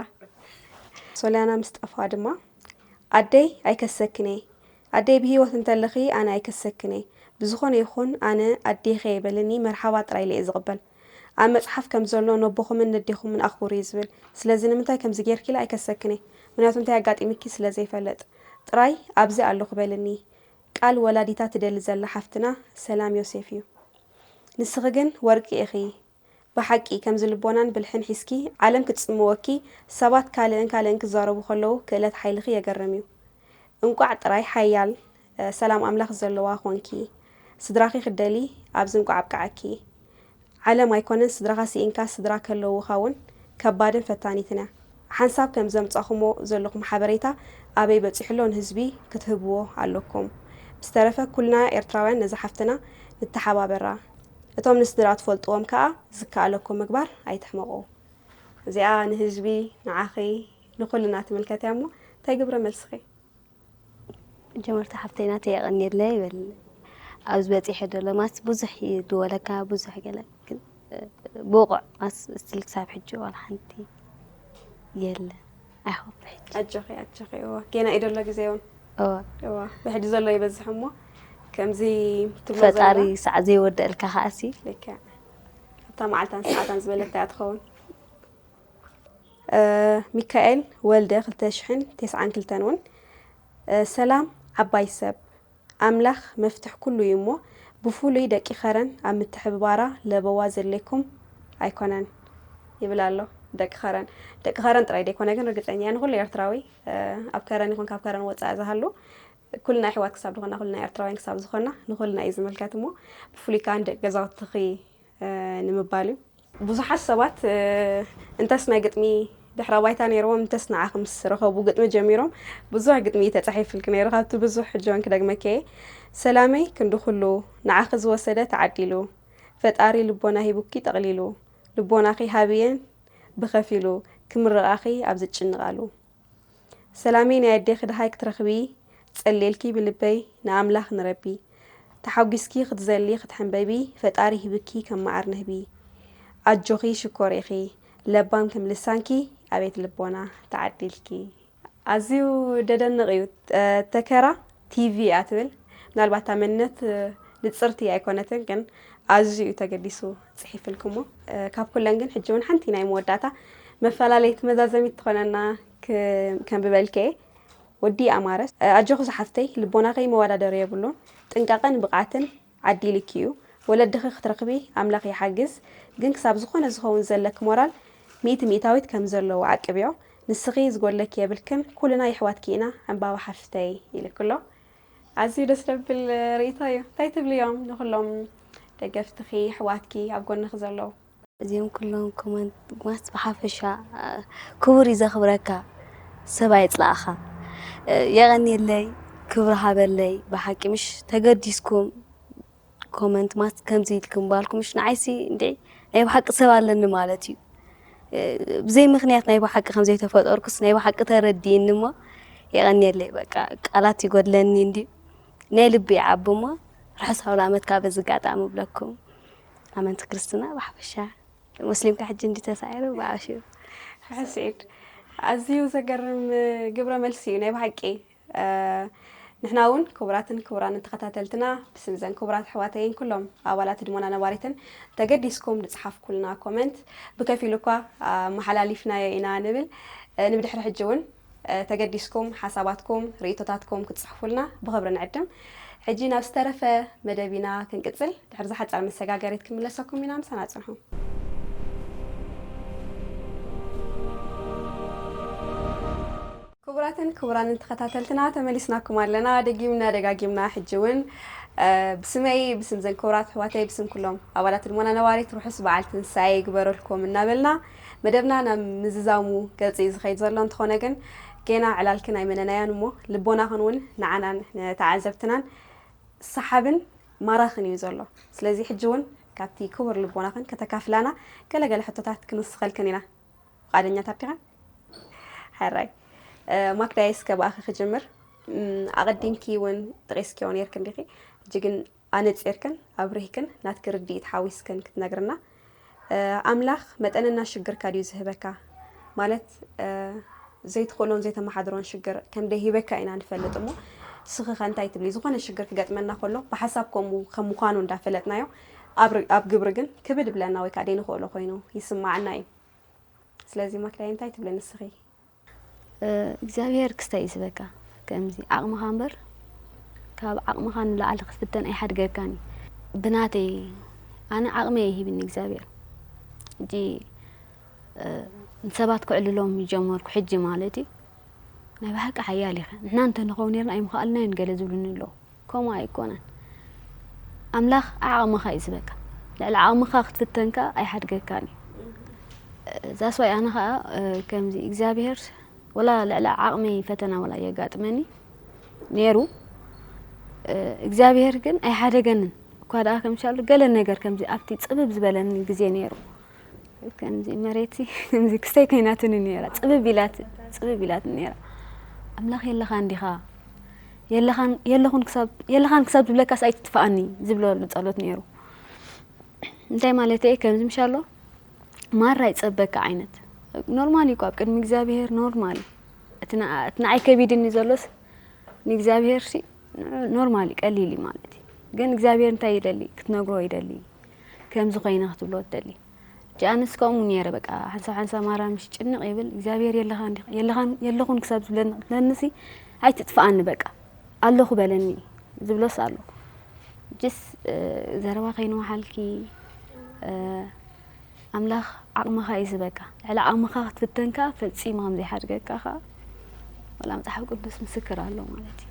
ሶልያና ምስጠፋ ድማ ኣደይ ኣይከሰክን እየ። ኣደይ ብህይወት እንተለኺ ኣነ ኣይከሰክን እየ። ብዝኾነ ይኹን ኣነ ኣዴኺ እየ በልኒ መርሓባ ጥራይ ኢለ እየ ዝቕበል። ኣብ መጽሓፍ ከም ዘሎ ነቦኹምን ነዴኹምን ኣኽብሩ እዩ ዝብል። ስለዚ ንምንታይ ከምዚ ጌርኪ ኢለ ኣይከሰክን እየ። ምኽንያቱ እንታይ ኣጋጢምኪ ስለ ዘይፈልጥ። ጥራይ ኣብዚ ኣለኹ በልኒ። ቃል ወላዲታ ትደሊ ዘላ ሓፍትና ሰላም ዮሴፍ እዩ። ንስኺ ግን ወርቂ ኢኺ። ብሓቂ ከምዚ ልቦናን ብልሕን ሒዝኪ ዓለም ክትጽምወኪ ሰባት ካልእን ካልእን ክዛረቡ ከለዉ ክእለት ሓይልኺ የገርም እዩ። እንቋዕ ጥራይ ሓያል ሰላም ኣምላኽ ዘለዋ ኾንኪ፣ ስድራኺ ክደሊ ኣብዚ እንቋዕ ኣብቅዓኪ። ዓለም ኣይኮነን ስድራኻ ስኢንካ፣ ስድራ ከለዉኻ እውን ከባድን ፈታኒትን እያ። ሓንሳብ ከም ዘምጻኹሞ ዘለኹም ሓበሬታ ኣበይ በጺሑሎ ንህዝቢ ክትህብዎ ኣለኩም። ብዝተረፈ ኩልና ኤርትራውያን ነዛ ሓፍትና ንተሓባበራ። እቶም ንስድራ ትፈልጥዎም ከኣ ዝከኣለኩም ምግባር ኣይትሕመቑ። እዚኣ ንህዝቢ፣ ንዓኺ፣ ንኹልና ትምልከት እያ እሞ እንታይ ግብረ መልስኺ? መጀመርታ ሓፍተይ ናተይ የቐንየለይ ይበል። ኣብዚ በጺሐ ደሎ ማስ ብዙሕ ይድወለካ ብዙሕ ገለ ግን ብቑዕ ማስ ስቲል ክሳብ ሕጂ ዋላ ሓንቲ የለ ኣይኾን ብሕጂ ኣጆኺ ኣጆኺ እዋ ጌና እዩ ደሎ ግዜ እውን እዋ እዋ ብሕጂ ዘሎ ይበዝሕ እሞ ከምዚ ትብሎ ፈጣሪ ዘለዋ ሳዕ ዘይወደአልካ ከኣሲ ልክዕ እታ መዓልታን ሰዓታን ዝበለታ እያ ትኸውን። ሚካኤል ወልደ ክልተ ሽሕን ተስዓን ክልተን እውን ሰላም ዓባይ ሰብ ኣምላኽ መፍትሕ ኩሉ እዩ እሞ ብፍሉይ ደቂ ኸረን ኣብ ምትሕብባራ ለበዋ ዘድሌኩም ኣይኮነን ይብል ኣሎ። ደቂ ኸረን ደቂ ኸረን ጥራይ ደይኮነ ግን ርግፀኛ እያ ንኩሉ ኤርትራዊ ኣብ ከረን ይኹን ካብ ከረን ወፃኢ ዝሃሉ ኩልና ኣሕዋት ክሳብ ዝኾና ኩልና ኤርትራውያን ክሳብ ዝኾና ንኹልና እዩ ዝምልከት እሞ ብፍሉይ ከዓ ንደቂ ገዛውትኺ ንምባል እዩ። ብዙሓት ሰባት እንተስ ናይ ግጥሚ ድሕረ ባይታ ነይርዎም እንተስ ንዓኺ ምስ ረኸቡ ግጥሚ ጀሚሮም ብዙሕ ግጥሚ እዩ ተፃሒፍልኪ ነይሩ ካብቲ ብዙሕ ሕጆን ክደግመኪ እየ ሰላመይ ክንዲ ኩሉ ንዓኺ ዝወሰደ ተዓዲሉ ፈጣሪ ልቦና ሂቡኪ ጠቕሊሉ ልቦናኺ ሃብየን ብኸፊሉ ክምርቓኺ ኣብ ዝጭንቓሉ ሰላመይ ናይ ኣዴኺ ደሃይ ክትረኽቢ ጸልየልኪ ብልበይ ንኣምላኽ ንረቢ ተሓጒስኪ ክትዘሊ ክትሕንበቢ ፈጣሪ ሂብኪ ከም መዓር ንህቢ ኣጆኺ ሽኮር ኢኺ ለባም ከም ልሳንኪ ኣቤት ልቦና ተዓዲልኪ። ኣዝዩ ደደንቕ እዩ ተከራ ቲቪ እያ ትብል ምናልባት እታ መንነት ንጽርቲ ኣይኮነትን ግን ኣዝዩ እዩ ተገዲሱ ጽሒፍልክሞ ካብ ኩለን ግን ሕጂ እውን ሓንቲ ናይ መወዳእታ መፈላለይቲ መዛዘሚት ትኾነና ከንብበልከ እየ ወዲ ኣማረ ኣጆኺ ዝሓፍተይ ልቦናኺ መወዳደሪ የብሉን ጥንቃቐን ብቕዓትን ዓዲልኪ እዩ ወለድኺ ክትረኽቢ ኣምላኽ ይሓግዝ ግን ክሳብ ዝኾነ ዝኸውን ዘለኪ ሞራል ሚእቲ ሚእታዊት ከም ዘለዎ ዓቅብዮ ንስኺ ዝጎድለኪ የብልክን ኩልና የሕዋትኪ ኢና ዕምባባ ሓፍተይ ኢልክሎ ኣዝዩ ደስ ደብል ርእይቶ እዩ እንታይ ትብልዮም ንኩሎም ደገፍትኺ የሕዋትኪ ኣብ ጎንኺ ዘለዉ እዚኦም ኩሎም ኮመንት ማስ ብሓፈሻ ክቡር እዩ ዘኽብረካ ሰብ ኣይፅላእኻ የቐንየለይ ክብሪ ሃበለይ ብሓቂ ምሽ ተገዲስኩም ኮመንት ማስ ከምዚ ኢልኩም ባልኩም ምሽ ንዓይሲ እንዲ ናይ ብሓቂ ሰብ ኣለኒ ማለት እዩ ብዘይ ምክንያት ናይ ብሓቂ ከምዘይተፈጠርኩስ ናይ ብሓቂ ተረዲእኒ እሞ የቐንየለይ በቃ ቃላት ይጎድለኒ እንዲ ናይ ልቢ ይዓቢ እሞ ርሑስ ኣውደ ዓመት ካብ በዚ ኣጋጣሚ እብለኩም ኣመንቲ ክርስትና ብሓፈሻ ሙስሊም ከ ሕጂ እንዲ ተሳዒሩ ብዓሽ እዩ ሕስዒድ ኣዝዩ ዘገርም ግብረ መልሲ እዩ ናይ ብሓቂ ንሕና እውን ክቡራትን ክቡራንን ተኸታተልትና ብስም ዘን ክቡራት ኣሕዋተይን ኩሎም ኣባላት ህድሞና ነባሪትን ተገዲስኩም ዝፀሓፍኩልና ኮመንት ብከፊሉ እኳ ኣመሓላሊፍናዮ ኢና ንብል ንብድሕሪ ሕጂ እውን ተገዲስኩም ሓሳባትኩም ርእይቶታትኩም ክትፅሕፉልና ብኽብሪ ንዕድም ሕጂ ናብ ዝተረፈ መደብ ኢና ክንቅፅል ድሕሪ ዝሓፃር መሰጋገሪት ክንምለሰኩም ኢና ምሳና ፅንሑ ክቡራትን ክቡራንን ተኸታተልትና ተመሊስናኩም ኣለና ደጊምና ደጋጊምና ሕጂ እውን ብስመይ ብስም ዘን ክቡራት ኣሕዋተይ ብስም ኩሎም ኣባላት ህድሞና ነባሪት ርሑስ በዓል ትንሳኤ ይግበረልኩም እናበልና መደብና ናብ ምዝዛሙ ገፅ እዩ ዝኸይድ ዘሎ እንተኾነ ግን ጌና ዕላልክን ኣይመነናያን እሞ ልቦናኽን እውን ንዓናን ንተዓዘብትናን ሰሓብን ማራኽን እዩ ዘሎ ስለዚ ሕጂ እውን ካብቲ ክቡር ልቦናኽን ከተካፍላና ገለገለ ሕቶታት ክንውስኸልክን ኢና ፍቓደኛታት ዲኻ ሕራይ ማክዳይ እስከ ብኣኺ ክጅምር ኣቐዲምኪ እውን ጠቒስኪዮ ነርክን ዲኺ ሕጂ ግን ኣነጺርክን ኣብሪህክን ናትኪ ርድኢት ሓዊስክን ክትነግርና ኣምላኽ መጠንና ሽግርካ ድዩ ዝህበካ ማለት ዘይትኽእሎን ዘይተመሓድሮን ሽግር ከም ደይሂበካ ኢና ንፈልጥ እሞ ንስኺ ከ እንታይ ትብሊ ዝኾነ ሽግር ክገጥመና ከሎ ብሓሳብ ከምኡ ከም ምዃኑ እንዳፈለጥናዮ ኣብ ግብሪ ግን ክብድ ብለና ወይ ከዓ ደይንኽእሎ ኮይኑ ይስማዓና እዩ ስለዚ ማክዳይ እንታይ ትብሊ ንስኺ እግዚኣብሔር ክስታይ እዩ ዝበካ ከምዚ ዓቕምኻ እምበር ካብ ዓቕምኻ ንላዕሊ ክትፍተን ኣይሓድገካን እዩ ብናተይ ኣነ ዓቕመይ ይሂብኒ እግዚኣብሔር ሕጂ ንሰባት ክዕልሎም ይጀመርኩ ሕጂ ማለት እዩ ናይ ብሓቂ ሓያል ኢኸ ንሕና እንተንኸውን ነርና ኣይምኽኣልናዮን ገለ ዝብሉኒ ኣለዉ ከምኡ ኣይኮነን። ኣምላኽ ዓቕምኻ እዩ ዝበካ። ልዕሊ ዓቕምኻ ክትፍተንካ ኣይሓድገካን እዩ። ዛስዋይ ኣነ ኸዓ ከምዚ እግዚኣብሔር ወላ ልዕሊ ዓቕመይ ፈተና ወላ የጋጥመኒ ነይሩ። እግዚኣብሔር ግን ኣይሓደገንን። እኳ ደኣ ከምሻሉ ገለ ነገር ከምዚ ኣብቲ ጽብብ ዝበለኒ ግዜ ነይሩ። ከምዚ መሬት ከምዚ ክስተይ ከይናትኒ ነይራ። ጽብብ ኢላት ጽብብ ኢላት ነይራ። ኣምላኽ የለኻን ዲኻ? የለኻን የለኹን ክሳብ የለኻን ክሳብ ዝብለካስ ኣይትጥፋኣኒ ዝብለሉ ጸሎት ነይሩ። እንታይ ማለት እየ? ከምዚ ምሻሎ ማራ ይጸበካ ዓይነት ኖርማል እዩ እኮ ኣብ ቅድሚ እግዚኣብሔር ኖርማል እዩ። እቲ ንዓ- እቲ ንዓይ ከቢድኒ ዘሎስ ንእግዚኣብሔር ሲ ኖርማል እዩ ቀሊል እዩ ማለት እዩ። ግን እግዚኣብሔር እንታይ ይደሊ ክትነግሮ ይደሊ ከምዚ ኮይነ ክትብሎ ትደሊ። ጃንስ ከምኡ ነይረ በቃ ሓንሳብ ሓንሳብ ማራ ምሽ ጭንቕ ይብል እግዚኣብሔር የለኻን ዲኻ የለኻን የለኹን ክሳብ ዝብለኒ ክትብለኒ ሲ ኣይትጥፍኣኒ በቃ ኣለኹ በለኒ ዝብሎስ ኣሎ። ጅስ ዘረባ ከይንወሓልኪ ኣምላኽ ዓቕምኻ እዩ ዝበካ። ልዕሊ ዓቕምኻ ክትፍተንካ ፈጺሙ ከም ዘይሓድገካ ከኣ ወላ መጽሓፍ ቅዱስ ምስክር ኣሎ ማለት እዩ።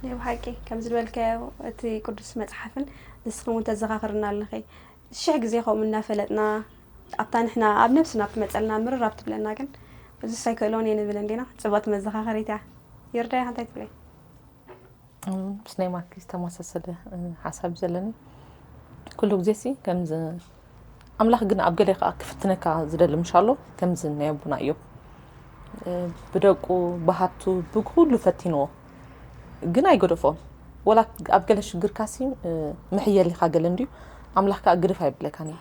ናይ ብሓቂ ከም ዝበልካዮ እቲ ቅዱስ መጽሓፍን ንስኽን እውን ተዘኻኽርና ኣለኺ። ሽሕ ግዜ ከምኡ እናፈለጥና ኣብታ ንሕና ኣብ ነብስና ትመጸልና ምርር ኣብ ትብለና ግን እዚስ ኣይክእሎን እየ ንብል እንዲና። ጽብቕቲ መዘኻኸሪት እያ። ይርዳያ እንታይ ትብለይ? ምስ ናይ ማኪ ዝተመሳሰለ ሓሳብ እዩ ዘለኒ። ኩሉ ግዜ ሲ ከምዚ ኣምላኽ ግን ኣብ ገለ ከዓ ክፍትነካ ዝደሊ ምሽ ኣሎ። ከምዚ ናይ ኣቦና እዮብ ብደቁ ብሃብቱ ብኩሉ ፈቲንዎ ግን ኣይገደፎን። ወላ ኣብ ገለ ሽግርካ ሲ ምሕየል ኢኻ ገለ እንድዩ ኣምላኽ ከዓ ግድፍ ኣይብለካን እዩ።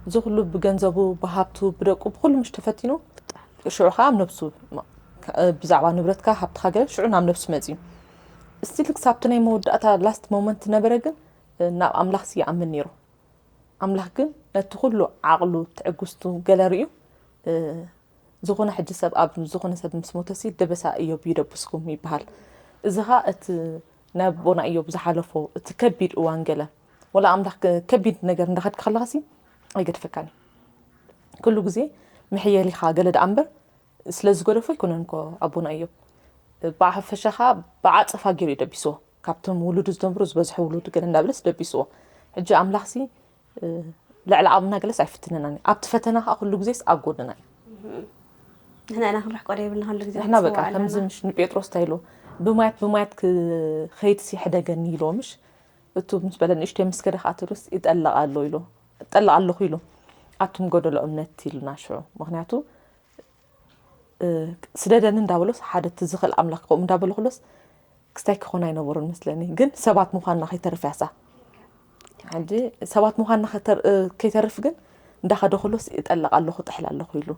እዚ ኩሉ ብገንዘቡ ብሃብቱ ብደቁ ብኩሉ ምሽ ተፈቲኑ ሽዑ ከዓ ኣብ ነብሱ ብዛዕባ ንብረትካ ሃብትኻ ገለ ሽዑ ናብ ነብሱ መፅዩ። ስቲል ክሳብቲ ናይ መወዳእታ ላስት ሞመንት ነበረ ግን ናብ ኣምላኽሲ ይኣምን ነይሩ። ኣምላኽ ግን ነቲ ኩሉ ዓቕሉ ትዕግስቱ ገለ ርእዩ ዝኾነ ሕጂ ሰብ ኣብ ዝኾነ ሰብ ምስ ሞተሲ ደበሳ እዮብ ይደብስኩም ይበሃል። እዚ ኸዓ እቲ ናይ ኣቦና እዮብ ዝሓለፎ እቲ ከቢድ እዋን ገለ ወላ ኣምላኽ ከቢድ ነገር እንዳኸድካ ከለኻሲ ኣይገድፈካን እዩ። ኩሉ ግዜ ምሕየሊኻ ገለ ደኣ እምበር ስለ ዝገደፎ ኣይኮነን እኮ ኣቦና እዮብ። ብሓፈሻ ኸዓ ብዓጸፋ ገይሩ እዩ ደቢስዎ። ካብቶም ውሉዱ ዝነብሩ ዝበዝሑ ውሉዱ ገለ እንዳበለስ ደቢስዎ። ሕጂ ኣምላኽሲ ልዕሊ ዓቕምና ገለስ ኣይፍትነናን እዩ። ኣብቲ ፈተና ኸዓ ኩሉ ግዜስ ኣብ ጎንና እዩ። ንሕና ኢና ክንርሕቆ ዘይብልና ኩሉ ግዜ ንሕና በቃ ክንጽውዖ ከምዚ ኣለና። ምሽ ንጴጥሮስ እንታይ ኢሉ ብማያት ብማያት ክኸይድሲ ሕደገኒ ኢልዎ ምሽ እቱ ምስ በለ ንእሽተይ ምስ ከደ ኸዓ ቴድሮስ ይጠልቕ ኣሎ ኢሉ እጠልቕ ኣለኹ ኢሉ ኣቱም ጎደሎ እምነት ኢሉና ሽዑ ምኽንያቱ ስደደኒ እንዳበሎስ ሓደ እቲ ዝኽእል ኣምላኽ ከምኡ እንዳበሎ ክሎስ ክስታይ ክኾን ኣይነበሮን መስለኒ ግን ሰባት ምዃንና ከይተርፍ ያሳ ሕጂ ሰባት ምዃንና ከይተርፍ ግን እንዳኸደ ክሎስ እጠልቕ ኣለኹ ጥሕል ኣለኹ ኢሉ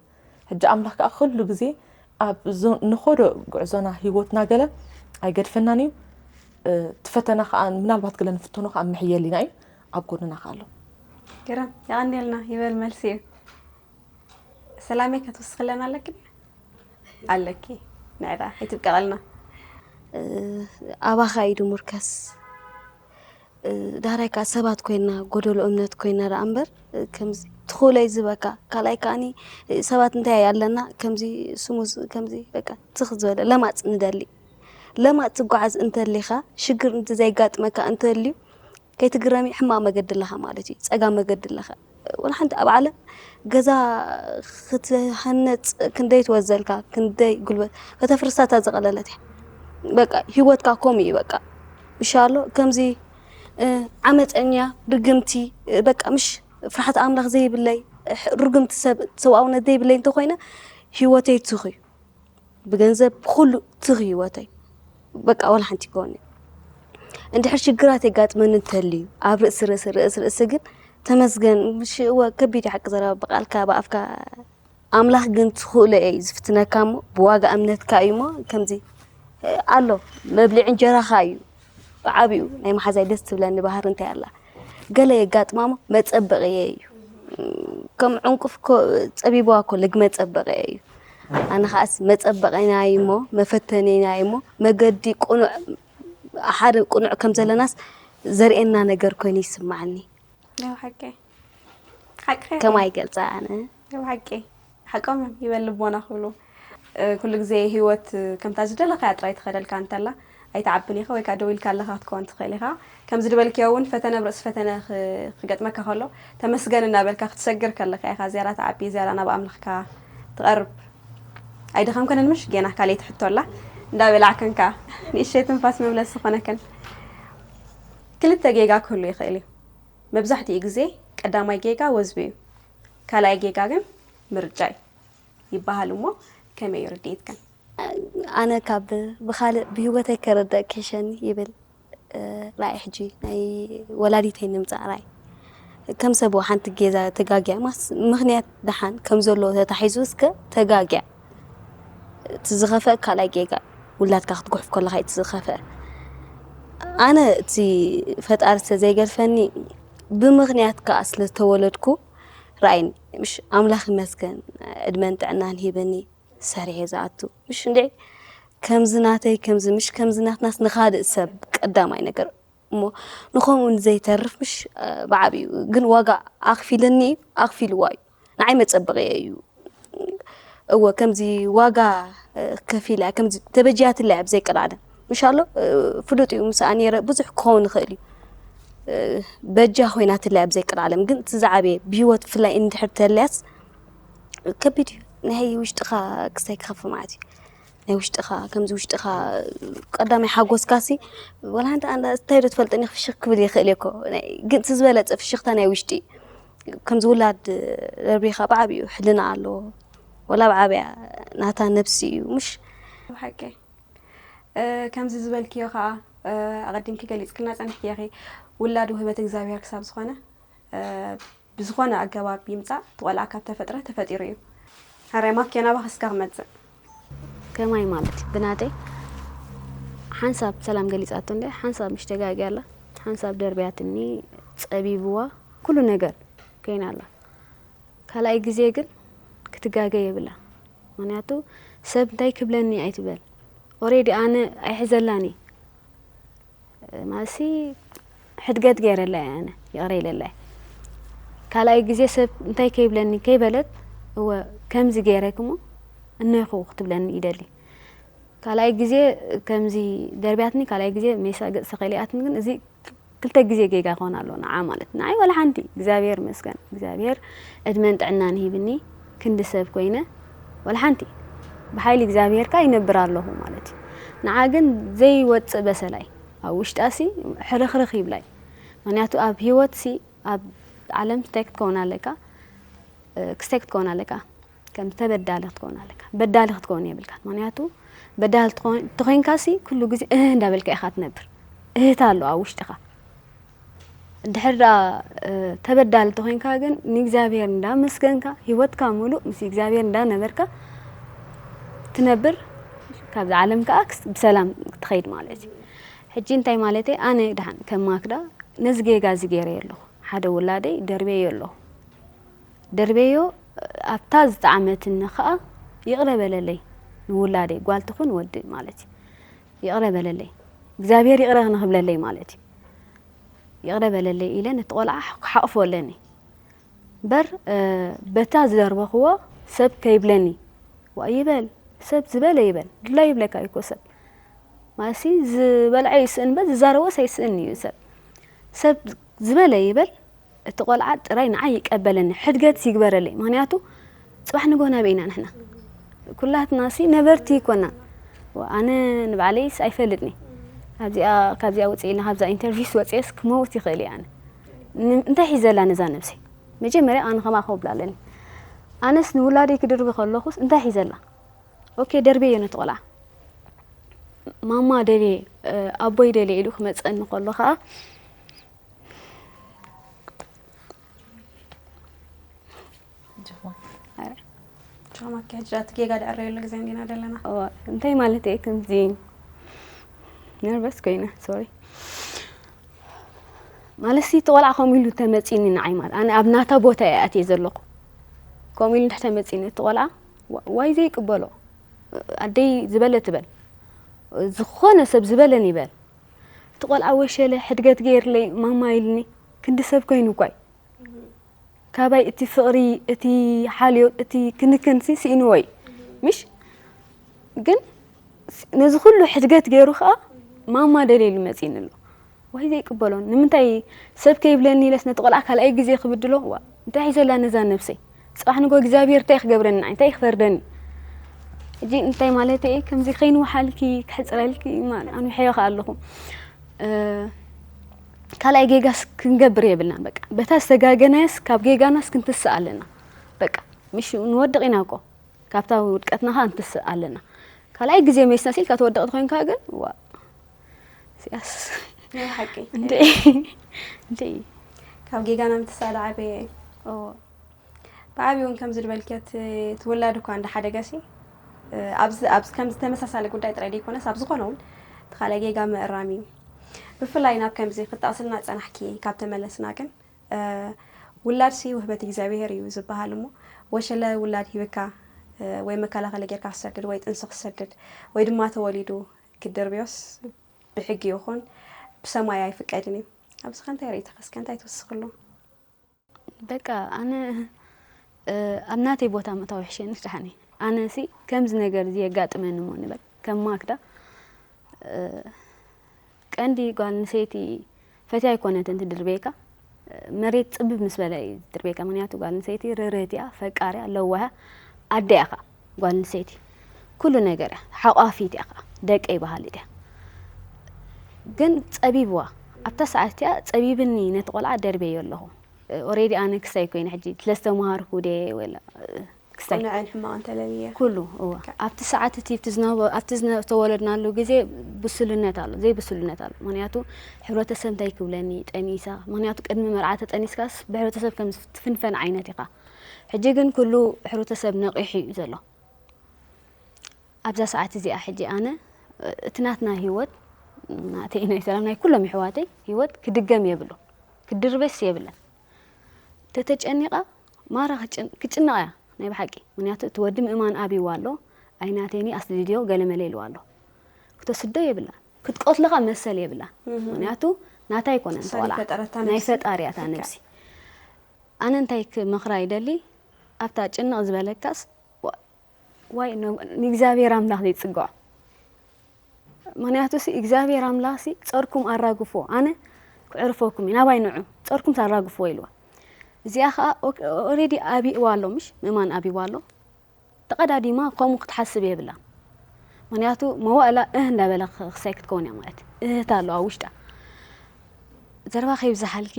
ሕጂ ኣምላኽ ከዓ ኩሉ ግዜ ኣብ ንኸዶ ጉዕዞና ህይወትና ገለ ኣይገድፈናን እዩ ትፈተና ከዓ ምናልባት ገለ ንፍተኖ ከዓ ምሕየል ኢና እዩ ኣብ ጎንና ከዓ ኣሎ ገራም የቐንየልና ይበል መልሲ እዩ ሰላመይ ከትውስኽለን ኣለክን ኣለኪ ንዕዳ ኣይትብቀቐልና ኣባኻ ኢዱ ሙርከስ ዳራይ ከዓ ሰባት ኮይና ጎደሎ እምነት ኮይና ደኣ እምበር ከምዚ ትኽእሎ እዩ ዝበካ ካልኣይ ከዓኒ ሰባት እንታይ ኣለና ከምዚ ስሙዝ ከምዚ በቃ ትኽ ዝበለ ለማፅ ንደሊ ለማፅ ትጓዓዝ እንተሊኻ ሽግር እንተ ዘይጋጥመካ እንተልዩ ከይትግረሚ ሕማቕ መገዲ ኣለኻ ማለት እዩ። ጸጋም መገዲ ኣለኻ። ወላ ሓንቲ ኣብ ዓለም ገዛ ክትሃነጽ ክንደይ ትወዘልካ ክንደይ ጉልበት ከተፍርሳ እታ ዝቐለለት እያ። በቃ ሂወትካ ከምኡ እዩ በቃ። ምሻሎ ከምዚ ዓመፀኛ ርግምቲ በቃ ምሽ ፍርሓት ኣምላኽ ዘይብለይ ርግምቲ ሰብ ሰብኣውነት ዘይብለይ እንተኮይነ ሂወተይ ትኽ እዩ። ብገንዘብ ብኹሉ ትኽ ህይወተይ በቃ ዋላ ሓንቲ ይኮን እንድሕር ሽግራት የጋጥመኒ እንተልዩ ኣብ ርእሲ ርእሲ ርእሲ ርእሲ ግን ተመስገን ምሽ እወ ከቢድ ሓቂ ዘረባ ብቃልካ ብኣፍካ ኣምላኽ ግን ትኽእሎ እየ ዝፍትነካ እሞ ብዋጋ እምነትካ እዩ እሞ ከምዚ ኣሎ መብልዒ እንጀራኻ እዩ ብዓብኡ ናይ መሓዛይ ደስ ትብለኒ ባህሪ እንታይ ኣላ ገለ የጋጥማ እሞ መፀበቕየ እዩ ከም ዕንቁፍ እኮ ፀቢብዋ እኮ ልግ መፀበቕየ እዩ ኣነ ከዓስ መፀበቒናይ እሞ መፈተኒናይ እሞ መገዲ ቁኑዕ ሓደ ቁኑዕ ከም ዘለናስ ዘርእየና ነገር ኮይኑ ይስማዓኒ ያው ሓቂ ሓቂ ከማይ ይገልፃ ኣነ ያው ሓቂ ሓቆም እዮም ይበል ልቦና ክብሉ ኩሉ ግዜ ህይወት ከምታ ዝደለኻያ ጥራይ ትኸደልካ እንተላ ኣይትዓብን ኢኻ ወይ ከዓ ደው ኢልካ ኣለኻ ክትከውን ትኽእል ኢኻ። ከምዚ ዝበልክዮ እውን ፈተነ ብርእሲ ፈተነ ክ-፣ ክገጥመካ ከሎ ተመስገን እናበልካ ክትሰግር ከለኻ ኢኻ ዝያዳ ትዓቢ፣ ዝያዳ ናብ ኣምላኽካ ትቐርብ። ኣይደኸምክንን ምሽ? ጌና ካልኣይቲ ሕቶ ኣላ። እንዳበላዕክን ከኣ ንእሽተይ ትንፋስ መምለሲ ዝኾነክን። ክልተ ጌጋ ክህሉ ይኽእል እዩ። መብዛሕትኡ ግዜ ቀዳማይ ጌጋ ወዝቢ እዩ። ካልኣይ ጌጋ ግን ምርጫ እዩ ይበሃል እሞ ከመይ እዩ ርድኢትክን? ኣነ ካብ ብኻልእ ብህይወተይ ከረዳእ ክሕሸኒ ይብል። ራእይ ሕጂ ናይ ወላዲተይ ንምጻእ ራእይ ከም ሰብ ሓንቲ ጌዛ ተጋግያ ማስ ምኽንያት ደሓን ከም ዘሎ ተታሒዙ እስከ ተጋግያ እቲ ዝኸፍአ ካልኣይ ጌጋ ውላድካ ክትጉሕፍ ከለኻ እቲ ዝኸፍአ ኣነ እቲ ፈጣሪ ስለ ዘይገድፈኒ ብምኽንያት ከኣ ስለ ዝተወለድኩ ራእይኒ ምሽ ኣምላኽ ይመስገን ዕድመን ጥዕናን ሂበኒ ሰሪሐ ዝኣቱ ምሽ እንድዒ ከምዚ ናተይ ከምዚ ምሽ ከምዚ ናትናስ ንኻልእ ሰብ ቀዳማይ ነገር እሞ ንኸምኡ ንዘይተርፍ ምሽ ብዓብዩ ግን ዋጋ ኣኽፊልኒ ኣኽፊልዋ እዩ ንዓይ መጸበቒ እዩ እወ ከምዚ ዋጋ ከፊላ ከምዚ ተበጅያትላ ኣብ ዘይቀልዓለም ምሽ ኣሎ ፍሉጥ እዩ ምሳኣ ነይረ ብዙሕ ክኸውን ይኽእል እዩ በጃ ኮይናትላ ኣብ ዘይቀልዓለም ግን እቲ ዝዓበየ ብህይወት ብፍላይ እንድሕር ተልያስ ከቢድ እዩ ናይ ውሽጥኻ ክስታይ ክኸፍ ማለት እዩ ናይ ውሽጥኻ ከምዚ ውሽጥኻ ቀዳማይ ሓጎስካ ሲ ወላ ሓንቲ ኣንዳ እንታይ ዶ ትፈልጥኒ ፍሽኽ ክብል ይኽእል እኮ ግን እቲ ዝበለፀ ፍሽኽታ ናይ ውሽጢ ከምዚ ውላድ ደርቢኻ ብዓብኡ ሕልና ኣለዎ ወላ ብዓብያ ናታ ነብሲ እዩ ምሽ ብሓቂ ከምዚ ዝበልክዮ ከዓ ኣቐዲምኪ ገሊፅክልና ፀኒሕኪ ኢኺ ውላድ ውህበት እግዚኣብሔር ክሳብ ዝኾነ ብዝኾነ ኣገባብ ይምጻእ እቲ ቆልዓ ካብ ተፈጥረ ተፈጢሩ እዩ። ሕራይ ማኪ ናባኺ እስከ ክመጽእ። ከማይ ማለት ብናተይ ሓንሳብ ሰላም ገሊጻቶ እንደ ሓንሳብ ምሽ ተጋግያ ኣላ ሓንሳብ ደርብያትኒ ጸቢብዋ ኩሉ ነገር ከይና ኣላ ካልኣይ ግዜ ግን ክትጋገ የብላ ምክንያቱ ሰብ እንታይ ክብለኒ ኣይትበል ኦሬዲ ኣነ ኣይሕዘላኒ ማሲ ሕድገት ገይረላ ኣነ ይቕረ ኢለላ ካልኣይ ግዜ ሰብ እንታይ ከይብለኒ ከይበለት እወ ከምዚ ገይረክሞ እነኹ ክትብለኒ ይደሊ ካልኣይ ግዜ ከምዚ ደርብያትኒ ካልኣይ ግዜ ሜሳ ገጽ ተኸሊኣትኒ ግን እዚ ክልተ ግዜ ጌጋ ክኾን ኣሎ ንዓ ማለት ንዓይ ዋላ ሓንቲ እግዚኣብሔር መስገን እግዚኣብሔር ዕድመን ጥዕናን ሂብኒ ክንዲ ሰብ ኮይነ ዋላ ሓንቲ ብሓይሊ እግዚኣብሔር ከኣ ይነብር ኣለኹ ማለት እዩ ንዓ ግን ዘይወፅእ በሰላይ ኣብ ውሽጣሲ ሕርኽርኽ ይብላይ ምክንያቱ ኣብ ህይወትሲ ኣብ ዓለም ስታይ ክትከውን ኣለካ ክስታይ ክትከውን ኣለካ ከም ተበዳሊ ክትከውን ኣለካ በዳሊ ክትከውን የብልካ ምክንያቱ በዳሊ ተኮይንካ ሲ ኩሉ ግዜ እህ እንዳበልካ ኢካ ትነብር እህታ ኣሎ ኣብ ውሽጥካ እንድሕር ደኣ ተበዳሊ ተኮይንካ ግን ንእግዚኣብሔር እንዳመስገንካ ህይወትካ ሙሉእ ምስ እግዚኣብሔር እንዳነበርካ ትነብር ካብዚ ዓለም ከዓ ብሰላም ክትኸይድ ማለት እዩ ሕጂ እንታይ ማለተይ ኣነ ድሓን ከም ማክዳ ነዚ ጌጋ እዚ ገይረ ኣለኹ ሓደ ውላደይ ደርበዮ ኣለኹ ደርበዮ ኣብታ ዝጠዓመትኒ ከዓ ይቕረ በለለይ ንውላደይ ጓል ትኹን ወዲ ማለት እዩ ይቕረ በለለይ እግዚኣብሔር ይቕረ ንክብለለይ ማለት እዩ ይቕረ በለለይ ኢለ ነቲ ቆልዓ ክሓቕፎ ኣለኒ እምበር በታ ዝደርበኽዎ ሰብ ከይብለኒ ዋ ይበል ሰብ ዝበለ ይበል ድላ ይብለካ ይኮ ሰብ ማለሲ ዝበልዐ ይስእን በል ዝዛረቦስ ኣይስእን እዩ ሰብ ሰብ ዝበለ ይበል እቲ ቆልዓ ጥራይ ንዓይ ይቀበለኒ ሕድገት ይግበረለይ ምክንያቱ ፅባሕ ንጎ ናበይ ኢና ንሕና ኩላትና ሲ ነበርቲ ይኮና ኣነ ንባዕለይስ ኣይፈልጥኒ ካብዚኣ ካብዚኣ ውፅእ ኢልና ካብዛ ኢንተርቪስ ወፅየስ ክመውት ይኽእል እየ ኣነ እንታይ ሒዘላ ነዛ ነብሰይ መጀመርያ ኣነ ከማ ከብላ ኣለኒ ኣነስ ንውላደይ ክድርቢ ከለኹስ እንታይ ሒዘላ ኦኬ ደርበዮ ነቲ ቆልዓ ማማ ደልየ ኣቦይ ደልየ ኢሉ ክመፀኒ ከሎ ከዓ ጌጋ ድዕረየሉ ግዜ እንዲና ዘለና እንታይ ማለት እየ ከምዚ ነርቨስ ኮይነ ሶሪ ማለት ሲ ተቆልዓ ከምኡ ኢሉ ተመፂኒ ንዓይ ማለት ኣነ ኣብ ናታ ቦታ እየ ኣትየ ዘለኹ ከምኡ ኢሉ እንድሕ ተመፂኒ እቲ ቆልዓ ዋይ ዘይቅበሎ ኣደይ ዝበለ ትበል ዝኾነ ሰብ ዝበለን ይበል እቲ ቆልዓ ወሸለ ሕድገት ገይርለይ ማማ ኢልኒ ክንዲ ሰብ ኮይኑ እኳይ ካባይ እቲ ፍቕሪ እቲ ሓልዮት እቲ ክንክንሲ ስኢንዎ እዩ ምሽ ግን ነዚ ኩሉ ሕድገት ገይሩ ከዓ ማማ ደልየሉ መጺእኒ ኣሎ። ወይ ዘይቅበሎ ንምንታይ ሰብ ከይብለኒ ኢለስ ነቲ ቆልዓ ካልኣይ ግዜ ክብድሎ? ዋ እንታይ ሒዘላ ነዛ ነብሰይ? ጽባሕ ንጎ እግዚኣብሔር እንታይ ክገብረኒ ንዓይ? እንታይ ክፈርደኒ? ሕጂ እንታይ ማለት እየ? ከምዚ ከይንውሓልኪ ክሕፅረልኪ ኣንውሐዮ ከ ኣለኹ። ካልኣይ ጌጋስ ክንገብር የብልናን። በቃ በታ ዝተጋገናየስ ካብ ጌጋናስ ክንትስእ ኣለና። በቃ ምሽ ንወድቕ ኢና እኮ ካብታ ውድቀትና ኸ እንትስእ ኣለና። ካልኣይ ግዜ መይስና ሲል ካትወድቕ ኮይንካ ግን ዋ ሲያስ ናይ ሓቂ እንዴ እንዴ ካብ ጌጋና ምትሳል ዓበየ ኦ ብዓብዩ እውን ከምዚ ዝበልክዮ እቲ ውላድ እኳ እንዳሓደገ ሲ ኣብዚ ኣብዚ ከምዚ ተመሳሳሊ ጉዳይ ጥራይ ዘይኮነስ ኣብ ዝኾነ እውን እቲ ካልኣይ ጌጋ ምእራም እዩ። ብፍላይ ናብ ከምዚ ክጠቕስልና ጸናሕኪ ካብ ተመለስና ግን ውላድ ሲ ውህበት እግዚኣብሄር እዩ ዝበሃል እሞ ወሸለ ውላድ ሂብካ ወይ መከላኸሊ ጌርካ ክሰድድ ወይ ጥንሲ ክሰድድ ወይ ድማ ተወሊዱ ክድርብዮስ ብሕጊ ይኹን ብሰማይ ኣይፍቀድን እዩ። ኣብዚ ከ እንታይ ርእይትኺ እስከ እንታይ ትውስኽሉ? በቃ ኣነ ኣብ ናተይ ቦታ ምእታው ይሕሸኒ ሻሕኒ ኣነ ሲ ከምዚ ነገር እዚ የጋጥመኒ እሞ ንበል ከም ማክዳ ቀንዲ ጓል ኣንስተይቲ ፈትያ ኣይኮነትን ትድርበየካ መሬት ፅብብ ምስ በለ እዩ ዝድርበየካ ምክንያቱ ጓል ኣንስተይቲ ርርህት እያ ፈቃር እያ ለዋህ እያ ኣደ እያ ከዓ ጓል ኣንስተይቲ ኩሉ ነገር እያ ሓቋፊት እያ ከዓ ደቀይ በሃሊት እያ ግን ፀቢብዋ ኣብታ ሰዓት እቲኣ ፀቢብኒ ነቲ ቆልዓ ደርበዮ ኣለኹ already ኣነ ክስታይ ኮይነ ሕጂ ስለዝተምሃርኩ ድየ ወላ ክስታይ ንዕን ሕማቕ እንተለልየ ኩሉ እወ ኣብቲ ሰዓት እቲ ኣብቲ ዝነበ ኣብቲ ዝተወለድናሉ ግዜ ብስልነት ኣሎ ዘይብስልነት ኣሎ ምክንያቱ ሕብረተሰብ እንታይ ክብለኒ ጠኒሳ ምክንያቱ ቅድሚ መርዓ ተጠኒስካስ ብሕብረተሰብ ከም ትፍንፈን ዓይነት ኢኻ ሕጂ ግን ኩሉ ሕብረተሰብ ነቒሑ እዩ ዘሎ ኣብዛ ሰዓት እዚኣ ሕጂ ኣነ እቲ ናትና ህይወት ናተይ ናይ ሰላም ናይ ኩሎም ይሕዋተይ ህይወት ክድገም የብሉ ክድርበስ የብለን ተተጨኒቓ ማራ ክጭንቕ እያ ናይ ብሓቂ ምክንያቱ እቲ ወዲ ምእማን ኣብይዋ ኣሎ ኣይናተይኒ ኣስድድዮ ገለመለ ኢልዋ ኣሎ ክትወስዶ የብላ ክትቀትሎ ኸ መሰል የብላ ምክንያቱ ናታ ኣይኮነን ተዋላ ናይ ፈጣሪ እያ ነብሲ ኣነ እንታይ ክመኽራ ይደሊ ኣብታ ጭንቕ ዝበለካስ ዋይ ንእግዚኣብሔር ኣምላኽ ዘይጽግዖ ምክንያቱ ሲ እግዚኣብሔር ኣምላኽ ሲ ጸርኩም ኣራግፎ ኣነ ክዕርፈኩም እዩ ናባይ ንዑ ጸርኩም ታራግፎ ኢልዋ እዚኣ ከዓ ኦሬዲ ኣብእዋ ኣሎ ምሽ ምእማን ኣብእዋ ኣሎ ተቐዳዲማ ከምኡ ክትሓስብ የብላ ምክንያቱ መዋእላ እህ እንዳበለ ክሳይ ክትከውን እያ ማለት እህት ኣለዋ ውሽጣ ዘረባ ከይብዝሓልኪ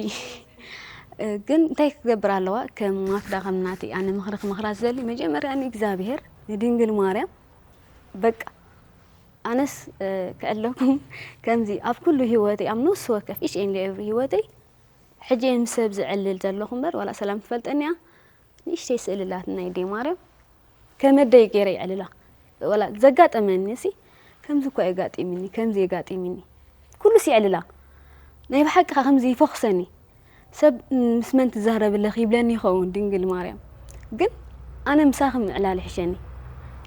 ግን እንታይ ክገብር ኣለዋ ከም ማክዳ ከም ናቲ ኣነ ምኽሪ ክመኽራ ዝደሊ መጀመርያ ንእግዚኣብሔር ንድንግል ማርያም በቃ ኣነስ ክዕለኩም ከምዚ ኣብ ኩሉ ህይወተይ ኣብ ነፍሲ ወከፍ each and every ህይወተይ ሕጂ ምስ ሰብ ዝዕልል ዘለኹ እምበር ዋላ ሰላም ትፈልጠኒ እያ ንእሽተይ ስእሊ ኣላትኒ ናይ ኣደይ ማርያም ከም ኣደይ ገይረ የዕልላ ዋላ ዘጋጠመኒ ሲ ከምዚ እኳ የጋጢምኒ ከምዚ የጋጢምኒ ኩሉስ የዕልላ ናይ ብሓቂ ከ ከምዚ ይፈኹሰኒ ሰብ ምስ መን ትዛረቢ ኣለኺ ይብለኒ ይኸውን ድንግል ማርያም ግን ኣነ ምሳኺ ምዕላል ይሕሸኒ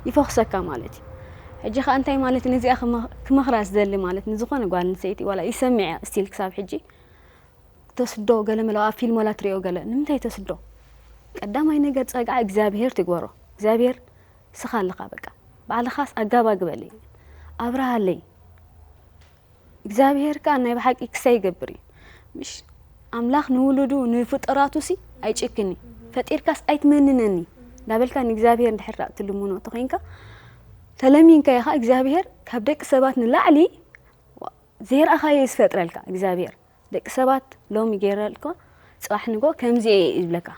ይፈኹሰካ ማለት እዩ ሕጂ ከ እንታይ ማለት ነዚኣ ክመኽራ ዝደሊ ማለት ንዝኾነ ጓል ኣንስተይቲ ዋላ ይሰምዕ እያ still ክሳብ ሕጂ ተስዶ ገለ መለዋ ፊልም ወላ ትሪኦ ገለ ንምንታይ ተስዶ ቀዳማይ ነገር ጸግዓ እግዚኣብሔር ትግበሮ እግዚኣብሔር ስኻ ኣለኻ በቃ ባዕልኻስ ኣጋባ ግበለይ ኣብርሃለይ እግዚኣብሔር ከኣ ናይ ብሓቂ ክሳይ ይገብር እዩ ምሽ ኣምላኽ ንውሉዱ ንፍጡራቱ ሲ ኣይጭክኒ ፈጢርካስ ኣይትመንነኒ እንዳበልካ ንእግዚኣብሔር እንድሕር ትልምኖ ተኮይንካ ተለሚንካ ኢኻ እግዚኣብሔር ካብ ደቂ ሰባት ንላዕሊ ዘይረኣኻዮ እዩ ዝፈጥረልካ እግዚኣብሔር ደቂ ሰባት ሎሚ ገይረልካ ፅባሕ ንጎ ከምዚ እየ ይብለካ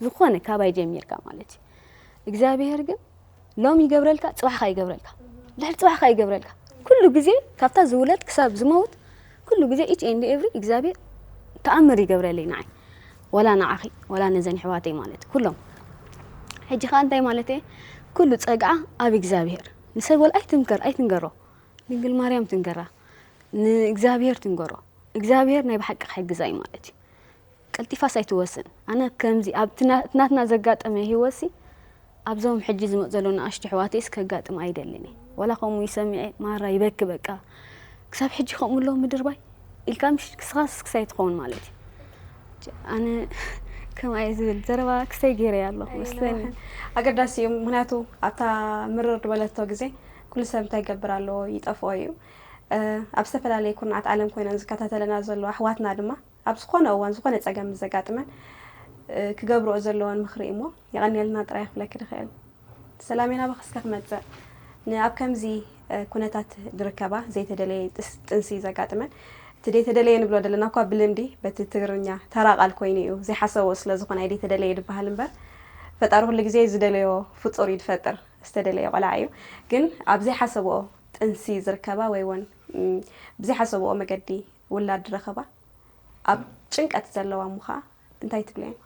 ዝኾነ ካባይ ጀሚርካ ማለት እዩ እግዚኣብሔር ግን ሎም ይገብረልካ ፅባሕካ ይገብረልካ ድሕሪ ፅባሕካ ይገብረልካ ኩሉ ግዜ ካብታ ዝውለድ ክሳብ ዝመውት ኩሉ ግዜ each and every እግዚኣብሔር ተኣምር ይገብረለይ ንዓይ ወላ ንዓኺ ወላ ነዘን ኣሕዋተይ ማለት ኩሎም ሕጂ ከዓ እንታይ ማለት እየ ኩሉ ፀግዓ ኣብ እግዚኣብሔር ንሰብ ወላ ኣይትምከር ኣይትንገሮ ድንግል ማርያም ትንገራ ንእግዚኣብሔር ትንገሮ እግዚኣብሔር ናይ ብሓቂ ክሕግዛ እዩ ማለት እዩ ቀልጢፋስ ኣይትወስን ኣነ ከምዚ ኣብ ናትና ዘጋጠመ ህይወትሲ ኣብዞም ሕጂ ዝመፁ ዘሎ ንኣሽቱ ኣሕዋተይስ ከጋጥም ኣይደልን እየ ዋላ ከምኡ ይሰምዐ ማራ ይበኪ በቃ ክሳብ ሕጂ ከምኡ ኣሎ ምድርባይ ኢልካ ምሽ ክስኻስ ክሳይ ትኸውን ማለት እዩ ኣነ ከምኣየ ዝብል ዘረባ ክሳይ ገይረ ኣለኹ መስለኒ ኣገዳሲ እዩ ምክንያቱ ኣብታ ምርር ዝበለቶ ግዜ ኩሉ ሰብ እንታይ ይገብር ኣለዎ ይጠፍኦ እዩ ኣብ ዝተፈላለየ ኩርናዓት ዓለም ኮይነን ዝከታተለና ዘለዋ ኣሕዋትና ድማ ኣብ ዝኾነ እዋን ዝኾነ ጸገም ምስ ዘጋጥመን ክገብርኦ ዘለወን ምኽሪ እሞ የቐንየልና ጥራይ ክብለኪ ድኽእል። ሰላሜ ናባኺ እስከ ክመጽእ ንኣብ ከምዚ ኩነታት ዝርከባ ዘይተደለየ ጥንሲ ዘጋጥመን እቲ ዘይተደለየ ንብሎ ዘለና እኳ ብልምዲ በቲ ትግርኛ ተራ ቃል ኮይኑ እዩ ዘይሓሰቦ ስለ ዝኾነ ኣይደይተደለየ ድበሃል እምበር ፈጣሪ ኩሉ ግዜ ዝደለዮ ፍጡር እዩ ዝፈጥር ዝተደለየ ቆልዓ እዩ ግን ኣብ ዘይሓሰቦ ጥንሲ ዝርከባ ወይ እውን ብዘይሓሰብኦ መገዲ ውላድ ዝረኸባ ኣብ ጭንቀት ዘለዋ እሞ ከዓ እንታይ ትብልየን?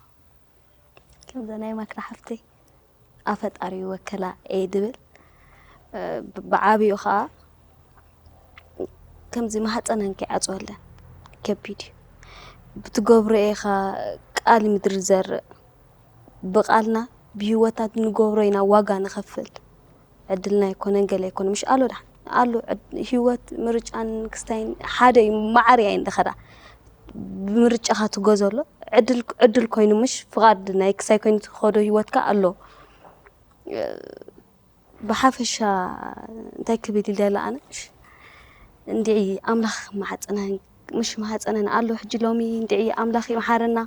ከምዛ ናይ ማክዳ ሓፍተይ ኣፈጣሪ ይወከላ እየ ድብል። ብዓብኡ ከዓ ከምዚ ማህፀነን ከይዓፅወለን ከቢድ እዩ። ብትገብሮ ኢኻ ቃል ምድሪ ዘርእ። ብቃልና ብህይወትና ንገብሮ ኢና ዋጋ ንኸፍል። ዕድልና ኣይኮነን ገለ ኣይኮነ ምሽ ኣሎ ዳ ኣሎ ህይወት ምርጫን ክስታይን ሓደ እዩ ማዕር እያ እንደኸዳ ብምርጫኻ ትጎዘሎ ዕድል ዕድል ኮይኑ ምሽ ፍቓድ ናይ ክሳይ ኮይኑ ትኸዶ ህይወትካ ኣሎ ብሓፈሻ እንታይ ክብል ይደለ ኣነ ምሽ እንዲዒ ኣምላኽ ማሓፀነን ምሽ ማሓፀነን ኣሎ ሕጂ ሎሚ እንዲዒ ኣምላኽ ይምሓረና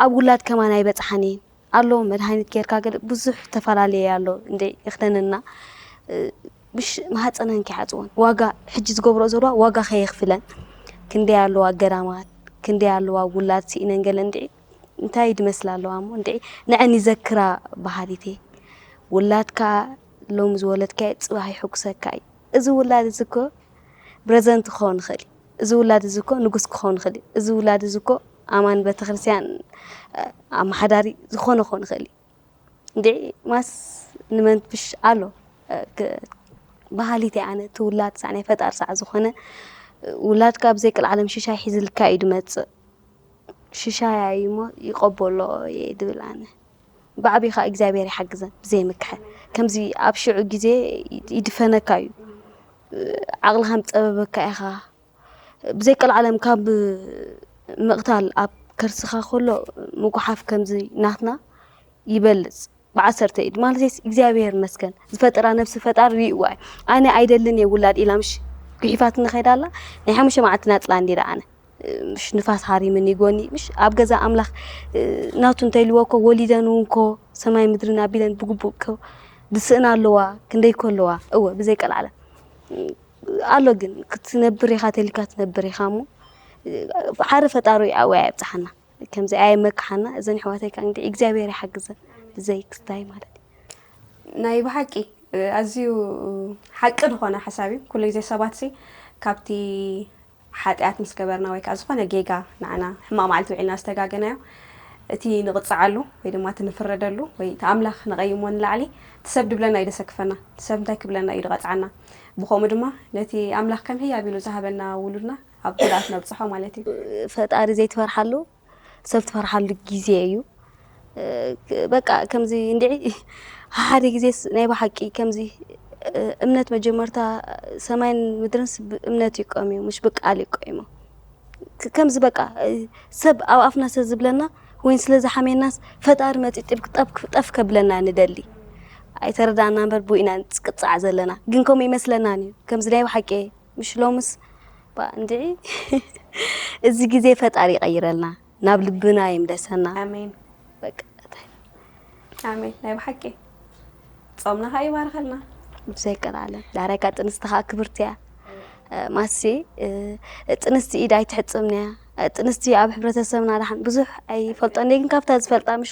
ኣብ ውላድ ከማን ኣይበፅሓን እየን ኣሎ መድሃኒት ጌርካ ገለ ብዙሕ ተፈላለየ ኣሎ እንደ ይኽደነና ብሽ ማህፀነን ከይሓፅወን ዋጋ ሕጂ ዝገብሮ ዘለዋ ዋጋ ከየኽፍለን ክንደይ ኣለዋ ገዳማት ክንደይ ኣለዋ ውላድ ስኢነን ገለ እንድዒ እንታይ ድመስላ ኣለዋ እሞ እንድዒ ንዐን ይዘክራ በሃሊት እየ ውላድካ ሎሚ ዝወለድካዮ ፅባሕ ይሕጉሰካ እዩ እዚ ውላድ እዚ እኮ ብረዘንት ክኸውን ይኽእል እዩ እዚ ውላድ እዚ እኮ ንጉስ ክኸውን ይኽእል እዩ እዚ ውላድ እዚ እኮ ኣማን ቤተክርስትያን ኣመሓዳሪ ዝኾነ ክኾን ይኽእል እዩ እንድዒ ማስ ንመንፍሽ ኣሎ በሃሊት እየ ኣነ እቲ ውላድ ሳዕ ናይ ፈጣር ሳዕ ዝኾነ ውላድካ ብዘይ ቅልዓለም ሽሻይ ሒዝልካ እዩ ድመፅእ ሽሻያ እዩ እሞ ይቐበሎ እየ ድብል ኣነ ብዓብኻ እግዚኣብሔር ይሓግዘን ብዘይ ምክሐ ከምዚ ኣብ ሽዑ ግዜ ይድፈነካ እዩ ዓቕልኻ ምፀበበካ ኢኻ ብዘይ ቀልዓለም ካብ ምቕታል ኣብ ከርስኻ ከሎ ምጉሓፍ ከምዚ ናትና ይበልፅ ብዓሰርተ ኢድ ማለት እግዚኣብሔር መስገን ዝፈጠራ ነብሲ ፈጣሪ ሪእዋ እዩ ኣነ ኣይደልን እየ ውላድ ኢላ ምሽ ጉሒፋት ንኸይዳ ኣላ ናይ ሓሙሽተ መዓልቲ ናፅላ እንዲዳ ኣነ ምሽ ንፋስ ሃሪምኒ ጎኒ ምሽ ኣብ ገዛ ኣምላኽ ናቱ እንተይልዎ ኮ ወሊደን እውን ኮ ሰማይ ምድርን ኣቢለን ብግቡእ ኮ ድስእና ኣለዋ ክንደይ ኮ ኣለዋ እወ ብዘይ ቀልዓለም ኣሎ ግን ክትነብር ኢኻ ተሊካ ትነብር ኢኻ እሞ ሓደ ፈጣሪ ኣብኡ ኣየብፅሓና ከምዚ ኣየመክሓና እዘን ኣሕዋተይ ከዓ እንግዲህ እግዚኣብሔር ይሓግዘን ብዘይ ክስታይ ማለት እዩ ናይ ብሓቂ ኣዝዩ ሓቂ ዝኾነ ሓሳብ እዩ ኩሉ ግዜ ሰባት ሲ ካብቲ ሓጢኣት ምስ ገበርና ወይ ከዓ ዝኾነ ጌጋ ንዓና ሕማቕ መዓልቲ ውዒልና ዝተጋገናዮ እቲ ንቕፅዓሉ ወይ ድማ እቲ ንፍረደሉ ወይ እቲ ኣምላኽ ንቐይሞ ንላዕሊ እቲ ሰብ ድብለና እዩ ደሰክፈና እቲ ሰብ እንታይ ክብለና እዩ ድቐፅዓና ብኸምኡ ድማ ነቲ ኣምላኽ ከም ህያብ ኢሉ ዝሃበና ውሉድና ኣብ ጉድኣት ነብፅሖ ማለት እዩ ፈጣሪ ዘይትፈርሓሉ ሰብ ትፈርሓሉ ግዜ እዩ በቃ ከምዚ እንድዒ ሓደ ግዜስ ናይ ብሓቂ ከምዚ እምነት መጀመርታ ሰማይን ምድርንስ ብእምነት ይቆም እዩ ምሽ ብቃል ይቆይሞ ከምዚ በቃ ሰብ ኣብ ኣፍና ስለ ዝብለና ወይን ስለ ዝሓመየናስ ፈጣሪ መፂ ጥብቅ ጠፍ ከብለና ንደሊ ኣይተረዳእና እምበር ብኡ ኢና ንቅፃዕ ዘለና ግን ከምኡ ይመስለናን እዩ ከምዚ ናይ ብሓቂ ምሽ ሎምስ እንድዒ እዚ ግዜ ፈጣሪ ይቀይረልና ናብ ልብና ይምለሰና ኣሜን በቃ ኣሜን ናይ ብሓቂ ጾምና ኸዓ ይባርኸልና ብዘይ ቀልዓለም ዳሕራይ ከዓ ጥንስቲ ከዓ ክብርቲ እያ ማሲ ጥንስቲ ኢድ ኣይትሕፅብን እያ ጥንስቲ ኣብ ሕብረተሰብና ዳሓን ብዙሕ ኣይፈልጦን እየ ግን ካብታ ዝፈልጣ ምሽ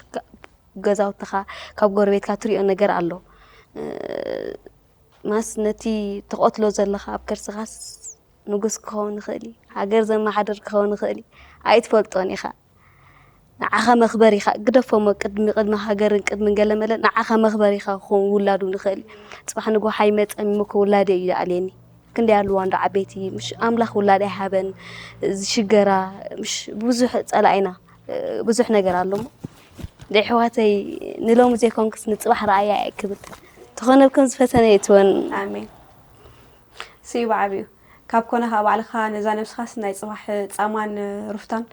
ገዛውትኻ ካብ ጎረቤትካ ትሪኦ ነገር ኣሎ ማስ ነቲ ትቐትሎ ዘለኻ ኣብ ከርስኻስ ንጉስ ክኸውን ይኽእል እዩ፣ ሃገር ዘመሓድር ክኸውን ይኽእል እዩ፣ ኣይትፈልጦን ኢኻ። ንዓኻ መኽበሪኻ፣ ግደፎሞ ቅድሚ ቅድሚ ሃገርን ቅድሚ ገለመለን ንዓኻ መኽበሪኻ ክኸውን ውላድ እውን ይኽእል እዩ። ፅባሕ ንግሆ ሓይ መፀ እሞ እኮ ውላደይ እዩ ዝኣልየኒ። ክንደይ ኣለዋ እንዶ ዓበይቲ፣ ምሽ ኣምላኽ ውላድ ኣይሃበን፣ ዝሽገራ፣ ምሽ ብዙሕ ፀላኢና ብዙሕ ነገር ኣሎ እሞ፣ ደይ ኣሕዋተይ ንሎሚ ዘይኮንክስ ንፅባሕ ረኣያ እየ ክብል። ተኾነ ከም ዝፈተነ እየ ትወን። ኣሜን። ስዩ ብዓቢኡ ካብ ኮነ ከዓ ባዕልኻ ነዛ ነብስኻስ ናይ ፅባሕ ፃማን ሩፍታን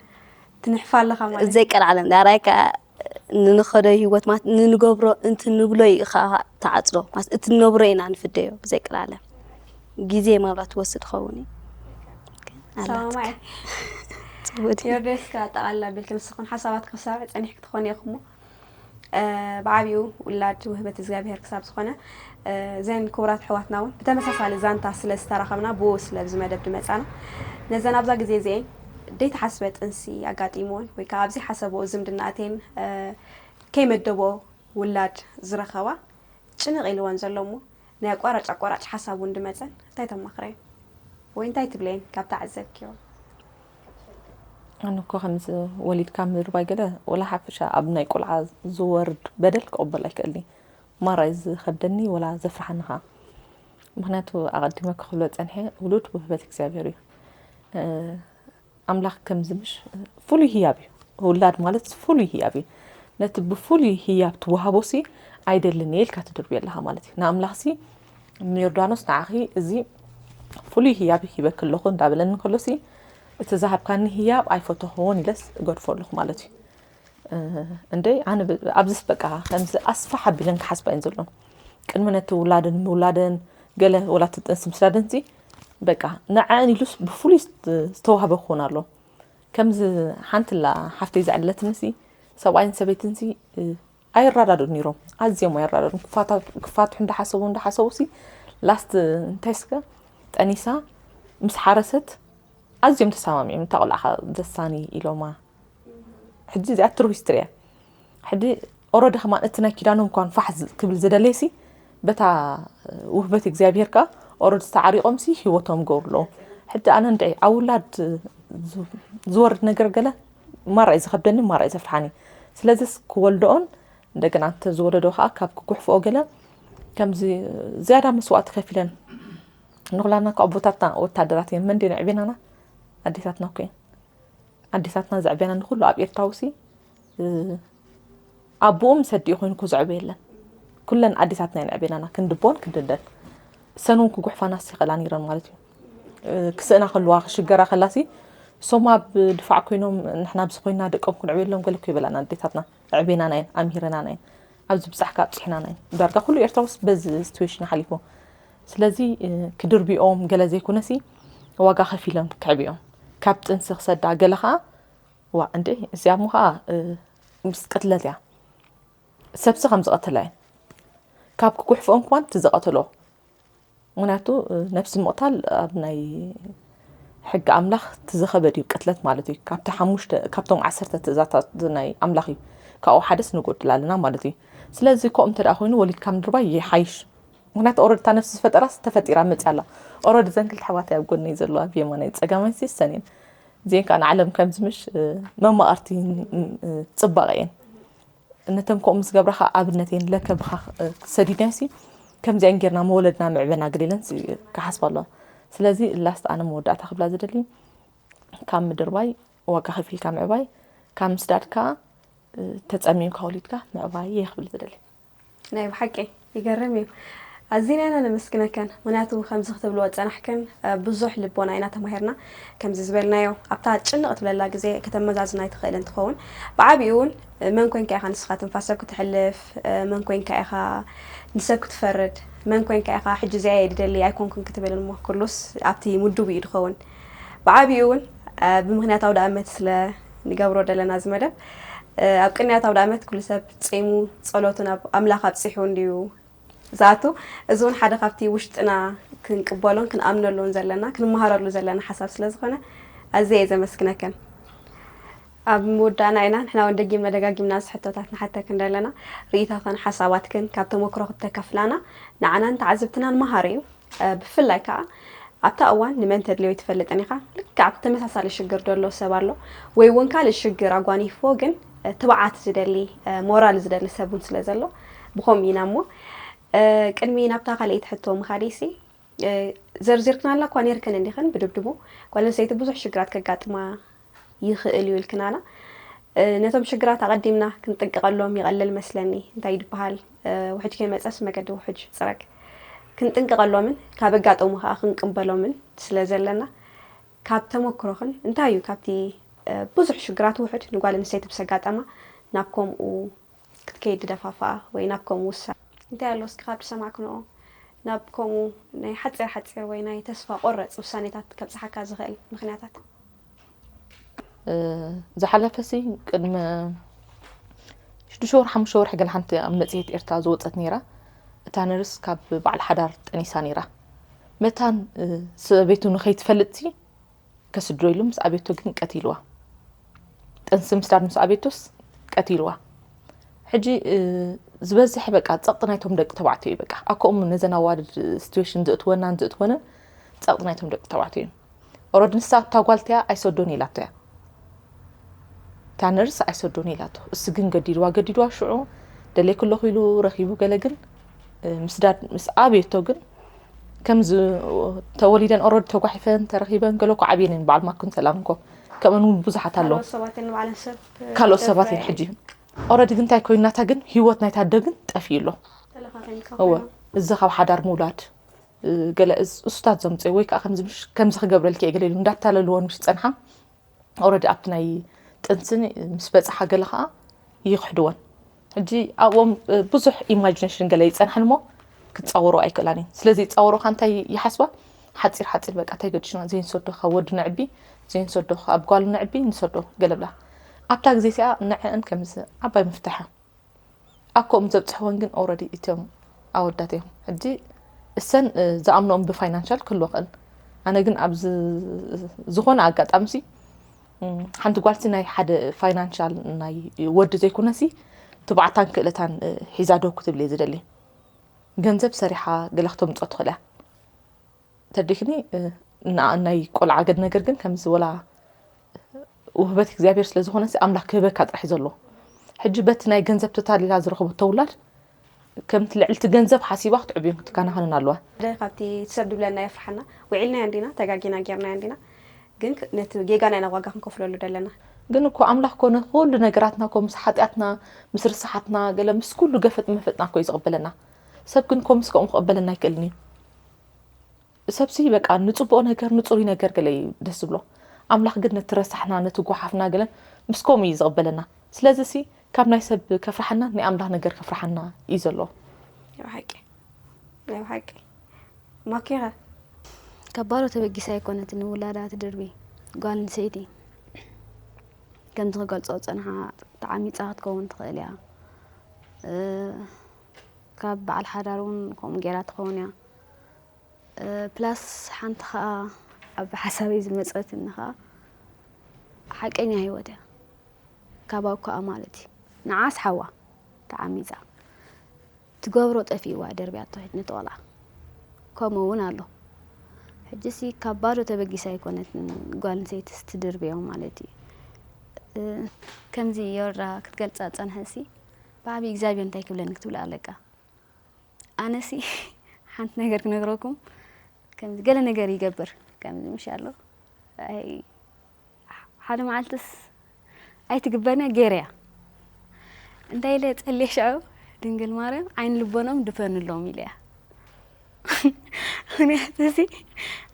ትንሕፋ ኣለኻ ማለት እዩ። ዘይቀልዓለም ዳራይ ከዓ ንንኸዶ ህይወት ማለት ንንገብሮ እንት ንብሎ እዩ ከዓ ተዓፅዶ ማለት እቲ ንነብሮ ኢና ንፍደዮ ብዘይቀልዓለም። ግዜ ማብላ ትወስድ ትኸውን እዩ። ኣላትካ። ሰማማዕ። ጽቡቅ ድዩ? ዮርዴስካ ኣጠቓልላ ኣቢልክ ንስኹም ሓሳባት ክሰምዕ ጸኒሕክ ትኾን ኢኹሞ። ብዓብዩ ውላድ ውህበት እግዚኣብሔር ክሳብ ዝኾነ፣ እዘን ክቡራት ኣሕዋትና እውን ብተመሳሳሊ ዛንታ ስለ ዝተራኸብና፣ ብኡ ስለ ኣብዚ መደብ ድመጻና፣ ነዘን ኣብዛ ግዜ እዚአን ደይተሓስበ ጥንሲ ኣጋጢምወን ወይ ከዓ ኣብ ዘይሓሰብኦ ዝምድና ኣትየን ከይመደብኦ ውላድ ዝረኸባ፣ ጭንቕ ኢልወን ዘሎ እሞ ናይ ኣቋራጭ ኣቋራጭ ሓሳብ እውን ድመጸን እንታይ ተማኽረን ወይ እንታይ ትብለየን ካብ ተዓዘብክዮ? ኣነ እኮ ከምዚ ወሊድካ ምድርባይ ገለ ወላ ሓፈሻ ኣብ ናይ ቆልዓ ዝወርድ በደል ክቕበል ኣይክእልኒ። ማራይ ዝኸብደኒ ወላ ዘፍርሓኒ ኸዓ። ምኽንያቱ ኣቐዲመ ክኽብሎ ጸንሐ ውሉድ ውህበት እግዚኣብሔር እዩ። ኣምላኽ ከምዚ ምሽ ፍሉይ ህያብ እዩ። ውላድ ማለት ፍሉይ ህያብ እዩ። ነቲ ብፍሉይ ህያብ ትወሃቦ ሲ ኣይደልን እየ ኢልካ ትድርብዮ ኣለኻ ማለት እዩ። ንኣምላኽ ሲ ንዮርዳኖስ ንዓኺ እዚ ፍሉይ ህያብ ሂበኪ ኣለኹ እንዳበለኒ ከሎ ሲ እቲ ዝሃብካኒ ህያብ ኣይፈተኽዎን ኢለስ እገድፎ ኣለኹ ማለት እዩ። እንደ ኣነ ኣብዚስ በቃ ከምዚ ኣስፋሕ ኣቢለን ክሓስባ እየን ዘለዎን። ቅድሚ ነቲ ውላድን ምውላደን ገለ ወላ እቲ ጥንሲ ምስዳደን ሲ በቃ ንዐን ኢሉስ ብፍሉይ ዝተዋህበ ክኾን ኣሎ። ከምዚ ሓንቲ ላ ሓፍተይ ዘዕለትኒ ሲ ሰብኣይን ሰበይትን ሲ ኣይራዳዱን ነይሮም። ኣዝዮም ኣይራዳዱን። ክፋታ- ክፋትሑ እንዳሓሰቡ እንዳሓሰቡ ሲ ላስት እንታይ ስከ ጠኒሳ ምስ ሓረሰት ኣዝዮም ተሰማሚዖም። እታ ቆልዓኻ ዘሳኒ ኢሎማ። ሕጂ እዚኣ ትሩ ሂስትሪ እያ። ሕጂ ኦረዲ ከማን እቲ ናይ ኪዳኖም እኳን ፋሕ ዝ- ክብል ዝደለየ ሲ በታ ውህበት እግዚኣብሔር ከዓ ኦረዲ ዝተዓሪቆም ሲ ህይወቶም ገብሩ ኣለዉ። ሕጂ ኣነ እንድዒ ኣብ ውላድ ዝ- ዝወርድ ነገር ገለ ማራ እዩ ዝኸብደኒ፣ ማራ እዩ ዘፍርሓኒ። ስለዚስ ክወልደኦን እንደገና እንተ ዝወለዶ ከዓ ካብ ክጉሕፍኦ ገለ ከምዚ ዝያዳ መስዋእቲ ከፊለን ንኹላና እኮ ኣቦታትና ወታደራት እዮም። መን ድየን ኣዕቤናና? ኣዴታትና እኮ እየን። ኣዴታትና ዘዕቤና ንኹሉ ኣብ ኤርትራዊ ሲ ኣቦኡ ምስ ኣዲኡ ኮይኑ እኮ ዘዕበ የለን። ኩለን ኣዴታትና እየን ኣዕቤናና ክንድቦን ክንድደን። ሰን እውን ክጉሕፋና ሲ ይኽእላ ነይረን ማለት እዩ። ክስእና ከለዋ ክሽገራ ከላ ሲ እሶም ኣብ ድፋዕ ኮይኖም ንሕና ኣብዚ ኮይና ደቆም ክንዕብየሎም ገለ እኮ ይበላና ኣዴታትና። ኣዕቤናና እየን፣ ኣምሂረናና እየን። ኣብዚ ብጻሕካ ኣብጺሕናና እየን። ዳርጋ ኩሉ ኤርትራውስ በዚ ሲትዌሽን ሓሊፉ። ስለዚ ክድርብኦም ገለ ዘይኮነሲ ዋጋ ከፊሎም ክዕብዮም ካብ ጥንሲ ክሰዳ ገለ ከዓ ዋ እንዴ እዚኣ እሞ ከዓ ምስ ቅትለት እያ ሰብሲ ከም ዝቐተላ እየን ካብ ክጉሕፍኦም ክማን እቲ ዝቐተሎ ምክንያቱ ነብሲ ምቕታል ኣብ ናይ ሕጊ ኣምላኽ ትዝኸበድ እዩ ቅትለት ማለት እዩ ካብቲ ሓሙሽተ ካብቶም ዓሰርተ ትእዛታት ናይ ኣምላኽ እዩ ካብኡ ሓደስ ንጎድል ኣለና ማለት እዩ ስለዚ ከምኡ እንተ ኮይኑ ወሊድካ ምድርባይ ይሓይሽ ምክንያቱ ኦረድ እታ ነብሲ ዝፈጠራስ ተፈጢራ መፅያ ኣላ ኦረድ ዘን ክልተ ኣሕዋተይ ኣብ ጎነይ ዘለዋ ብየማናይ ፀጋማይ ሲ ሰን እየን እዚአን ከዓ ንዓለም ከም ዝምሽ መማቐርቲ ፅባቐ እየን ነተን ከምኡ ምስ ገብራ ከዓ ኣብነት እየን ለከ ብኻ ሰዲድናዮ ሲ ከምዚአን ጌርና መወለድና ምዕበና ግደ ኢለን ክሓስባ ኣለዋ ስለዚ ላስት ኣነ መወዳእታ ክብላ ዝደሊ ካብ ምድርባይ ዋጋ ከፊልካ ምዕባይ ካብ ምስዳድ ከዓ ተፀሚምካ ወሊድካ ምዕባይ እየ ክብል ዝደሊ ናይ ብሓቂ ይገርም እዩ ኣዚና ኢና ነመስግነከን ምክንያቱ ከምዚ ክትብልዎ ዝፀናሕክን ብዙሕ ልቦና ኢና ተማሂርና ከምዚ ዝበልናዮ ኣብታ ጭንቕ ትብለላ ግዜ ከተመዛዝና ይትኽእል እንትኸውን ብዓብኡ እውን መን ኮንካ ኢኻ ንስኻ ትንፋስ ሰብ ክተሕልፍ መን ኮንካ ኢኻ ንሰብ ክትፈርድ መን ኮንካ ኢኻ ሕጂ እዚኣ እየ ድደሊ ኣይኮንኩን ክትብል እሞ ኩሉስ ኣብቲ ምዱብ እዩ ድኸውን ብዓብኡ እውን ብምክንያት ኣውደ ኣመት ስለ ንገብሮ ዘለና እዚ መደብ ኣብ ቅንያት ኣውደ ኣመት ኩሉ ሰብ ፂሙ ፀሎቱ ናብ ኣምላኽ ኣብፂሑ እንድዩ ዝኣቱ እዚ እውን ሓደ ካብቲ ውሽጥና ክንቅበሎን ክንኣምነሉን ዘለና ክንመሃረሉ ዘለና ሓሳብ ስለ ዝኾነ ኣዝየ እየ ዘመስግነክን ኣብ ምውዳእና ኢና ንሕና እውን ደጊምና ደጋጊምና እዚ ሕቶታት ንሓተክ እንደለና ርእይታኽን ሓሳባትክን ካብ ተመክሮ ክተካፍላና ንዓናን ተዓዘብትናን መሃሪ እዩ ብፍላይ ከዓ ኣብታ እዋን ንመን ተድልዮ ኣይትፈልጥን ኢኻ ልክዕ ኣብቲ ተመሳሳሊ ሽግር ደሎ ሰብ ኣሎ ወይ እውን ካልእ ሽግር ኣጓኒፍዎ ግን ትብዓት ዝደሊ ሞራል ዝደሊ ሰብ እውን ስለ ዘሎ ብኸምኡ ኢና እሞ ቅድሚ ናብታ ካልኣይቲ ሕቶ ምኻደይሲ ዘርዚርክናላ እኳ ነይርክን እንዲኽን ብድብድቡ ጓል ኣንስተይቲ ብዙሕ ሽግራት ከጋጥማ ይኽእል እዩ ኢልክናና ነቶም ሽግራት ኣቐዲምና ክንጥንቀቐሎም ይቐልል መስለኒ እንታይ ይበሃል ውሕጅ ከይመፀስ መገዲ ውሕጅ ፅረግ ክንጥንቀቐሎምን ካብ ኣጋጠሙ ከዓ ክንቅበሎምን ስለ ዘለና ካብ ተመክሮኽን እንታይ እዩ ካብቲ ብዙሕ ሽግራት ውሕድ ንጓል ኣንስተይቲ ምስ ኣጋጠማ ናብ ከምኡ ክትከይድ ደፋፍኣ ወይ ናብ ከምኡ ውሳ እንታይ ኣሎ እስኪ ካብ ዝሰማዕክንኦ ናብ ከምኡ ናይ ሓፂር ሓፂር ወይ ናይ ተስፋ ቆረፅ ውሳኔታት ከብፅሓካ ዝኽእል ምኽንያታት? ዝሓለፈሲ ቅድሚ ሽዱሽተ ወር ሓሙሽተ ወርሒ ገለ ሓንቲ ኣብ መፅሄት ኤርትራ ዝወፀት ነይራ። እታ ነርስ ካብ በዓል ሓዳር ጠኒሳ ነይራ። መታን ሰበይቱ ንኸይትፈልጥሲ ከስድሮ ኢሉ ምስ ኣቤቶ ግን ቀቲልዋ። ጥንሲ ምስዳድ ምስ ኣቤቶስ ቀቲልዋ። ሕጂ ዝበዝሕ በቃ ፀቕጢ ናይቶም ደቂ ተባዕትዮ እዩ። በቃ ኣኮኦም ነዘን ኣዋርድ ሲትዌሽን ዘእትወናን ዘእትወንን ፀቕጢ ናይቶም ደቂ ተባዕትዮ እዩ። ኦረድ ንሳ እታ ጓልትያ ኣይሰዶን ኢላቶ እያ። እታ ነርስ ኣይሰዶን ኢላቶ። እሱ ግን ገዲድዋ ገዲድዋ ሽዑ ደለይ ክለኹ ኢሉ ረኺቡ ገለ ግን ምስዳድ ምስ ኣቤቶ ግን ከም ተወሊደን ኦረድ ተጓሒፈን ተረኺበን ገለ እኮ ዓብየን እየን በዓል ማኩን ሰላም እኮ ከምአን እውን ብዙሓት ኣለዉ። ካልኦት ሰባት እየን ንባዕለን ሰብ ካልኦት ሰባት እየን ሕጂ ኦረድ ግን እንታይ ኮይናታ ግን ህይወት ናይታ ኣደ ግን ጠፊኡ ኣሎ። እወ እዚ ካብ ሓዳር ምውላድ ገለ እሱታት ዘምፅኦ ወይ ከዓ ከምዚ ክገብረልኪ እየ ገለ ኢሉ እንዳታለልወን ምስ ፀንሓ ኦረዲ ኣብቲ ናይ ጥንስን ምስ በፅሓ ገለ ከዓ ይኽሕድወን። ሕጂ ኣብኦም ብዙሕ ኢማጂነሽን ገለ ይፀንሐን እሞ ክትፃወሮ ኣይክእላን እየን። ስለዚ ይፃወሮ ከዓ እንታይ ይሓስባ ሓፂር ሓፂር በቃ እንታይ ገዲሽና ዘይንሰዶ ካብ ወዲ ነዕቢ ዘይንሰዶ ካብ ጓል ነዕቢ ንሰዶ ገለ ብላ ኣብታ ግዜ ሲኣ ንዐን ከምዚ ዓባይ ምፍታሕ እያ። ኣኮኦም ዘብፅሕወን ግን ኦረዲ እቶም ኣወዳት እዮም። ሕጂ እሰን ዝኣምኖኦም ብፋይናንሻል ክህልዎ ክእል ኣነ ግን ኣብዚ ዝኾነ ኣጋጣሚ ሲ ሓንቲ ጓልሲ ናይ ሓደ ፋይናንሻል ናይ ወዲ ዘይኮነሲ ትባዕታን ክእለታን ሒዛ ደው ክትብል እየ ዝደሊ። ገንዘብ ሰሪሓ ገለ ክተምፅኦ ትኽእል እያ። ተዲክኒ ንኣ ናይ ቆልዓ ገድ ነገር ግን ከምዚ ወላ ውህበት እግዚኣብሔር ስለ ዝኾነ ኣምላክ ክህበካ ጥራሕ እዩ ዘሎ። ሕጂ በቲ ናይ ገንዘብ ተታሊላ ዝረኸበቶ ውላድ ከምቲ ልዕልቲ ገንዘብ ሓሲባ ክትዕብዮን ክትከናኸንን ኣለዋ። ሓደ ካብቲ እቲ ሰብ ድብለና የፍርሓና። ውዒልናዮ እንዲና፣ ተጋጊና ጌርናዮ እንዲና፣ ግን ክ- ነቲ ጌጋና ኢና ዋጋ ክንከፍለሉ ደለና። ግን እኮ ኣምላኽ ኮነ ኩሉ ነገራትና ኮ ምስ ሓጢኣትና ምስ ርስሓትና ገለ ምስ ኩሉ ገፈጥ መፈጥና እኮ እዩ ዝቕበለና። ሰብ ግን ኮ ምስ ከምኡ ክቕበለና ኣይክእልን እዩ። ሰብሲ በቃ ንፅቡቕ ነገር ንፅሩይ ነገር ገለ እዩ ደስ ዝብሎ። ኣምላኽ ግን ነቲ ረሳሕና ነቲ ጓሓፍና ገለ ምስ ከምኡ እዩ ዝቕበለና። ስለዚ ሲ ካብ ናይ ሰብ ከፍርሓና ናይ ኣምላኽ ነገር ከፍርሓና እዩ ዘለዎ። ናይ ብሓቂ ናይ ብሓቂ ማኪኸ ካብ ባዶ ተበጊሳ ኣይኮነትን ንውላዳ ትድርቢ ጓል ኣንስተይቲ። ከምዚ ክገልጾ ዝጸንሓ ተዓሚጻ ክትከውን ትኽእል እያ። ካብ በዓል ሓዳር እውን ከምኡ ገይራ ትኸውን እያ። ፕላስ ሓንቲ ኸኣ ኣብ ሓሳበይ ዝመጸትኒ ኸኣ ሓቀኛ ህይወት እያ። ካባኡ ከኣ ማለት እዩ። ንዓስ ሓዋ ተዓሚጻ ትገብሮ ጠፊእዋ ደርብያቶ ነቲ ቆልዓ። ከምኡ እውን ኣሎ። ሕጂሲ ካብ ባዶ ተበጊሳ ኣይኮነትን ጓል ኣንስተይትስ ትድርብዮ ማለት እዩ። ከምዚ ዮራ ክትገልጻ ዝጸንሐሲ ብዓብዪ እግዚኣብሔር እንታይ ክብለኒ ክትብል ኣለካ። ኣነሲ ሓንቲ ነገር ክነግረኩም ከምዚ ገለ ነገር ይገብር ከምዚ ምሽ ኣሎ ኣይ ሓደ መዓልትስ ኣይትግበርንያ ገይረያ እንታይ ኢለ ጸልየ ሽዑ ድንግል ማርያም ዓይኒ ልቦኖም ድፈንሎም ኢለያ ምክንያቱ እዚ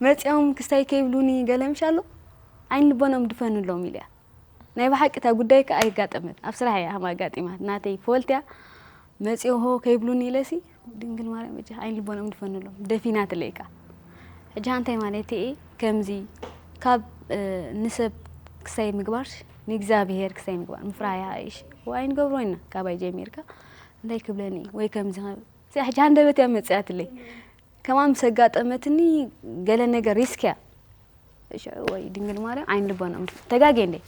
መፂኦም ክስታይ ከይብሉኒ ገለ ምሽ ኣሎ ዓይኒ ልቦኖም ድፈንሎም ኢለያ ናይ ብሓቂ እታ ጉዳይ ከ ኣይጋጠመት ኣብ ስራሕ እያ ሃማ ኣጋጢማት ናተይ ፎልትያ መፂኦ ሆ ከይብሉኒ ኢለሲ ድንግል ማርያም እጅ ዓይን ልቦኖም ድፈንሎም ደፊናትለይ ከ ሕጂ እንታይ ማለት እየ ከምዚ ካብ ንሰብ ክሳይ ምግባር ንእግዚኣብሄር ክሳይ ምግባር ምፍራያ እሽ ወይ ኣይንገብሮ ኢና ካባይ ጀሚርካ እንታይ ክብለኒ ወይ ከምዚ ሕጂ ሃንደበት እያ መፅያትለይ ከማ ምስ ኣጋጠመትኒ ገለ ነገር ሪስክ እያ ሽዑ ወይ ድንግል ማርያም ዓይን ልቦኖም ተጋጌ እንዴ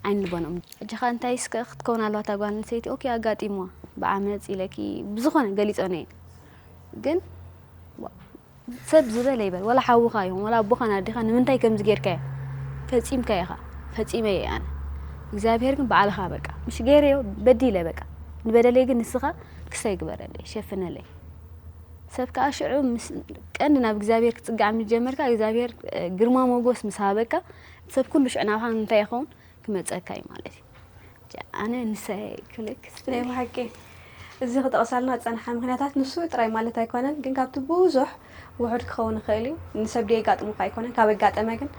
ዓይን ልቦኖም ሕጂ ኸ እንታይ እስከ ክትከውን ኣለዋ እታ ጓል ኣንስተይቲ ኦኬ ኣጋጢምዋ ብዓመፅ ኢለኪ ብዝኾነ ገሊፆ ነየ ግን ሰብ ዝበለ ይበል ወላ ሓውኻ ይኹን ወላ ኣቦኻን ኣዴኻ ንምንታይ ከምዚ ጌርካዮ ፈፂምካ ኢኻ ፈፂመ እየ ኣነ እግዚኣብሔር ግን ባዕልኻ በቃ ምሽ ገይረዮ በዲለ በቃ ንበደለይ ግን ንስኻ ክሰይ ግበረለይ ሸፍነለይ ሰብ ከዓ ሽዑ ቀንዲ ናብ እግዚኣብሔር ክትፅጋዕ ምስ ጀመርካ እግዚኣብሔር ግርማ ሞጎስ ምስ ሃበካ ሰብ ኩሉ ሽዑ ናብኻ እንታይ ይኸውን ክመፀካ እዩ ማለት እዩ ኣነ ንሳይ ክብለክ ናይ ብሓቂ እዚ ክጠቕሳልና ዝፀንሓ ምክንያታት ንሱ ጥራይ ማለት ኣይኮነን ግን ካብቲ ብዙሕ ውሑድ ክኸውን ይኽእል እዩ ንሰብ ደየጋጥሙካ ኣይኮነን ካብ ኣጋጠመ ግን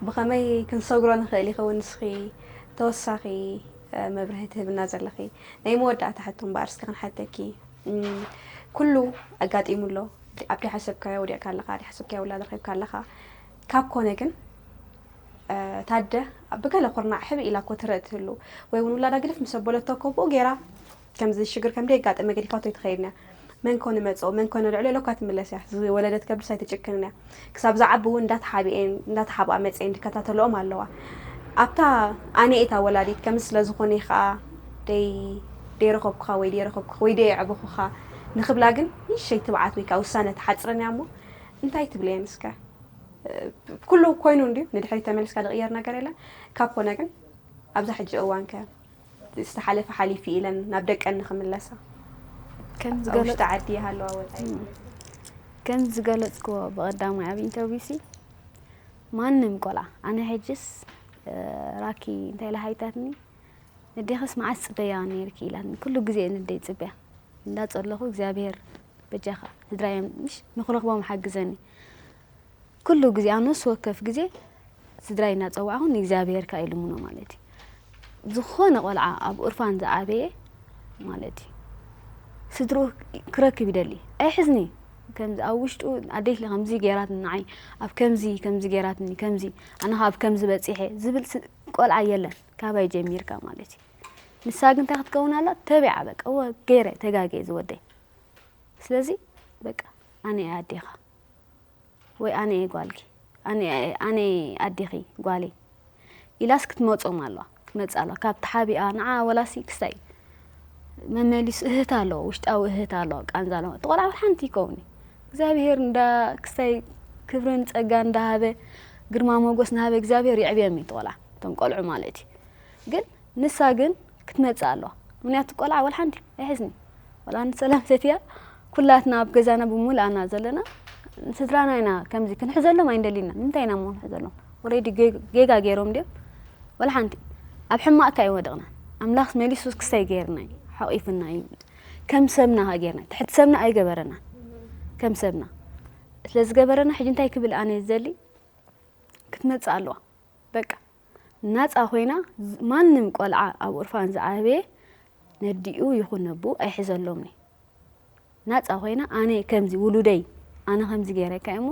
ብኸመይ ክንሰግሮ ንኽእል ይኸውን ንስኺ ተወሳኺ መብርሂ ትህብና ዘለኺ ናይ መወዳእታ ሕቶ እምበኣር እስኪ ክንሓተኪ ኩሉ ኣጋጢሙ ኣሎ ኣብቲ ሓሰብካዮ ወዲቕካ ኣለኻ፣ ኣብቲ ሓሰብካዮ ውላድ ረኺብካ ኣለኻ። ካብ ኮነ ግን፣ እ፣ ታደ ብገለ ኩርናዕ ሕብእ ኢላ እኮ ትረእ ትህሉ። ወይ እውን ውላዳ ግድፍ ምስ ኣበለቶ እኮ ብኡ ገይራ ከምዚ ሽግር ከም ደየጋጠመ ገዲፋቶ ኣይትኸይድን እያ። መን ኮን መጽኦ፣ መን ኮን ልዕሎ ኢሎካ ትምለስ እያ። ዝወለደት ከብድስ ኣይትጭክንን እያ። ክሳብ ዝዓቢ እውን እንዳተሓብኤን እንዳተሓብኣ መጽኤን ዝከታተልኦም ኣለዋ። ኣብታ ኣነ እታ ወላዲት ከምዚ ስለ ዝኾነ እዩ ኸኣ ደይ-፣ ደይረኸብኩኻ ወይ ደይረኸብኩኻ ወይ ደየዕበኹኻ ንኽብላ ግን ንእሽተይ ትብዓት ወይ ከኣ ውሳነ ትሓጽረን እያ እሞ እንታይ ትብለየን እስከ? ኩሉ ኮይኑ እንድዩ፣ ንድሕሪት ተመሊስካ ዝቕየር ነገር የለን። ካብ ኮነ ግን ኣብዛ ሕጂ እዋን ከ ዝተሓለፈ ሓሊፉ ኢለን ናብ ደቀን ንኽምለሳ ከም ኣብ ዝገለጽ ውሽጢ ዓዲ ይሃለዋ ወጻኢ ማለት እዩ። ከም ዝገለጽክዎ ብቐዳማይ ኣብ ኢንተርቪው ሲ ማንም ቆልዓ ኣነ ሕጅስ እ፣ ራኪ እንታይ ኢላ ሓይታትኒ ንዴኽስ መዓስ ጽበያ ነይርኪ ኢላትኒ ኩሉ ግዜ ንደይ ጽበያ እንዳጸለኹ እግዚኣብሔር በጃኻ ስድራዮም ምሽ ንክረኽቦም ሓግዘኒ ኩሉ ግዜ ኣብ ነፍሲ ወከፍ ግዜ ስድራይ እናጸዋዕኹ ንእግዚኣብሔር ከኣ ይልምኖ ማለት እዩ ዝኾነ ቆልዓ ኣብ ኡርፋን ዝዓበየ ማለት እዩ ስድርኡ ክረክብ ይደሊ ኣይሕዝኒ ከምዚ ኣብ ውሽጡ ኣደይ ከምዚ ገይራትኒ ንዓይ ኣብ ከምዚ ከምዚ ገይራትኒ ከምዚ ኣነ ካብ ከምዚ በፂሐ ዝብል ስ- ቆልዓ የለን ካባይ ጀሚርካ ማለት እዩ ንሳ ግን እንታይ ክትከውን ኣላ ተቢዓ በቃ እወ ገይረ ተጋግየ ዝወደይ ስለዚ በቃ ኣነ እየ ኣዴኻ ወይ ኣነ እየ ጓልኪ ኣነ ኣነ ኣዴኺ ጓለይ ኢላስ ክትመጾም ኣለዋ ክትመጽእ ኣለዋ ካብ ተሓቢኣ ንዓ ወላሲ ክስታይ መመሊሱ እህት ኣለዎ ውሽጣዊ እህት ኣለዎ ቃንዛ ኣለዎ እቲ ቆልዓ ሓንቲ ይከውን እግዚኣብሄር እንዳ ክስታይ ክብርን ጸጋ እንዳሃበ ግርማ ሞጎስ ናሃበ እግዚኣብሄር ይዕብየም እዩ ቆልዓ እቶም ቆልዑ ማለት እዩ ግን ንሳ ግን ክትመጽእ ኣለዋ ምክንያቱ ቆልዓ ወላ ሓንቲ ኣይሕዝኒ ወላ ንሰላም ሰትያ ኩላትና ኣብ ገዛና ብሙልኣና ዘለና ንስድራና ኢና ከምዚ ክንሕዘሎም ኣይንደሊና ንምንታይ ኢና ሞ ንሕዘሎም ወረዲ ጌጋ ገይሮም ድዮም ወላ ሓንቲ ኣብ ሕማቕካ ኣይወደቕና ኣምላኽ መሊሱ ክስታይ ገይርና እዩ ሓቒፍና እዩ ከም ሰብና ካ ገይርና ትሕቲ ሰብና ኣይገበረና ከም ሰብና ስለ ዝገበረና ሕጂ እንታይ ክብል ኣነ ዝደሊ ክትመጽእ ኣለዋ በቃ ናጻ ኮይና ማንም ቆልዓ ኣብ ኡርፋን ዝዓበየ ነዲኡ ይኹን ነቡ ኣይሕዘሎምኒ ናጻ ኮይና ኣነ ከምዚ ውሉደይ ኣነ ከምዚ ገይረካ እሞ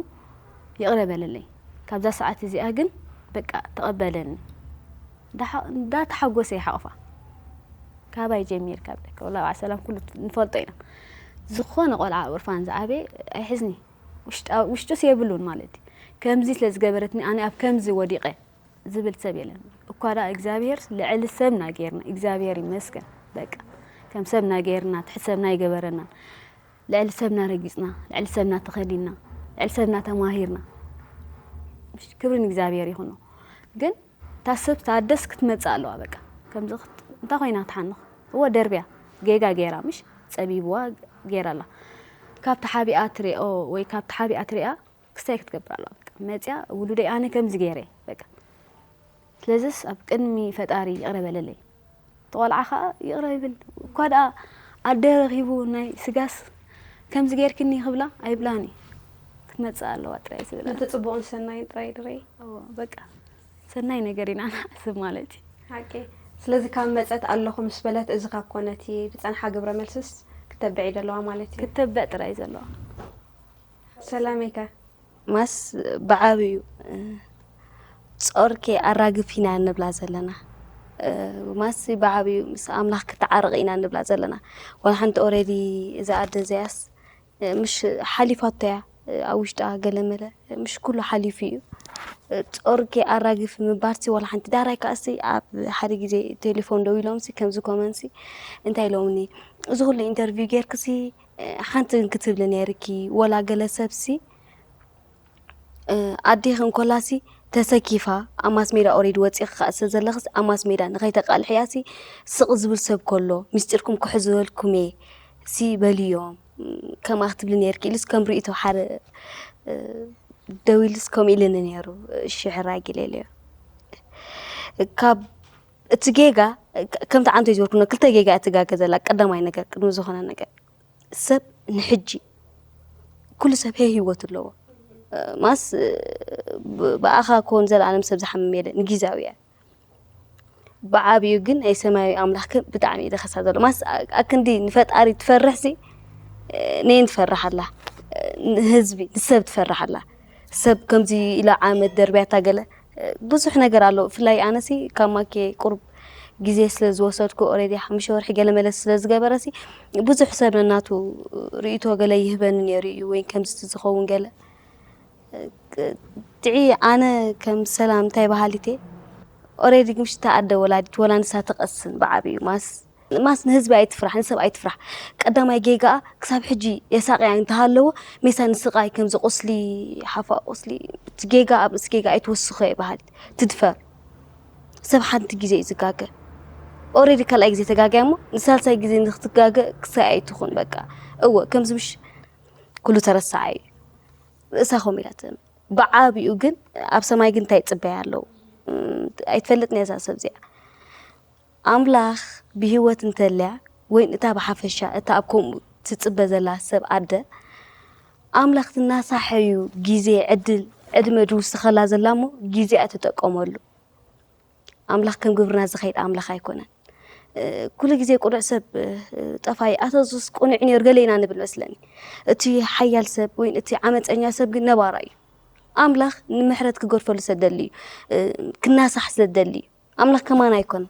ይቕረ በለለይ ካብዛ ሰዓት እዚኣ ግን በቃ ተቐበለኒ እንዳተሓጎሰ ይሓቕፋ ካባይ ጀሚርካ ብለካ ወላ ሰላም ኩሉ ንፈልጦ ኢና ዝኾነ ቆልዓ ኣብ ኡርፋን ዝዓበየ ኣይሕዝኒ ውሽጡስ የብሉን ማለት እዩ ከምዚ ስለ ዝገበረትኒ ኣነ ኣብ ከምዚ ወዲቐ ዝብል ሰብ የለን እኳ ደኣ እግዚኣብሄር ልዕሊ ሰብና ጌርና እግዚኣብሄር ይመስገን በቃ ከም ሰብና ጌርና ትሕቲ ሰብና ይገበረና ልዕሊ ሰብና ረጊፅና ልዕሊ ሰብና ተኸሊልና ልዕሊ ሰብና ተማሂርና ክብሪ ንእግዚኣብሄር ይኹኖ ግን እታ ሰብ ታደስ ክትመፅእ ኣለዋ በቃ ከምዚ እንታይ ኮይና ትሓንኽ እወ ደርብያ ጌጋ ገይራ ምሽ ፀቢብዋ ገይራ ኣላ ካብ ተሓቢኣ ትሪኦ ወይ ካብ ተሓቢኣ ትሪኣ ክስታይ ክትገብር ኣለዋ በቃ መፅያ ውሉደይ ኣነ ከምዚ ገይረ በቃ ስለዚስ ኣብ ቅድሚ ፈጣሪ ይቕረ በለለይ ተቆልዓ ከዓ ይቕረ ይብል እኳ ደኣ ኣደ ረኺቡ ናይ ስጋስ ከምዚ ገይርክኒ ክብላ ኣይብላኒ ክትመፅእ ኣለዋ ጥራይ ዝብላ ነቲ ጽቡቕን ሰናይን ጥራይ ድረይ በቃ ሰናይ ነገር ኢና ንሓስብ ማለት እዩ ሓቂ ስለዚ ካብ መፀት ኣለኹ ምስ በለት እዚ ካብ ኮነቲ ብፀንሓ ግብረ መልስስ ክተብዕ እዩ ዘለዋ ማለት እዩ ክተብዕ ጥራይ ዘለዋ ሰላመይከ ማስ ብዓብዩ ጾርኬ ኣራግፍ ኢና ንብላ ዘለና ማስ ብዓብዩ ምስ ኣምላኽ ክትዓረቕ ኢና ንብላ ዘለና ዋላ ሓንቲ ኦረዲ እዛ ኣደ እዚያስ ምሽ ሓሊፋቶ እያ ኣብ ውሽጣ ገለመለ ምሽ ኩሉ ሓሊፉ እዩ ጾርኬ ኣራግፍ ምባርሲ ዋላ ሓንቲ ዳራይ ከኣሲ ኣብ ሓደ ግዜ ቴሌፎን ደው ኢሎምሲ ከምዚ ኮመንሲ እንታይ ኢሎምኒ እዚ ኩሉ ኢንተርቪው ጌርክሲ ሓንቲ ክትብሊ ነይርኪ ወላ ገለ ሰብሲ ኣዴኺ እንኮላሲ ተሰኪፋ ኣብ ማስ ሜዳ ኦሬዲ ወፂኺ ከዓ ስለ ዘለኽስ ኣብ ማስ ሜዳ ንኸይተቃልሕያሲ ስቕ ዝብል ሰብ ከሎ ሚስጢርኩም ክሕዘልኩም እየ ሲ በልዮም ከምኣ ክትብሊ ነይርኪ ኢሉስ ከም ርእቶ ሓደ ደው ኢሉስ ከምኡ ኢልኒ ነይሩ እሺ ሕራጊለ ኢለዮ ካብ እቲ ጌጋ ከምቲ ዓንቶ ዝበልኩ ክልተ ጌጋ እትጋገ ዘላ ቀዳማይ ነገር ቅድሚ ዝኾነ ነገር ሰብ ንሕጂ ኩሉ ሰብ ሄ ህይወት ኣለዎ ማስ ብኣኻ ኮን ዘለኣለም ሰብ ዝሓምም የለ ንጊዛዊ እያ ብዓብዩ ግን ናይ ሰማያዊ ኣምላኽ ግን ብጣዕሚ እዩ ደኸሳ ዘሎ ማስ ኣክንዲ ንፈጣሪ ትፈርሕ ሲ ነይን ትፈርሕ ኣላ ንህዝቢ ንሰብ ትፈርሕ ኣላ። ሰብ ከምዚ ኢላ ዓመት ደርብያታ ገለ ብዙሕ ነገር ኣሎ። ብፍላይ ኣነሲ ካብ ማኬ ቁሩብ ግዜ ስለ ዝወሰድኩ፣ ኦሬዲ ሓሙሽተ ወርሒ ገለ መለስ ስለ ዝገበረሲ ብዙሕ ሰብ ነናቱ ርእይቶ ገለ ይህበኒ ነይሩ እዩ፣ ወይ ከምዚ ዝኸውን ገለ። ድዒ ኣነ ከም ሰላም እንታይ በሃሊት እየ፣ ኦሬዲ ምሽ እታ ኣደ ወላዲት ወላ ንሳ ትቐስን ብዓብዩ ማስ ማስ ንህዝቢ ኣይትፍራሕ፣ ንሰብ ኣይትፍራሕ። ቀዳማይ ጌጋኣ ክሳብ ሕጂ የሳቕያ እንተሃለዎ፣ ሜሳ ንስቓይ ከምዚ ቁስሊ፣ ሓፋ ቁስሊ፣ እቲ ጌጋ ኣብ ርእሲ ጌጋ ኣይትወስኾ እየ በሃሊት። ትድፈር። ሰብ ሓንቲ ግዜ እዩ ዝጋገ። ኦሬዲ ካልኣይ ግዜ ተጋግያ እሞ ንሳልሳይ ግዜ ንክትጋገ ክሳይ ኣይትኹን። በቃ እወ ከምዚ ምሽ ኩሉ ተረሳዓ እዩ። ርእሳ ኮም ኢላ ትእመን። ብዓቢኡ ግን ኣብ ሰማይ ግን እንታይ ይጽበያ ኣለዉ? እም፣ ኣይትፈልጥን እያ እዛ ሰብ እዚኣ። ኣምላኽ ብህይወት እንተልያ፣ ወይን እታ ብሓፈሻ፣ እታ ኣብ ከምኡ ትጽበ ዘላ ሰብ ኣደ፣ ኣምላኽ ትናሳሐዩ ግዜ፣ ዕድል፣ ዕድመ ድውስኸላ ዘላ እሞ፣ ግዜኣ ትጠቀመሉ። ኣምላኽ ከም ግብርና ዝኸይድ ኣምላኽ ኣይኮነን። እ፣ ኩሉ ግዜ ቅኑዕ ሰብ፣ እ፣ ጠፋይ፣ ኣቶ የሱስ ቅኑዕ ነይሩ ገለ ኢና ንብል መስለኒ። እቲ ሓያል ሰብ ወይን እቲ ዓመፀኛ ሰብ ግን ነባራይ እዩ። ኣምላኽ ንምሕረት ክገድፈሉ ስለ ደሊ እዩ፣ እ፣ ክናሳሕ ስለ ደሊ እዩ። ኣምላኽ ከማን ኣይኮነን።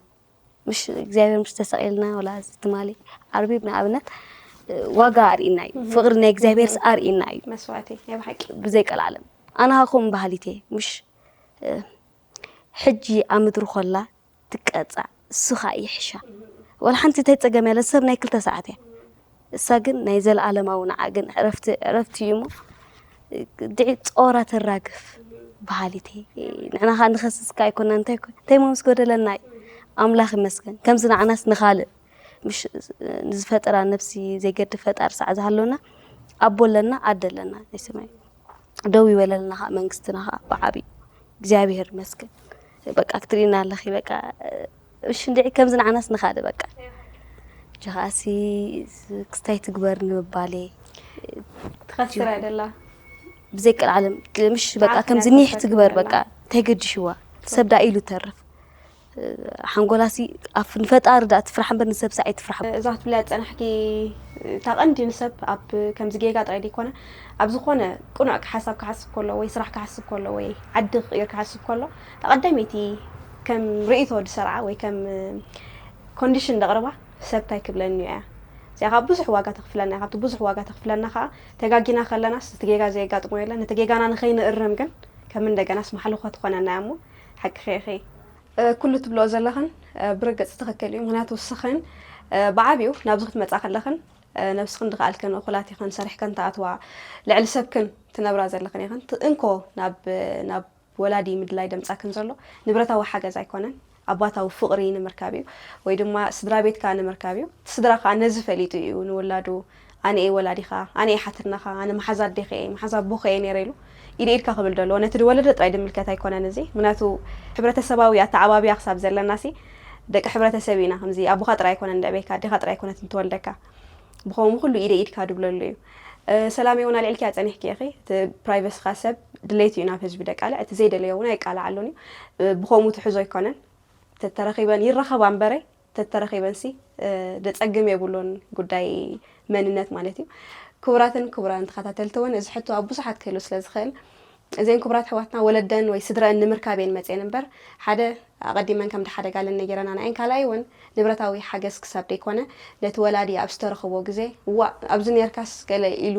ምሽ እግዚኣብሔር ምሽ ተሰቒልና ወላ እዚ ትማሊ ዓርቢ ንኣብነት፣ እ፣ ዋጋ ኣርኢና እዩ። ፍቕሪ ናይ እግዚኣብሔርስ ኣርኢና እዩ። መስዋእቲ ናይ ብሓቂ። ብዘይ ቀልዓለም። ኣነ ሃኹም ባህሊት እየ። ምሽ፣ እ፣ ሕጂ ኣብ ምድሪ ኮላ ትቀጻዕ፣ እሱ ኸኣ ይሕሻ። ወላ ሓንቲ እንታይ ጸገም ያለ ሰብ ናይ ክልተ ሰዓት እያ። እሳ ግን ናይ ዘለኣለማዊ ንዓ ግን ዕረፍቲ፣ ዕረፍቲ እዩ እሞ፣ ድዒ ጾራ ተራግፍ በሃሊት እየ። ንሕና ኸኣ ንኸስስካ ኣይኮና፣ እንታይ ኮ-፣ እንታይ ሞምስ ጎደለና እዩ። ኣምላኽ ይመስገን። ከምዚ ንዓናስ ንኻልእ፣ ምሽ ንዝፈጠራ ነብሲ ዘይገድፍ ፈጣሪ ሰዓ ዝሃለወና፣ ኣቦ ኣለና፣ ኣደ ኣለና፣ ናይ ሰማይ። ደው ይበለልና ኸዓ መንግስትና ኸዓ ብዓብዩ። እግዚኣብሔር ይመስገን። በቃ ክትርእይና ኣለኺ፣ በቃ፣ እሺ፣ እንድዒ ከምዚ ንዓናስ ንኻልእ፣ በቃ። ጀኻሲ ክስታይ ትግበር ንምባሌ። ትኸስር ኣይደላ። ብዘይ ቀልዓለም፣ ምሽ፣ በቃ፣ ዓርኪ ከምዚ ናይ ኒሕ ትግበር፣ ትግበር፣ በቃ። እንታይ ገድሽዋ? ሰብ ዳ ኢሉ ተርፍ። ሓንጎላሲ ኣብ ንፈጣሪ ዳ ትፍራሕ እምበር ንሰብሲ ኣይትፍራሕ። እዛ ክትብልያ ዝጸናሕኪ፣ እታ ቀንዲ ንሰብ ኣብ ከምዚ ጌጋ ጥራይ ደይኮነ፣ ኣብ ዝኾነ ቅኑዕ ሓሳብ ክሓስብ ከሎ ወይ ስራሕ ክሓስብ ከሎ ወይ ዓዲ ክቕይር ክሓስብ ከሎ፣ እታ ቀዳመይቲ ከም ርእይቶ ዝሰርዓ ወይ ከም ኮንዲሽን ዘቕርባ ሰብ እንታይ ክብለኒ እዩ እያ። እዚኣ ካብ ብዙሕ ዋጋ ተኽፍለና እያ። ካብቲ ብዙሕ ዋጋ ተኽፍለና ከኣ ተጋጊና ከለናስ እቲ ጌጋ ዘየጋጥሞ የለን። ነቲ ጌጋና ንኸይንእርም ግን ከም እንደገናስ ማሕለኾ ትኾነና እያ እሞ ሓቅኺ ኢኺ። እ፣ ኩሉ ትብልኦ ዘለኽን፣ እ፣ ብርግጽ ትኽክል እዩ። ምኽንያቱ ንስኽን፣ እ፣ ብዓቢኡ ናብዚ ክትመጻ ከለኽን፣ እ፣ ነብስኽን ዝኸኣልክን እኹላት ኢኽን ሰሪሕክን ትኣትዋ። ልዕሊ ሰብክን ትነብራ ዘለኽን ኢኽን። ት-፣ እንኮ ናብ፣ ናብ ወላዲ ምድላይ ደምጻክን ዘሎ ንብረታዊ ሓገዝ ኣይኮነን፣ ኣባታዊ ፍቕሪ ንምርካብ እዩ፣ ወይ ድማ ስድራ ቤትካ ንምርካብ እዩ። እቲ ስድራ ከኣ ነዚ ፈሊጡ እዩ ንውላዱ ኣነ እየ ወላዲኻ፣ ኣነ እየ ሓትርናኻ፣ ኣነ መሓዛ ኣዴኺ እየ፣ መሓዛ ኣቦኺ እየ ነይረ ኢሉ ኢድ ኢድካ ክብል ዘለዎ። ነቲ ዝወለደ ጥራይ ዝምልከት ኣይኮነን እዚ። ምኽንያቱ ሕብረተሰባዊ ኣተዓባብያ ክሳብ ዘለናሲ ደቂ ሕብረተሰብ ኢና። ከምዚ ኣቦኻ ጥራይ ኣይኮነን ዘዕበየካ፣ ኣዴኻ ጥራይ ኣይኮነትን ትወልደካ። ብኸምኡ ኩሉ ኢደ ኢድካ ዝብለሉ እዩ። እ፣ ሰላም እውን ኣልዒልኪያ ጸኒሕኪ ኢኺ። እቲ ፕራይቨስኻ ሰብ ድሌቱ እዩ ናብ ህዝቢ ደቃልዕ፣ እቲ ዘይደለዮ እውን ኣይቃልዓሉን እዩ። እ፣ ብኸምኡ ትሕዞ ኣይኮነን። ተተረኺበን ይራኸባ እምበረ፣ ተተረኺበንሲ፣ እ፣ ደጸግም የብሉን ጉዳይ መንነት ማለት እዩ። ክቡራትን ክቡራን ተኸታተልቲ እውን እዚ ሕቶ ኣብ ብዙሓት ክህሉ ስለ ዝኽእል፣ እዘን ክቡራት ኣሕዋትና ወለደን ወይ ስድረአን ንምርካብ እየን መጽየን እምበር፣ ሓደ ኣቐዲመን ከም ደሓደጋለን ነጊረናና እየን። ካልኣይ እውን ንብረታዊ ሓገዝ ክሳብ ደይኮነ ነቲ ወላዲ ኣብ ዝተረኽቦ ግዜ፣ እዋእ፣ ኣብዚ ኔርካስ ገለ ኢሉ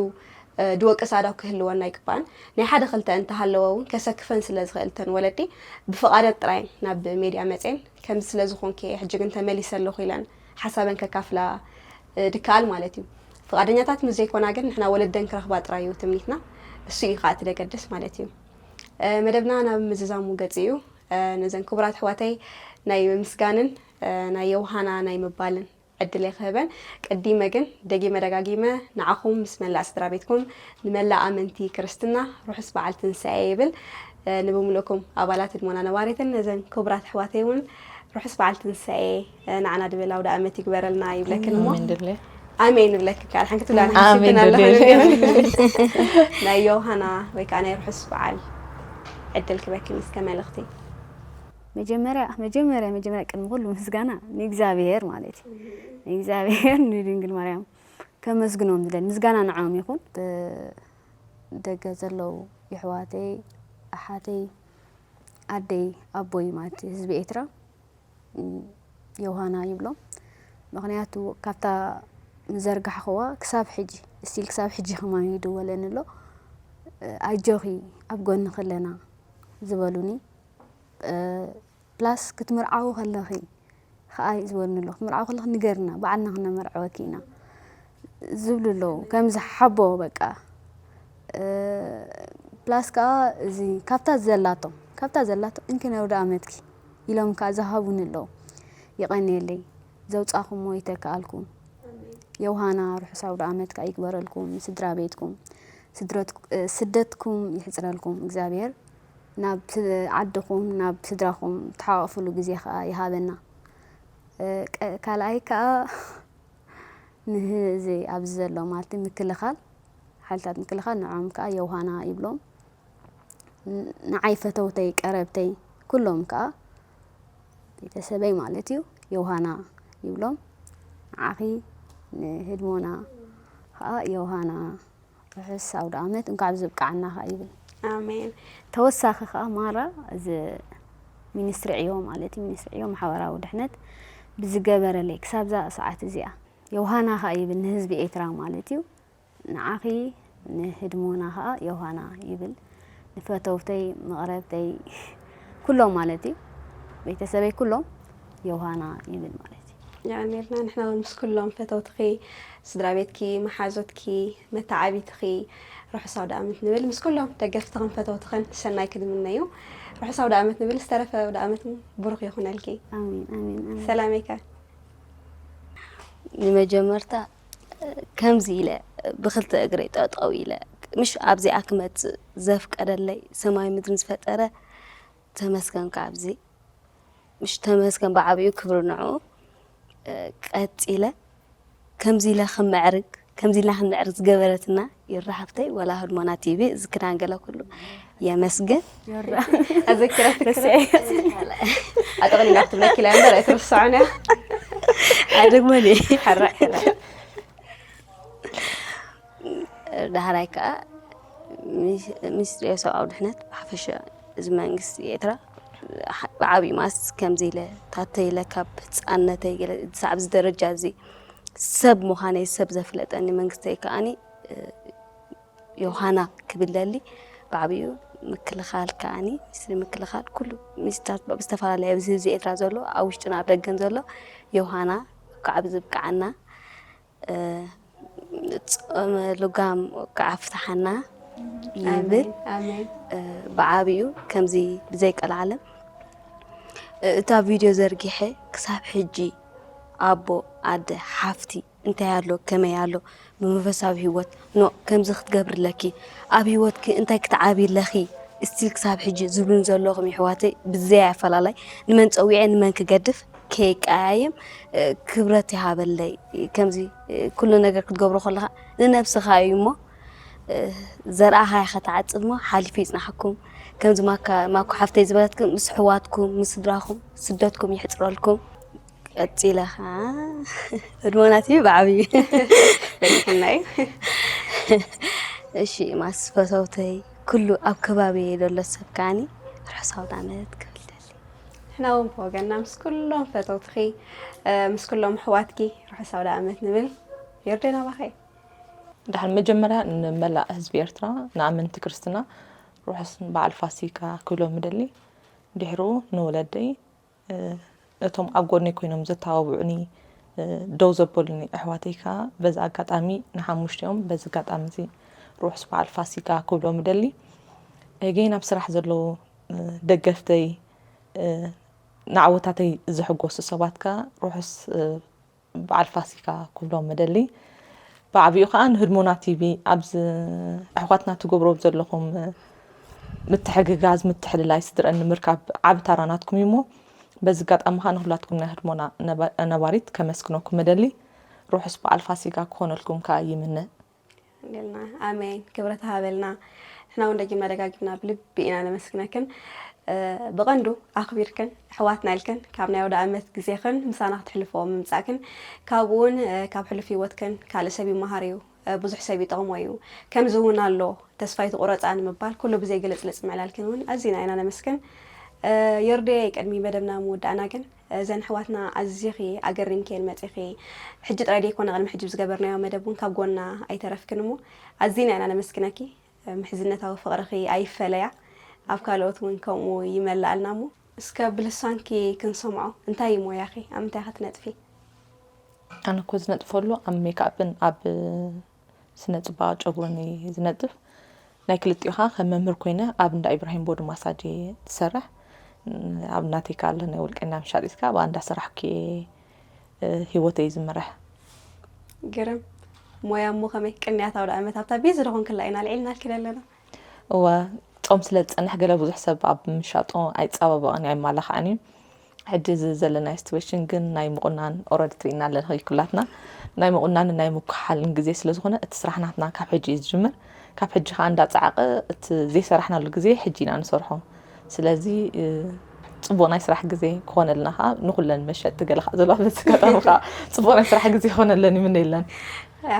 እ፣ ድወቅስ ኣእዳው ክህልወን ኣይግባእን። ናይ ሓደ ክልተ እንተሃለወ እውን ከሰክፈን ስለ ዝኽእል እተን ወለዲ ብፍቓደን ጥራይ ናብ ሜድያ መፅየን፣ ከምዚ ስለ ዝኾንኪ ሕጂ ግን ተመሊሰ ኣለኹ ኢለን ሓሳበን ከካፍላ፣ እ፣ ድከኣል ማለት እዩ። ፍቓደኛታት ምስ ዘይኮና ግን ንሕና ወለደን ክረኽባ ጥራይ እዩ ትምኒትና። እሱ እዩ ከዓ እቲ ደገድስ ማለት እዩ። እ፣ መደብና ናብ ምዝዛሙ ገፅ እዩ። እ፣ ነዘን ክቡራት ኣሕዋተይ ናይ ምምስጋንን፣ እ፣ ናይ የውሃና ናይ ምባልን ዕድል እየ ክህበን። ቀዲመ ግን ደጊመ ደጋጊመ ንዓኹም ምስ መላእ ስድራ ቤትኩም፣ ንመላእ ኣመንቲ ክርስትና ርሑስ በዓል ትንሳኤ ይብል። እ፣ ንብምልእኩም ኣባላት ህድሞና ነባሪትን ነዘን ክቡራት ኣሕዋተይ እውን ርሑስ በዓል ትንሳኤ፣ እ፣ ንዓና ድብል ኣውደ ኣመት ይግበረልና ይብለክን እሞ። ኣሜን ድብለ። ኣሜን ንብለኪ። ካልሓን ክትብላ ኣሜን ንሓስብክን ኣለኹ ድብል። ናይ ዮሃና ወይ ከዓ ናይ ርሑስ በዓል ዕድል ክበክን እስከ መልእኽቲ። መጀመርያ፣ መጀመርያ፣ መጀመርያ ቅድሚ ኩሉ ምስጋና ንእግዚኣብሔር ማለት እዩ። ንእግዚኣብሔር ንድንግል ማርያም ከመስግኖም ዝደሊ ምስጋና ንዖም ይኹን። እ፣ ደገ ዘለዉ የሕዋተይ፣ ኣሓተይ፣ ኣደይ፣ ኣቦይ ማለት እዩ ህዝቢ ኤርትራ፣ ም፣ ዮሃና ይብሎም። ምኽንያቱ ካብታ ምዘርጋሕኽዋ ክሳብ ሕጂ፣ ስቲል ክሳብ ሕጂ ከማን ይድወለኒ ኣሎ። ኣጆኺ፣ ኣብ ጎንኺ ኣለና ዝበሉኒ። ፕላስ ክትምርዓዊ ከለኺ ከኣ ዝበሉኒ ኣለዉ። ክትምርዓዊ ከለኺ ንገርና፣ ባዕልና ክነመርዕወኪ ኢና ዝብሉ ኣለዉ። ከምዚ ሓቦ በቃ። ፕላስ ከኣ እዚ ካብታ ዘላቶም፣ ካብታ ዘላቶም እንኪ ናይ ኣውደ ኣመትኪ ኢሎም ከኣ ዝሃቡኒ ኣለዉ። የቐንየለይ። ዘውጻኹሞ ይተክኣልኩም። ዮሃና ርሑስ ኣውደ ኣመት ከኣ ይግበረልኩም፣ ስድራ ቤትኩም። ስድረትኩ-፣ ስደትኩም ይሕጽረልኩም እግዚኣብሔር። ናብ ስ-፣ ዓድኹም፣ ናብ ስድራኹም ትሓቋቕፍሉ ግዜ ከኣ ይሃበና። እ፣ ቀ-፣ ካልኣይ ከኣ ንህ-፣ እዚ ኣብዚ ዘሎ ማለት ምክልኻል፣ ሓይልታት ምክልኻል ንዖም ከኣ የውሃና ይብሎም። ን-፣ ንዓይ ፈተውተይ፣ ቀረብተይ፣ ኩሎም ከኣ ቤተሰበይ ማለት እዩ፣ የውሃና ይብሎም። ንዓኺ ንህድሞና ከኣ የውሃና ርሑስ ኣውደ ኣመት፣ እንኳዕ ብዝብቃዓና ከኣ ይብል። ኣሜን። ተወሳኺ ከኣ ማራ፣ እዚ ሚኒስትሪ ዕዮ ማለት እዩ፣ ሚኒስትሪ ዕዮ ማሕበራዊ ድሕነት ብዝገበረለይ ክሳብዛ ሰዓት እዚኣ፣ የውሃና ከኣ ይብል ንህዝቢ ኤርትራ ማለት እዩ። ንዓኺ ንህድሞና ከኣ የውሃና ይብል። ንፈተውተይ፣ መቕረብተይ፣ ኩሎም ማለት እዩ፣ ቤተሰበይ ኩሎም የውሃና ይብል ማለት እዩ። የቐንየልና። ንሕና እውን ምስ ኩሎም ፈተውትኺ፣ ስድራ ቤትኪ፣ መሓዙትኪ፣ መተዓቢትኺ ርሑስ ኣውደ ኣመት ንብል። ምስ ኩሎም ደገፍትኽን ፈተውትኽን ሰናይ ክንምነ እዩ። ርሑስ ኣውደ ኣመት ንብል። ዝተረፈ ኣውደ ኣመት ብሩኽ ይኹነልኪ። ኣሜን፣ ኣሜን፣ ኣሜን። ሰላመይ ከ? ንመጀመርታ ከምዚ ኢለ ብኽልተ እግረይ ጠጠው ኢለ፣ ምሽ ኣብዚኣ ክመጽእ ዘፍቀደለይ ሰማይ ምድርን ዝፈጠረ ተመስገን። ካብዚ ምሽ ተመስገን፣ ብዓቢኡ ክብሪ ንዕኡ። እ፣ ቀጺለ ከምዚ ኢለ ክምዕርግ፣ ከምዚ ኢልና ክንምዕርግ ዝገበረትና ይራ ሓፍተይ፣ ወላ ህድሞና ቲቪ፣ እዚ ክዳን ገለ ኩሉ የመስግን። ይራ። ኣዘኪራ ትክረ። ኣጠቕሊላ ክትብለኪ ኢላ እምበር ኣይትርስዖን እያ። ኣይደግሞን እየ። ሕራይ፣ ሕራይ። ዳሕራይ ከኣ ሚኒስ-፣ ሚኒስትሪ ሰብኣዊ ድሕነት ብሓፈሻ እዚ መንግስቲ ኤርትራ ብዓብዩ ማስ ከምዚ ኢለ ታተ ኢለ ካብ ህፃንነተይ ገለ ሳዕ ኣብዚ ደረጃ እዚ ሰብ ምዃነይ ሰብ ዘፍለጠኒ መንግስተይ ከኣኒ፣ እ፣ ዮሃና ክብል ደሊ ብዓብዩ ምክልኻል ከኣኒ ሚኒስትሪ ምክልኻል ኩሉ ሚኒስትራት ብዝተፈላለየ ኣብዚ ህዝቢ ኤርትራ ዘሎ ኣብ ውሽጥን ኣብ ደገን ዘሎ ዮሃና ካብ ዝብቅዓና እ፣ ጾመ ልጓም ወቃ ኣፍትሓና ይብል። ኣሜን፣ ኣሜን። እ፣ ብዓቢኡ ከምዚ ብዘይቀልዓለም፣ እ፣ እታ ቪድዮ ዘርጊሐ ክሳብ ሕጂ ኣቦ፣ ኣደ፣ ሓፍቲ እንታይ ኣሎ፣ ከመይ ኣሎ፣ ብመንፈሳዊ ህይወት፣ ኖ፣ ከምዚ ክትገብሪ ኣለኪ፣ ኣብ ህይወትኪ እንታይ ክትዓብዪ ኣለኺ፣ እስቲል ክሳብ ሕጂ ዝብሉን ዘለኹም የሕዋተይ ብዘይ ኣፈላላይ ንመን ጸዊዐ ንመን ክገድፍ ከይቀያየም፣ እ፣ ክብረት ይሃበለይ። ከምዚ፣ እ፣ ኩሉ ነገር ክትገብሮ ከለኻ ንነብስኻ እዩ እሞ፣ እ፣ ዘርኣኻ ኢኻ ትዓጽድ እሞ ሓሊፉ ይጽናሓኩም። ከምዚ ማካ-፣ ማኮ ሓፍተይ ዝበለትኩም ምስ ኣሕዋትኩም፣ ምስ ስድራኹም ስደትኩም ይሕጽረልኩም። ቀጺለ ኸዓ ህድሞና ቲቪ ብዓብዩ። በሊሕና እዩ። እሺ፣ ማስ ፈተውተይ፣ ኩሉ ኣብ ከባቢየ ዘሎ ሰብ ከዓኒ ርሑስ ኣውደ ዓመት ክብል ደሊ። ንሕና እውን ብወገንና ምስ ኩሎም ፈተውትኺ፣ እ፣ ምስ ኩሎም ኣሕዋትኪ ርሑስ ኣውደ ዓመት ንብል። ዮርዴን ኣባኸ? ድሓን መጀመርያ ንመላእ ህዝቢ ኤርትራ፣ ንኣመንቲ ክርስትና ርሑስ በዓል ፋሲካ ክብሎም እደሊ። ድሕሩ ንወለደይ፣ እ፣ ነቶም ኣብ ጎነይ ኮይኖም ዘተባብዑኒ፣ እ፣ ደው ዘበሉኒ ኣሕዋተይ ከኣ በዚ ኣጋጣሚ ንሓሙሽቲኦም በዚ ኣጋጣሚ እዚ ርሑስ በዓል ፋሲካ ክብሎም እደሊ። እ፣ ገይን ኣብ ስራሕ ዘለዉ፣ እ፣ ደገፍተይ፣ እ፣ ንዓወታተይ ዝሕጎሱ ሰባት ከኣ ርሑስ፣ እ፣ በዓል ፋሲካ ክብሎም እደሊ። ብዓቢኡ ከኣ ንህድሞና ቲቪ ኣብዚ ኣሕዋትና ትገብሮ ዘለኹም ምትሕግጋዝ፣ ምትሕልላይ ስድረን ንምርካብ ዓቢ ታራ ናትኩም እዩ እሞ፣ በዚ ኣጋጣሚ ከኣ ንኹላትኩም ናይ ህድሞና ነባ-፣ ነባሪት ከመስግነኩም እደሊ። ርሑስ በዓል ፋሲካ ክኾነልኩም ከኣ ይምነ። እንዴልና። ኣሜን። ክብረት ሃበልና። ንሕና እውን ደጊምና ደጋጊምና ብልቢ ኢና ነመስግነክን። እ፣ ብቐንዱ ኣኽቢርክን፣ ኣሕዋትና ኢልክን፣ ካብ ናይ ኣውደ ኣመት ግዜኽን ምሳና ክትሕልፍዎ ምምጻእክን፣ ካብኡ እውን፣ እ፣ ካብ ሕሉፍ ህይወትክን ካልእ ሰብ ይመሃር እዩ፣ ብዙሕ ሰብ ይጠቕሞ እዩ። ከምዚ እውን ኣሎ፣ ተስፋ ኣይትቑረፃ ንምባል ኩሉ ብዘይ ግልፅልፅ ምዕላልክን እውን ኣዚና ኢና ነመስግን። ዮርዶየይ፣ ቅድሚ መደብና ምውዳእና ግን እዘን ኣሕዋትና ኣዚኺ ኣገሪምክየን መፂኺ። ሕጂ ጥራይ ደይኮነ ቅድሚ ሕጂ ብዝገበርናዮ መደብ እውን ካብ ጎና ኣይተረፍክን እሞ ኣዚና ኢና ነመስግነኪ። ምሕዝነታዊ ፍቕርኺ ኣይፈለያ፣ ኣብ ካልኦት እውን ከምኡ ይመልኣልና እሞ እስከ ብልሳንኪ ክንሰምዖ። እንታይ እዩ ሞያኺ? ኣብ ምንታይ ኢኺ ትነጥፊ? ኣነ እኮ ዝነጥፈሉ ኣብ ሜክኣፕን ኣብ ስነ ፅባቐ ጨጉርን እየ ዝነጥፍ። ናይ ክልቲኡ ከዓ ከም መምህር ኮይነ ኣብ እንዳ ኢብራሂም ቦዲ ማሳጅ እየ ዝሰርሕ። ኣብ ናተይ ከዓ ኣሎ ናይ ውልቀኛ መሻጢት ከዓ ኣብኣ እንዳሰራሕኩ እየ ህይወተይ ዝምራሕ። ግርም ሞያ እሞ ከመይ ቅንያት ኣውደ ዓመት ኣብታ ቢዚ ዝኾንክላ ኢና ኣልዒልናልኪ ዘለና። እወ ጾም ስለ ዝጸንሕ ገለ ብዙሕ ሰብ ኣብ ምሻጦ ኣይጸባበቕን ኣይማላኻዕን እዩ። ሕጂ እዚ ዘለናዮ ሲትዌሽን ግን ናይ ምቑናን ኦረዲ ትሪእና ኣለኺ ኩላትና ናይ ምቑናንን ናይ ምኩሓልን ግዜ ስለ ዝኾነ እቲ ስራሕ ናትና ካብ ሕጂ እዩ ዝጅምር። ካብ ሕጂ ከዓ እንዳጸዓቐ እቲ ዘይሰራሕናሉ ግዜ ሕጂ ኢና ንሰርሖ። ስለዚ ጽቡቕ ናይ ስራሕ ግዜ ክኾነልና ከዓ ንኹለን መሸጥቲ ገለ ከዓ ዘለዋ በዚ ኣጋጣሚ ከዓ ጽቡቕ ናይ ስራሕ ግዜ ክኾነለን ይምነየለን።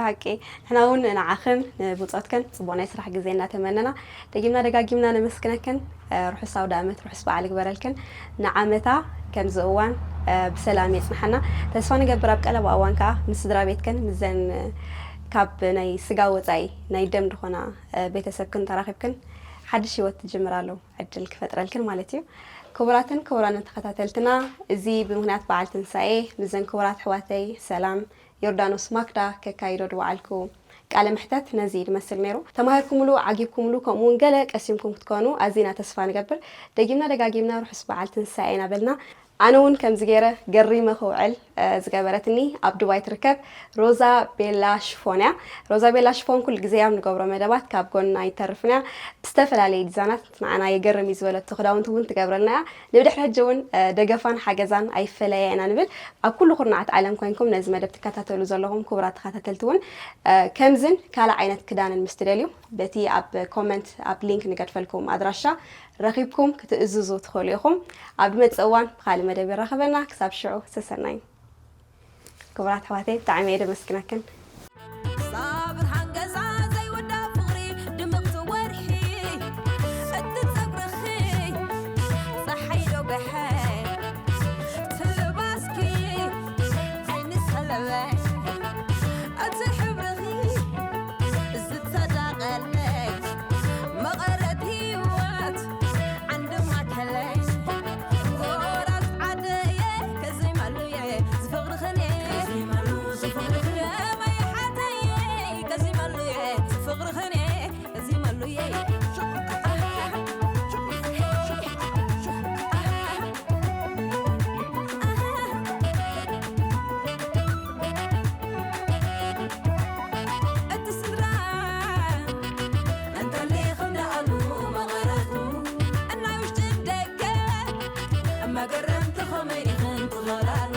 ሓቂ ንሕና እውን ንዓኽን ንብፆትክን ፅቡቅ ናይ ስራሕ ግዜ እናተመነና ደጊምና ደጋጊምና ነመስግነክን። ርሑስ ኣውደ ኣመት ርሑስ በዓል ይግበረልክን። ንዓመታ ከምዚ እዋን ብሰላም የፅንሓና ተስፋ ንገብር። ኣብ ቀለባ እዋን ከዓ ምስ ስድራ ቤትክን ምስዘን ካብ ናይ ስጋ ወፃኢ ናይ ደም ዝኾና ቤተሰብክን ተራኺብክን ሓድሽ ህይወት ትጅምራሉ ዕድል ክፈጥረልክን ማለት እዩ። ክቡራትን ክቡራንን ተኸታተልትና እዚ ብምክንያት በዓል ትንሳኤ ምስዘን ክቡራት ኣሕዋተይ ሰላም ዮርዳኖስ ማክዳ ከካይዶ ድወዓልኩ ቃለ መሕተት ነዚ እዩ ዝመስል ነይሩ። ተማሂርኩምሉ፣ ዓጊብኩምሉ፣ ከምኡ እውን ገለ ቀሲምኩም ክትኮኑ ኣዚና ተስፋ ንገብር። ደጊምና ደጋጊምና ርሑስ በዓል ትንሳኤ ኢና በልና። ኣነ እውን ከምዚ ገይረ ገሪመ ክውዕል ዝገበረትኒ ኣብ ዱባይ ትርከብ ሮዛ ቤላ ሽፎን እያ። ሮዛ ቤላ ሽፎን ኩሉ ግዜ ኣብ ንገብሮ መደባት ካብ ጎንና ኣይተርፍን እያ። ብዝተፈላለየ ዲዛይናት ንዓና የገርም እዩ ዝበለቶ ክዳውንቲ እውን ትገብረልና እያ። ንብድሕሪ ሕጂ እውን ደገፋን ሓገዛን ኣይፈለያ ኢና ንብል። ኣብ ኩሉ ኩርናዓት ዓለም ኮይንኩም ነዚ መደብ ትከታተሉ ዘለኹም ክቡራት ተኸታተልቲ እውን ከምዝን ካልእ ዓይነት ክዳንን ምስ ትደልዩ በቲ ኣብ ኮመንት ኣብ ሊንክ ንገድፈልኩም ኣድራሻ ረኺብኩም ክትእዝዙ ትኽእሉ ኢኹም። ኣብ ዝመፅእ እዋን ብኻልእ መደብ የራኽበና። ክሳብ ሽዑ ሰሰናዩ። ክቡራት ኣሕዋተይ ብጣዕሚ እየ ደመስግነክን። ሳብን ሓንገዛ ዘይወዳ ፍቕሪ ድምቕቲ ወርሒ እቲ ጸጉርኺ ጸሓይ ዶ ገሐ ትልባስኪ ዓይኒ ሰለበ እቲ ሕብርኺ ዝተዳቐለ መቐረት ህይወት ዓንዲ ማእከለይ ጎራዝ ዓደየ ከዚመሉየ ዝፍቕርኽን ከዚመሉ ዝፍቕርኽን ደመይ ሓተየ ከዚመሉየ ዝፍቕርኽን ከዚመሉየ እቲ ስድራ እንተሊኽም ደኣሉ መቐረቱ እናይ ውሽጢ ደገ መገረምቲ ኸመይ ኢኽን ትኸላሉ